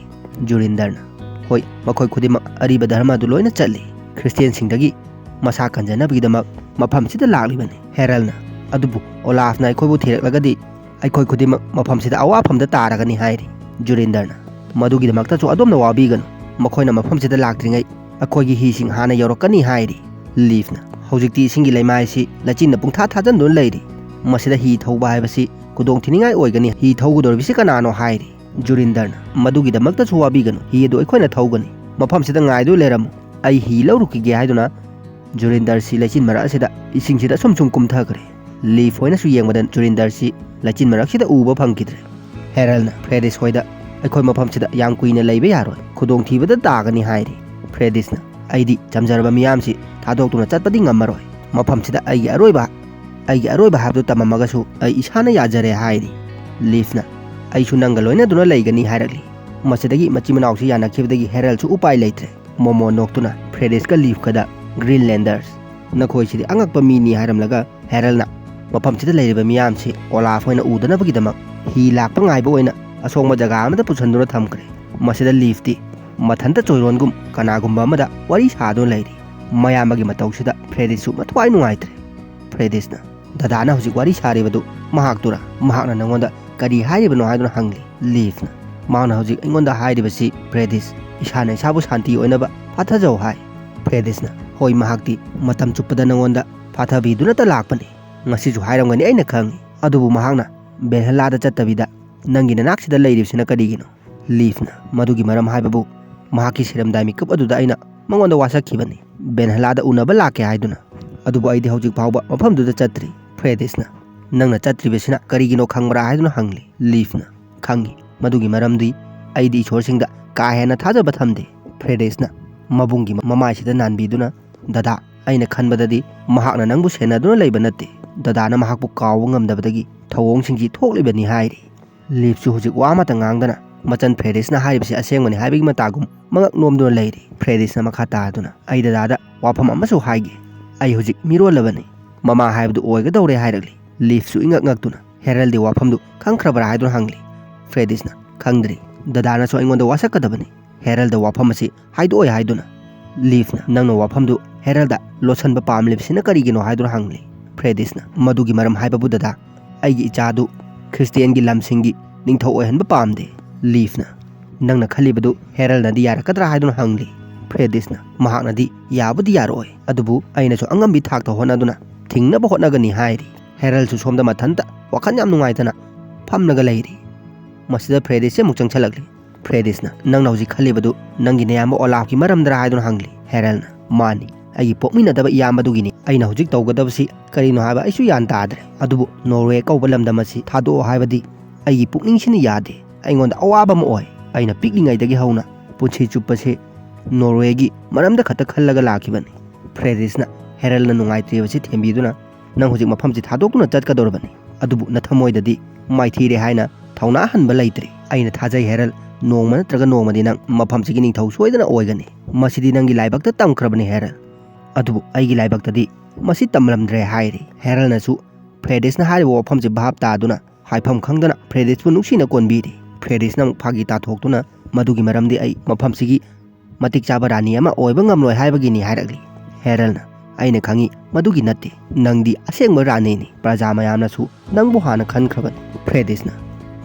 ꯖꯨꯔꯤꯟꯗꯔꯅ, "ꯍꯣꯏ, ꯃꯈꯣꯏ ꯈꯨꯗꯤꯡꯃꯛ ꯑꯔꯤꯕ ꯙꯔꯃꯗꯨ ꯂꯣꯏꯅ ꯆꯠꯂꯤ꯫ ꯈ꯭ꯔꯤꯁꯇꯤꯌꯥꯟꯁꯤꯡꯗꯒꯤ ꯃꯁꯥ ꯀꯟꯖꯅꯕꯒꯤꯗꯃꯛ ꯃꯐꯝꯁꯤꯗ ꯂꯥꯛꯂꯤꯕꯅꯤ"꯫ ꯍꯦꯔꯜꯅ, "ꯑꯗꯨꯕꯨ ꯑꯣꯂꯥꯐꯅ ꯑꯩꯈꯣꯏꯕꯨ ꯊꯤꯔꯛꯂꯒꯗꯤ ꯑꯩꯈꯣꯏ ꯈꯨꯗꯤꯡꯃꯛ ꯃꯐꯝꯁꯤꯗ ꯑꯋꯥꯐꯝꯗ ꯇꯥꯔꯒꯅꯤ" ꯍꯥꯏꯔꯤ꯫ ꯖꯨꯔꯤꯟꯗꯔꯅ, "ꯃꯗꯨꯒꯤꯗꯃꯛꯇꯁꯨ ꯑꯗꯣꯝꯅ ꯋꯥꯕꯤꯒꯅꯨ꯫ ꯃꯈꯣꯏꯅ ꯃꯐꯝꯁꯤꯗ ꯂꯥꯛꯇ꯭ꯔꯤꯉꯩ ꯑꯩꯈꯣꯏꯒꯤ ꯍꯤꯁꯤꯡ ꯍꯥꯟꯅ ꯌꯧꯔꯛꯀꯅꯤ" ꯍꯥꯏꯔꯤ꯫ ꯂꯤꯐꯅ, "ꯍꯧꯖꯤꯛꯇꯤ ꯏꯁꯤꯡꯒꯤ ꯂꯩꯃꯥꯏꯁꯤ ꯂꯩꯆꯤꯟꯅ ꯄꯨꯡꯊꯥ ꯊꯥꯖꯤꯟꯗꯨꯅ ꯂꯩꯔꯤ꯫ ꯃꯁꯤꯗ ꯍꯤ ꯊꯧꯕ ꯍꯥꯏꯕꯁꯤ ꯈꯨꯗꯣꯡꯊꯤꯅꯤꯡꯉꯥꯏ ꯑꯣꯏꯒꯅꯤ꯫ ꯍꯤ ꯊꯧꯒꯗꯧꯔꯤꯕꯁꯤ ꯀꯅꯥꯅꯣ?" ꯍꯥꯏꯔꯤ꯫ ꯖꯨꯔꯤꯟꯗꯔꯅ, "ꯃꯗꯨꯒꯤꯗꯃꯛꯇꯁꯨ ꯋꯥꯕꯤꯒꯅꯨ꯫ ꯍꯤ ꯑꯗꯨ ꯑꯩꯈꯣꯏꯅ ꯊꯧꯒꯅꯤ꯫ ꯃꯐꯝꯁꯤꯗ ꯉꯥꯏꯗꯨꯅ ꯂꯩꯔꯝꯃꯨ꯫ ꯑꯩ ꯍꯤ ꯂꯧꯔꯨꯈꯤꯒꯦ" ꯍꯥꯏꯗꯨꯅ ꯖꯨꯔꯤꯟꯗꯔꯁꯤ ꯂꯩꯆꯤꯟ ꯃꯔꯛ ꯑꯁꯤꯗ ꯏꯁꯤꯡꯁꯤꯗ ꯁꯨꯝ ꯁꯨꯝ ꯀꯨꯝꯊꯈ꯭ꯔꯦ꯫ ꯂꯤꯐ ꯍꯣꯏꯅꯁꯨ ꯌꯦꯡꯕꯗ ꯖꯨꯔꯤꯟꯗꯔꯁꯤ ꯂꯩꯆꯤꯟ ꯃꯔꯛꯁꯤꯗ ꯎꯕ ꯐꯪꯈꯤꯗ꯭ꯔꯦ꯫ ꯍꯦꯔꯜꯅ ꯐ꯭ꯔꯦꯗꯤꯁ ꯍꯣꯏꯗ, "ꯑꯩꯈꯣꯏ ꯃꯐꯝꯁꯤꯗ ꯌꯥꯝ ꯀꯨꯏꯅ ꯂꯩꯕ ꯌꯥꯔꯣꯏ꯫ ꯈꯨꯗꯣꯡꯊꯤꯕꯗ ꯇꯥꯒꯅꯤ" ꯍꯥꯏꯔꯤ꯫ ꯐ꯭ꯔꯦꯗꯤꯁꯅ, "ꯑꯩꯗꯤ ꯆꯝꯖꯔꯕ ꯃꯤꯌꯥꯝꯁꯤ ꯊꯥꯗꯣꯛꯇꯨꯅ ꯆꯠꯄꯗꯤ ꯉꯝꯃꯔꯣꯏ꯫ ꯃꯐꯝꯁꯤꯗ ꯑꯩꯒꯤ ꯑꯔꯣꯏꯕ, ꯑꯩꯒꯤ ꯑꯔꯣꯏꯕ ꯍꯥꯏꯕꯗꯨ ꯇꯝꯃꯝꯃꯒꯁꯨ ꯑꯩ ꯏꯁꯥꯅ ꯌꯥꯖꯔꯦ" ꯍꯥꯏꯔꯤ꯫ ꯂꯤꯐꯅ, "ꯑꯩꯁꯨ ꯅꯪꯒ ꯂꯣꯏꯅꯗꯨꯅ ꯂꯩꯒꯅꯤ" ꯍꯥꯏꯔꯛꯂꯤ꯫ ꯃꯁꯤꯗꯒꯤ ꯃꯆꯤꯟ ꯃꯅꯥꯎꯁꯤ ꯌꯥꯅꯈꯤꯕꯗꯒꯤ ꯍꯦꯔꯜꯁꯨ ꯎꯄꯥꯏ ꯂꯩꯇ꯭ꯔꯦ꯫ ꯃꯣꯃꯣ ꯅꯣꯛꯇꯨꯅ ꯐ꯭ꯔꯦꯗꯤꯁꯀ ꯂꯤꯐꯀꯗ, "ꯒ꯭ꯔꯤꯟꯂꯦꯟꯗꯔꯁ, ꯅꯈꯣꯏꯁꯤꯗꯤ ꯑꯉꯛꯄ ꯃꯤꯅꯤ" ꯍꯥꯏꯔꯝꯂꯒ ꯍꯦꯔꯜꯅ ꯃꯐꯝꯁꯤꯗ ꯂꯩꯔꯤꯕ ꯃꯤꯌꯥꯝꯁꯤ ꯑꯣꯂꯥꯐ ꯍꯣꯏꯅ ꯎꯗꯅꯕꯒꯤꯗꯃꯛ ꯍꯤ ꯂꯥꯛꯄ ꯉꯥꯏꯕ ꯑꯣꯏꯅ ꯑꯁꯣꯡꯕ ꯖꯒꯥ ꯑꯃꯗ ꯄꯨꯁꯤꯟꯗꯨꯅ ꯊꯝꯈ꯭ꯔꯦ꯫ ꯃꯁꯤꯗ ꯂꯤꯐꯇꯤ ꯃꯊꯟꯇ ꯆꯣꯏꯔꯣꯟꯒꯨꯝ ꯀꯅꯥꯒꯨꯝꯕ ꯑꯃꯗ ꯋꯥꯔꯤ ꯁꯥꯗꯨꯅ ꯂꯩꯔꯤ꯫ ꯃꯌꯥꯝꯕꯒꯤ ꯃꯇꯧꯁꯤꯗ ꯐ꯭ꯔꯦꯗꯤꯁꯁꯨ ꯃꯊ꯭ꯋꯥꯏ ꯅꯨꯡꯉꯥꯏꯇ꯭ꯔꯦ꯫ ꯐ꯭ꯔꯦꯗꯤꯁꯅ, "ꯗꯗꯥꯅ ꯍꯧꯖꯤꯛ ꯋꯥꯔꯤ ꯁꯥꯔꯤꯕꯗꯨ ꯃꯍꯥꯛꯇꯨꯔꯥ? ꯃꯍꯥꯛꯅ ꯅꯉꯣꯟꯗ ꯀꯔꯤ ꯍꯥꯏꯔꯤꯕꯅꯣ ꯍꯥꯏꯗꯨꯅ ꯍꯪꯂꯤ꯫ ꯂꯤꯐꯅ, ꯃꯍꯥꯛꯅ ꯍꯧꯖꯤꯛ ꯑꯩꯉꯣꯟꯗ ꯍꯥꯏꯔꯤꯕꯁꯤ, "ꯐ꯭ꯔꯦꯗꯤꯁ, ꯏꯁꯥꯅ ꯏꯁꯥꯕꯨ ꯁꯥꯟꯇꯤ ꯑꯣꯏꯅꯕ ꯐꯥꯊꯖꯧ" ꯍꯥꯏ꯫ ꯐ꯭ꯔꯦꯗꯤꯁꯅ, "ꯍꯣꯏ, ꯃꯍꯥꯛꯇꯤ ꯃꯇꯝ ꯆꯨꯞꯄꯗ ꯅꯉꯣꯟꯗ ꯐꯥꯊꯕꯤꯗꯨꯅꯇ ꯂꯥꯛꯄꯅꯤ꯫ ꯉꯁꯤꯁꯨ ꯍꯥꯏꯔꯝꯒꯅꯤ ꯑꯩꯅ ꯈꯪꯏ꯫ ꯑꯗꯨꯕꯨ ꯃꯍꯥꯛꯅ ꯕꯦꯜꯍꯂꯥꯗ ꯆꯠꯇꯕꯤꯗ ꯅꯪꯒꯤ ꯅꯅꯥꯛꯁꯤꯗ ꯂꯩꯔꯤꯕꯁꯤꯅ ꯀꯔꯤꯒꯤꯅꯣ?" ꯂꯤꯐꯅ, "ꯃꯗꯨꯒꯤ ꯃꯔꯝ ꯍꯥꯏꯕꯕꯨ ꯃꯍꯥꯛꯀꯤ ꯁꯤꯔꯝꯗꯥꯏ ꯃꯤꯀꯨꯞ ꯑꯗꯨꯗ ꯑꯩꯅ ꯃꯉꯣꯟꯗ ꯋꯥꯁꯛꯈꯤꯕꯅꯤ, ꯕꯦꯟꯍꯂꯥꯗ ꯎꯅꯕ ꯂꯥꯛꯀꯦ ꯍꯥꯏꯗꯨꯅ꯫ ꯑꯗꯨꯕꯨ ꯑꯩꯗꯤ ꯍꯧꯖꯤꯛ ꯐꯥꯎꯕ ꯃꯐꯝꯗꯨꯗ ꯆꯠꯇ꯭ꯔꯤ꯫" ꯐ꯭ꯔꯦꯗꯤꯁꯅ, "ꯅꯪꯅ ꯆꯠꯇ꯭ꯔꯤꯕꯁꯤꯅ ꯀꯔꯤꯒꯤꯅꯣ ꯈꯪꯕ꯭ꯔꯥ?" ꯍꯥꯏꯗꯨꯅ ꯍꯪꯂꯤ꯫ ꯂꯤꯐꯅ, "ꯈꯪꯏ꯫ ꯃꯗꯨꯒꯤ ꯃꯔꯝꯗꯤ ꯑꯩꯗꯤ ꯏꯁꯣꯔꯁꯤꯡꯗ ꯀꯥ ꯍꯦꯟꯅ ꯊꯥꯖꯕ ꯊꯝꯗꯦ꯫" ꯐ꯭ꯔꯦꯗꯤꯁꯅ ꯃꯕꯨꯡꯒꯤ ꯃꯃꯥꯏꯁꯤꯗ ꯅꯥꯟꯕꯤꯗꯨꯅ, "ꯗꯗꯥ, ꯑꯩꯅ ꯈꯟꯕꯗꯗꯤ ꯃꯍꯥꯛꯅ ꯅꯪꯕꯨ ꯁꯦꯟꯅꯗꯨꯅ ꯂꯩꯕ ꯅꯠꯇꯦ꯫ ꯗꯗꯥꯅ ꯃꯍꯥꯛꯄꯨ ꯀꯥꯎꯕ ꯉꯝꯗꯕꯗꯒꯤ ꯊꯧꯑꯣꯡꯁꯤꯡꯁꯤ ꯊꯣꯛꯂꯤꯕꯅꯤ" ꯍꯥꯏꯔꯤ꯫ ꯂꯤꯐꯁꯨ ꯍꯧꯖꯤꯛ ꯋꯥ ꯑꯃꯠꯇ ꯉꯥꯡꯗꯅ ꯃꯆꯟ ꯐ꯭ꯔꯦꯗꯤꯁꯅ ꯍꯥꯏꯔꯤꯕꯁꯤ ꯑꯁꯦꯡꯕꯅꯤ ꯍꯥꯏꯕꯒꯤ ꯃꯇꯥꯒꯨꯝ ꯃꯉꯛ ꯅꯣꯝꯗꯨꯅ ꯂꯩꯔꯤ꯫ ꯐ꯭ꯔꯦꯗꯤꯁꯅ ꯃꯈꯥ ꯇꯥꯗꯨꯅ, "ꯑꯩ ꯗꯗꯥꯗ ꯋꯥꯐꯝ ꯑꯃꯁꯨ ꯍꯥꯏꯒꯦ꯫ ꯑꯩ ꯍꯧꯖꯤꯛ ꯃꯤꯔꯣꯜꯂꯕꯅꯤ꯫ ꯃꯃꯥ ꯍꯥꯏꯕꯗꯨ ꯑꯣꯏꯒꯗꯧꯔꯦ" ꯍꯥꯏꯔꯛꯂꯤ꯫ ꯂꯤꯐꯁꯨ ꯏꯉꯛ ꯉꯛꯇꯨꯅ, "ꯍꯦꯔꯜꯗꯤ ꯋꯥꯐꯝꯗꯨ ꯈꯪꯈ꯭ꯔꯕ꯭ꯔꯥ?" ꯍꯥꯏꯗꯨꯅ ꯍꯪꯂꯤ꯫ ꯐ꯭ꯔꯦꯗꯤꯁꯅ, "ꯈꯪꯗ꯭ꯔꯤ꯫ ꯗꯗꯥꯅꯁꯨ ꯑꯩꯉꯣꯟꯗ ꯋꯥꯁꯛꯀꯗꯕꯅꯤ ꯍꯦꯔꯜꯗ ꯋꯥꯐꯝ ꯑꯁꯤ ꯍꯥꯏꯗꯣꯛꯑꯣꯏ ꯍꯥꯏꯗꯨꯅ꯫" ꯂꯤꯐꯅ, "ꯅꯪꯅ ꯋꯥꯐꯝꯗꯨ ꯍꯦꯔꯜꯗ ꯂꯣꯠꯁꯟꯕ ꯄꯥꯝꯂꯤꯕꯁꯤꯅ ꯀꯔꯤꯒꯤꯅꯣ?" ꯍꯥꯏꯗꯨꯅ ꯍꯪꯂꯤ꯫ ꯐ꯭ꯔꯦꯗꯤꯁꯅ, "ꯃꯗꯨꯒꯤ ꯃꯔꯝ ꯍꯥꯏꯕꯕꯨ ꯗꯗꯥ, ꯑꯩꯒꯤ ꯏꯆꯥꯗꯨ ꯈ꯭ꯔꯤꯁꯇꯤꯌꯥꯟꯒꯤ ꯂꯝꯁꯤꯡꯒꯤ ꯅꯤꯡꯊꯧ ꯑꯣꯏꯍꯟꯕ ꯄꯥꯝꯗꯦ꯫" ꯂꯤꯐꯅ, "ꯅꯪꯅ ꯈꯜꯂꯤꯕꯗꯨ ꯍꯦꯔꯜꯅꯗꯤ ꯌꯥꯔꯛꯀꯗ꯭ꯔꯥ?" ꯍꯥꯏꯗꯨꯅ ꯍꯪꯂꯤ꯫ ꯐ꯭ꯔꯦꯗꯤꯁꯅ, "ꯃꯍꯥꯛꯅꯗꯤ ꯌꯥꯕꯨꯗꯤ ꯌꯥꯔꯛꯑꯣꯏ, ꯑꯗꯨꯕꯨ ꯑꯩꯅꯁꯨ ꯑꯉꯝꯕꯤ ꯊꯥꯛꯇ ꯍꯣꯠꯅꯗꯨꯅ ꯊꯤꯡꯅꯕ ꯍꯣꯠꯅꯒꯅꯤ" ꯍꯥꯏꯔꯤ꯫ ꯍꯦꯔꯜꯁꯨ ꯁꯣꯝꯗ ꯃꯊꯟꯇ ꯋꯥꯈꯜ ꯌꯥꯝ ꯅꯨꯡꯉꯥꯏꯇꯅ ꯐꯝꯂꯒ ꯂꯩꯔꯤ꯫ ꯃꯁꯤꯗ ꯐ꯭ꯔꯦꯗꯤꯁꯁꯦ ꯑꯃꯨꯛ ꯆꯪꯁꯤꯜꯂꯛꯂꯤ꯫ ꯐ꯭ꯔꯦꯗꯤꯁꯅ, "ꯅꯪꯅ ꯍꯧꯖꯤꯛ ꯈꯜꯂꯤꯕꯗꯨ ꯅꯪꯒꯤ ꯅꯌꯥꯝꯕ ꯑꯣꯂꯥꯐꯀꯤ ꯃꯔꯝꯗꯔꯥ?" ꯍꯥꯏꯗꯨꯅ ꯍꯪꯂꯤ꯫ ꯍꯦꯔꯜꯅ, "ꯃꯥꯅꯤ, ꯑꯩꯒꯤ ꯄꯣꯛꯃꯤꯟꯅꯗꯕ ꯏꯌꯥꯝꯕꯗꯨꯒꯤꯅꯤ꯫ ꯑꯩꯅ ꯍꯧꯖꯤꯛ ꯇꯧꯒꯗꯕꯁꯤ ꯀꯔꯤꯅꯣ ꯍꯥꯏꯕ ꯑꯩꯁꯨ ꯒ꯭ꯌꯥꯟ ꯇꯥꯗ꯭ꯔꯦ꯫ ꯑꯗꯨꯕꯨ ꯅꯣꯔꯋꯦ ꯀꯧꯕ ꯂꯝꯗꯝ ꯑꯁꯤ ꯊꯥꯗꯣꯛꯑꯣ ꯍꯥꯏꯕꯗꯤ ꯑꯩꯒꯤ ꯄꯨꯛꯅꯤꯡꯁꯤꯅ ꯌꯥꯗꯦ꯫ ꯑꯩꯉꯣꯟꯗ ꯑꯋꯥꯕ ꯑꯃ ꯑꯣꯏ꯫ ꯑꯩꯅ ꯄꯤꯛꯂꯤꯉꯩꯗꯒꯤ ꯍꯧꯅ ꯄꯨꯟꯁꯤ ꯆꯨꯞꯄꯁꯦ ꯅꯣꯔꯋꯦꯒꯤ ꯃꯔꯝꯗ ꯈꯛꯇ ꯈꯜꯂꯒ ꯂꯥꯛꯈꯤꯕꯅꯤ꯫" ꯐ꯭ꯔꯦꯗꯤꯁꯅ ꯍꯦꯔꯜꯅ ꯅꯨꯡꯉꯥꯏꯇ꯭ꯔꯤꯕꯁꯤ ꯊꯦꯝꯕꯤꯗꯨꯅ, "ꯅꯪ ꯍꯧꯖꯤꯛ ꯃꯐꯝꯁꯤ ꯊꯥꯗꯣꯛꯇꯨꯅ ꯆꯠꯀꯗꯧꯔꯕꯅꯤ, ꯑꯗꯨꯕꯨ ꯅꯊꯃꯣꯏꯗꯗꯤ ꯃꯥꯏꯊꯤꯔꯦ ꯍꯥꯏꯅ ꯊꯧꯅꯥ ꯍꯟꯕ ꯂꯩꯇ꯭ꯔꯤ꯫ ꯑꯩꯅ ꯊꯥꯖꯩ ꯍꯦꯔꯜ, ꯅꯣꯡꯃ ꯅꯠꯇ꯭ꯔꯒ ꯅꯣꯡꯃꯗꯤ ꯅꯪ ꯃꯐꯝꯁꯤꯒꯤ ꯅꯤꯡꯊꯧ ꯁꯣꯏꯗꯅ ꯑꯣꯏꯒꯅꯤ꯫ ꯃꯁꯤꯗꯤ ꯅꯪꯒꯤ ꯂꯥꯏꯕꯛꯇ ꯇꯝꯈ꯭ꯔꯕꯅꯤ ꯍꯦꯔꯜ꯫ ꯑꯗꯨꯕꯨ ꯑꯩꯒꯤ ꯂꯥꯏꯕꯛꯇꯗꯤ ꯃꯁꯤ ꯇꯝꯂꯝꯗ꯭ꯔꯦ" ꯍꯥꯏꯔꯤ꯫ ꯍꯦꯔꯜꯅꯁꯨ ꯐ꯭ꯔꯦꯗꯤꯁꯅ ꯍꯥꯏꯔꯤꯕ ꯋꯥꯐꯝꯁꯤ ꯚꯥꯞ ꯇꯥꯗꯨꯅ ꯍꯥꯏꯐꯝ ꯈꯪꯗꯅ ꯐ꯭ꯔꯦꯗꯤꯁꯄꯨ ꯅꯨꯡꯁꯤꯅ ꯀꯣꯟꯕꯤꯔꯤ꯫ ꯐ꯭ꯔꯦꯗꯤꯁꯅ ꯑꯃꯨꯛ ꯐꯥꯒꯤ ꯇꯥꯊꯣꯛꯇꯨꯅ, "ꯃꯗꯨꯒꯤ ꯃꯔꯝꯗꯤ ꯑꯩ ꯃꯐꯝꯁꯤꯒꯤ ꯃꯇꯤꯛ ꯆꯥꯕ ꯔꯥꯅꯤ ꯑꯃ ꯑꯣꯏꯕ ꯉꯝꯂꯣꯏ ꯍꯥꯏꯕꯒꯤꯅꯤ" ꯍꯥꯏꯔꯛꯂꯤ꯫ ꯍꯦꯔꯜꯅ, "ꯑꯩꯅ ꯈꯪꯏ, ꯃꯗꯨꯒꯤ ꯅꯠꯇꯦ꯫ ꯅꯪꯗꯤ ꯑꯁꯦꯡꯕ ꯔꯥꯅꯤꯅꯤ꯫ ꯄ꯭ꯔꯖꯥ ꯃꯌꯥꯝꯅꯁꯨ ꯅꯪꯕꯨ ꯍꯥꯟꯅ ꯈꯟꯈ꯭ꯔꯕꯅꯤ꯫" ꯐ꯭ꯔꯦꯗꯤꯁꯅ,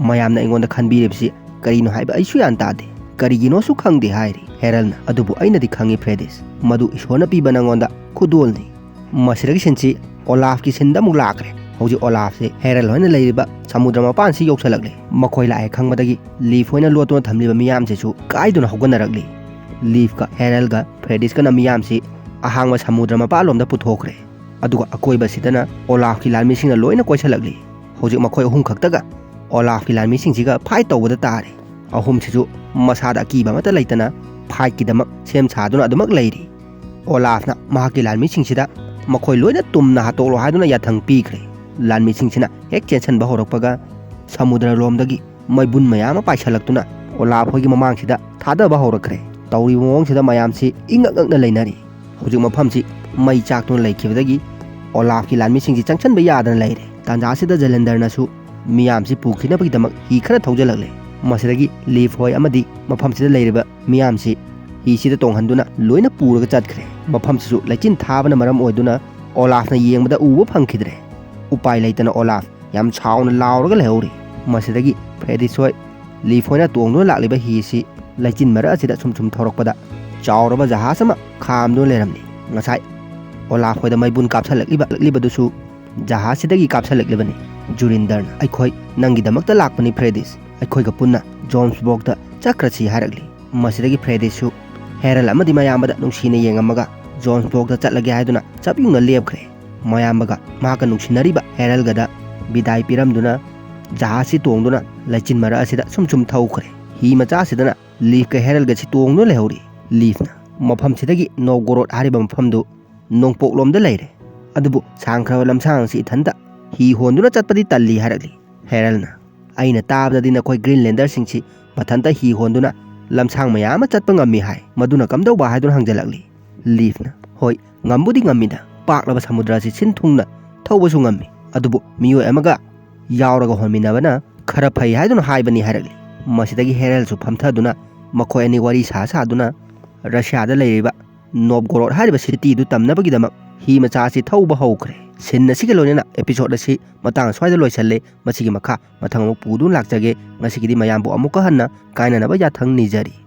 "ꯃꯌꯥꯝꯅ ꯑꯩꯉꯣꯟꯗ ꯈꯟꯕꯤꯔꯤꯕꯁꯤ ꯀꯔꯤꯅꯣ ꯍꯥꯏꯕ ꯑꯩꯁꯨ ꯒ꯭ꯌꯥꯟ ꯇꯥꯗꯦ, ꯀꯔꯤꯒꯤꯅꯣꯁꯨ ꯈꯪꯗꯦ" ꯍꯥꯏꯔꯤ꯫ ꯍꯦꯔꯜꯅ, "ꯑꯗꯨꯕꯨ ꯑꯩꯅꯗꯤ ꯈꯪꯉꯤ ꯐ꯭ꯔꯦꯗꯤꯁ, ꯃꯗꯨ ꯏꯁꯣꯔꯅ ꯄꯤꯕ ꯅꯪꯉꯣꯟꯗ ꯈꯨꯗꯣꯜꯅꯤ"꯫ ꯃꯁꯤꯗꯒꯤ ꯁꯤꯟꯁꯤ ꯑꯣꯂꯥꯐꯀꯤ ꯁꯤꯟꯗ ꯑꯃꯨꯛ ꯂꯥꯛꯈ꯭ꯔꯦ꯫ ꯍꯧꯖꯤꯛ ꯑꯣꯂꯥꯐꯁꯦ ꯍꯦꯔꯜ ꯍꯣꯏꯅ ꯂꯩꯔꯤꯕ ꯁꯃꯨꯗ꯭ꯔ ꯃꯄꯥꯟꯁꯤ ꯌꯧꯁꯜꯂꯛꯂꯦ꯫ ꯃꯈꯣꯏ ꯂꯥꯛꯑꯦ ꯈꯪꯕꯗꯒꯤ ꯂꯤꯐ ꯍꯣꯏꯅ ꯂꯣꯠꯇꯨꯅ ꯊꯝꯂꯤꯕ ꯃꯤꯌꯥꯝꯁꯤꯁꯨ ꯀꯥꯏꯗꯨꯅ ꯍꯧꯒꯠꯅꯔꯛꯂꯤ꯫ ꯂꯤꯐꯀ ꯍꯦꯔꯜꯒ ꯐ꯭ꯔꯦꯗꯤꯁꯀꯅ ꯃꯤꯌꯥꯝꯁꯤ ꯑꯍꯥꯡꯕ ꯁꯃꯨꯗ꯭ꯔ ꯃꯄꯥꯟꯂꯣꯝꯗ ꯄꯨꯊꯣꯛꯈ꯭ꯔꯦ꯫ ꯑꯗꯨꯒ ꯑꯀꯣꯏꯕꯁꯤꯗꯅ ꯑꯣꯂꯥꯐꯀꯤ ꯂꯥꯟꯃꯤꯁꯤꯡꯅ ꯂꯣꯏꯅ ꯀꯣꯏꯁꯜꯂꯛꯂꯤ꯫ ꯍꯧꯖꯤꯛ ꯃꯈꯣꯏ ꯑꯍꯨꯝ ꯈꯛꯇꯒ ꯑꯣꯂꯥꯐꯀꯤ ꯂꯥꯟꯃꯤꯁꯤꯡꯁꯤꯒ ꯐꯥꯏꯠ ꯇꯧꯕꯗ ꯇꯥꯔꯦ꯫ ꯑꯍꯨꯝꯁꯤꯁꯨ ꯃꯁꯥꯗ ꯑꯀꯤꯕ ꯑꯃꯠꯇ ꯂꯩꯇꯅ ꯐꯥꯏꯠꯀꯤꯗꯃꯛ ꯁꯦꯝ ꯁꯥꯗꯨꯅ ꯑꯗꯨꯃꯛ ꯂꯩꯔꯤ꯫ ꯑꯣꯂꯥꯐꯅ ꯃꯍꯥꯛꯀꯤ ꯂꯥꯟꯃꯤꯁꯤꯡꯁꯤꯗ ꯃꯈꯣꯏ ꯂꯣꯏꯅ ꯇꯨꯝꯅ ꯍꯥꯠꯇꯣꯛꯂꯣ ꯍꯥꯏꯗꯨꯅ ꯌꯥꯊꯪ ꯄꯤꯈ꯭ꯔꯦ꯫ ꯂꯥꯟꯃꯤꯁꯤꯡꯁꯤꯅ ꯍꯦꯛ ꯆꯦꯟꯁꯤꯟꯕ ꯍꯧꯔꯛꯄꯒ ꯁꯃꯨꯗ꯭ꯔ ꯂꯣꯝꯗꯒꯤ ꯃꯩꯕꯨꯟ ꯃꯌꯥꯝ ꯑꯃ ꯄꯥꯏꯁꯜꯂꯛꯇꯨꯅ ꯑꯣꯂꯥꯐ ꯍꯣꯏꯒꯤ ꯃꯃꯥꯡꯁꯤꯗ ꯊꯥꯗꯕ ꯍꯧꯔꯛꯈ꯭ꯔꯦ꯫ ꯇꯧꯔꯤꯕ ꯃꯑꯣꯡꯁꯤꯗ ꯃꯌꯥꯝꯁꯤ ꯏꯉꯛ ꯉꯛꯅ ꯂꯩꯅꯔꯤ꯫ ꯍꯧꯖꯤꯛ ꯃꯐꯝꯁꯤ ꯃꯩ ꯆꯥꯛꯇꯨꯅ ꯂꯩꯈꯤꯕꯗꯒꯤ ꯑꯣꯂꯥꯐꯀꯤ ꯂꯥꯟꯃꯤꯁꯤꯡꯁꯤ ꯆꯪꯁꯤꯟꯕ ꯌꯥꯗꯅ ꯂꯩꯔꯦ꯫ ꯇꯥꯟꯖꯥꯁꯤꯗ ꯖꯦꯂꯦꯟꯗꯔꯅꯁꯨ ꯃꯤꯌꯥꯝꯁꯤ ꯄꯨꯈꯤꯅꯕꯒꯤꯗꯃꯛ ꯍꯤ ꯈꯔ ꯊꯧꯖꯤꯜꯂꯛꯂꯦ꯫ ꯃꯁꯤꯗꯒꯤ ꯂꯤꯐ ꯍꯣꯏ ꯑꯃꯗꯤ ꯃꯐꯝꯁꯤꯗ ꯂꯩꯔꯤꯕ ꯃꯤꯌꯥꯝꯁꯤ ꯍꯤꯁꯤꯗ ꯇꯣꯡꯍꯟꯗꯨꯅ ꯂꯣꯏꯅ ꯄꯨꯔꯒ ꯆꯠꯈ꯭ꯔꯦ꯫ ꯃꯐꯝꯁꯤꯁꯨ ꯂꯩꯆꯤꯟ ꯊꯥꯕꯅ ꯃꯔꯝ ꯑꯣꯏꯗꯨꯅ ꯑꯣꯂꯥꯐꯅ ꯌꯦꯡꯕꯗ ꯎꯕ ꯐꯪꯈꯤꯗ꯭ꯔꯦ꯫ ꯎꯄꯥꯏ ꯂꯩꯇꯅ ꯑꯣꯂꯥꯐ ꯌꯥꯝ ꯁꯥꯎꯅ ꯂꯥꯎꯔꯒ ꯂꯩꯍꯧꯔꯤ꯫ ꯃꯁꯤꯗꯒꯤ ꯐ꯭ꯔꯦꯗꯤꯁ ꯍꯣꯏ ꯂꯤꯐ ꯍꯣꯏꯅ ꯇꯣꯡꯗꯨꯅ ꯂꯥꯛꯂꯤꯕ ꯍꯤ ꯑꯁꯤ ꯂꯩꯆꯤꯟ ꯃꯔꯛ ꯑꯁꯤꯗ ꯁꯨꯝ ꯁꯨꯝ ꯊꯧꯔꯛꯄꯗ ꯆꯥꯎꯔꯕ ꯖꯍꯥꯖ ꯑꯃ ꯈꯥꯝꯗꯨꯅ ꯂꯩꯔꯝꯂꯤ꯫ ꯉꯁꯥꯏ ꯑꯣꯂꯥꯐ ꯍꯣꯏꯗ ꯃꯩꯕꯨꯟ ꯀꯥꯞꯁꯜꯂꯛꯂꯤꯕ, ꯂꯛꯂꯤꯕꯗꯨꯁꯨ ꯖꯍꯥꯖꯁꯤꯗꯒꯤ ꯀꯥꯞꯁꯜꯂꯛꯂꯤꯕꯅꯤ꯫ ꯖꯨꯔꯤꯟꯗꯔꯅ, "ꯑꯩꯈꯣꯏ ꯅꯪꯒꯤꯗꯃꯛꯇ ꯂꯥꯛꯄꯅꯤ ꯐ꯭ꯔꯦꯗꯤꯁ, ꯑꯩꯈꯣꯏꯒ ꯄꯨꯟꯅ ꯖꯣꯟꯁꯕꯣꯔꯒꯇ ꯆꯠꯈ꯭ꯔꯁꯤ" ꯍꯥꯏꯔꯛꯂꯤ꯫ ꯃꯁꯤꯗꯒꯤ ꯐ꯭ꯔꯦꯗꯤꯁꯁꯨ ꯍꯦꯔꯜ ꯑꯃꯗꯤ ꯃꯌꯥꯝꯕꯗ ꯅꯨꯡꯁꯤꯅ ꯌꯦꯡꯉꯝꯃꯒ ꯖꯣꯟꯁꯕꯣꯔꯒꯇ ꯆꯠꯂꯒꯦ ꯍꯥꯏꯗꯨꯅ ꯆꯞ ꯌꯨꯡꯅ ꯂꯦꯞꯈ꯭ꯔꯦ꯫ ꯃꯌꯥꯝꯕꯒ ꯃꯍꯥꯛꯀ ꯅꯨꯡꯁꯤꯅꯔꯤꯕ ꯍꯦꯔꯜꯒꯗ ꯕꯤꯗꯥꯏ ꯄꯤꯔꯝꯗꯨꯅ ꯖꯍꯥꯖꯁꯤ ꯇꯣꯡꯗꯨꯅ ꯂꯩꯆꯤꯟ ꯃꯔꯛ ꯑꯁꯤꯗ ꯁꯨꯝ ꯁꯨꯝ ꯊꯧꯈ꯭ꯔꯦ꯫ ꯍꯤ ꯃꯆꯥꯁꯤꯗꯅ ꯂꯤꯐꯀ ꯍꯦꯔꯜꯒꯁꯤ ꯇꯣꯡꯗꯨꯅ ꯂꯩꯍꯧꯔꯤ꯫ ꯂꯤꯐꯅ ꯃꯐꯝꯁꯤꯗꯒꯤ ꯅꯣꯞꯒꯣꯔꯣꯠ ꯍꯥꯏꯔꯤꯕ ꯃꯐꯝꯗꯨ ꯅꯣꯡꯄꯣꯛꯂꯣꯝꯗ ꯂꯩꯔꯦ, ꯑꯗꯨꯕꯨ ꯁꯥꯡꯈ꯭ꯔꯕ ꯂꯝꯁꯥꯡ ꯑꯁꯤ ꯏꯊꯟꯇ ꯍꯤ ꯍꯣꯟꯗꯨꯅ ꯆꯠꯄꯗꯤ ꯇꯜꯂꯤ ꯍꯥꯏꯔꯛꯂꯤ꯫ ꯍꯦꯔꯜꯅ, "ꯑꯩꯅ ꯇꯥꯕꯗꯗꯤ ꯅꯈꯣꯏ ꯒ꯭ꯔꯤꯟꯂꯦꯟꯗꯔꯁꯤꯡꯁꯤ ꯃꯊꯟꯇ ꯍꯤ ꯍꯣꯟꯗꯨꯅ ꯂꯝꯁꯥꯡ ꯃꯌꯥꯝ ꯑꯃ ꯆꯠꯄ ꯉꯝꯃꯤ ꯍꯥꯏ, ꯃꯗꯨꯅ ꯀꯝꯗꯧꯕ?" ꯍꯥꯏꯗꯨꯅ ꯍꯪꯖꯜꯂꯛꯂꯤ꯫ ꯂꯤꯐꯅ, "ꯍꯣꯏ, ꯉꯝꯕꯨꯗꯤ ꯉꯝꯃꯤꯗ, ꯄꯥꯛꯂꯕ ꯁꯃꯨꯗ꯭ꯔ ꯑꯁꯤ ꯁꯤꯟ ꯊꯨꯡꯅ ꯊꯧꯕꯁꯨ ꯉꯝꯃꯤ, ꯑꯗꯨꯕꯨ ꯃꯤꯑꯣꯏ ꯑꯃꯒ ꯌꯥꯎꯔꯒ ꯍꯣꯟꯃꯤꯟꯅꯕꯅ ꯈꯔ ꯐꯩ" ꯍꯥꯏꯗꯨꯅ ꯍꯥꯏꯕꯅꯤ ꯍꯥꯏꯔꯛꯂꯤ꯫ ꯃꯁꯤꯗꯒꯤ ꯍꯦꯔꯜꯁꯨ ꯐꯝꯊꯗꯨꯅ ꯃꯈꯣꯏ ꯑꯅꯤ ꯋꯥꯔꯤ ꯁꯥ ꯁꯥꯗꯨꯅ ꯔꯁꯤꯌꯥꯗ ꯂꯩꯔꯤꯕ ꯅꯣꯞꯒꯣꯔꯣꯠ ꯍꯥꯏꯔꯤꯕ ꯁꯤꯇꯤꯗꯨ ꯇꯝꯅꯕꯒꯤꯗꯃꯛ ꯍꯤ ꯃꯆꯥ ꯑꯁꯤ ꯊꯧꯕ ꯍꯧꯈ꯭ꯔꯦ꯫ ꯁꯤꯟ ꯑꯁꯤꯒ ꯂꯣꯏꯅꯅ ꯏꯄꯤꯁꯣꯗ ꯑꯁꯤ ꯃꯇꯥꯡ ꯑꯁ꯭ꯋꯥꯏꯗ ꯂꯣꯏꯁꯜꯂꯦ꯫ ꯃꯁꯤꯒꯤ ꯃꯈꯥ ꯃꯊꯪ ꯑꯃꯨꯛ ꯄꯨꯗꯨꯅ ꯂꯥꯛꯆꯒꯦ꯫ ꯉꯁꯤꯒꯤꯗꯤ ꯃꯌꯥꯝꯕꯨ ꯑꯃꯨꯛꯀ ꯍꯟꯅ ꯀꯥꯏꯅꯅꯕ ꯌꯥꯊꯪ ꯅꯤꯖꯔꯤ꯫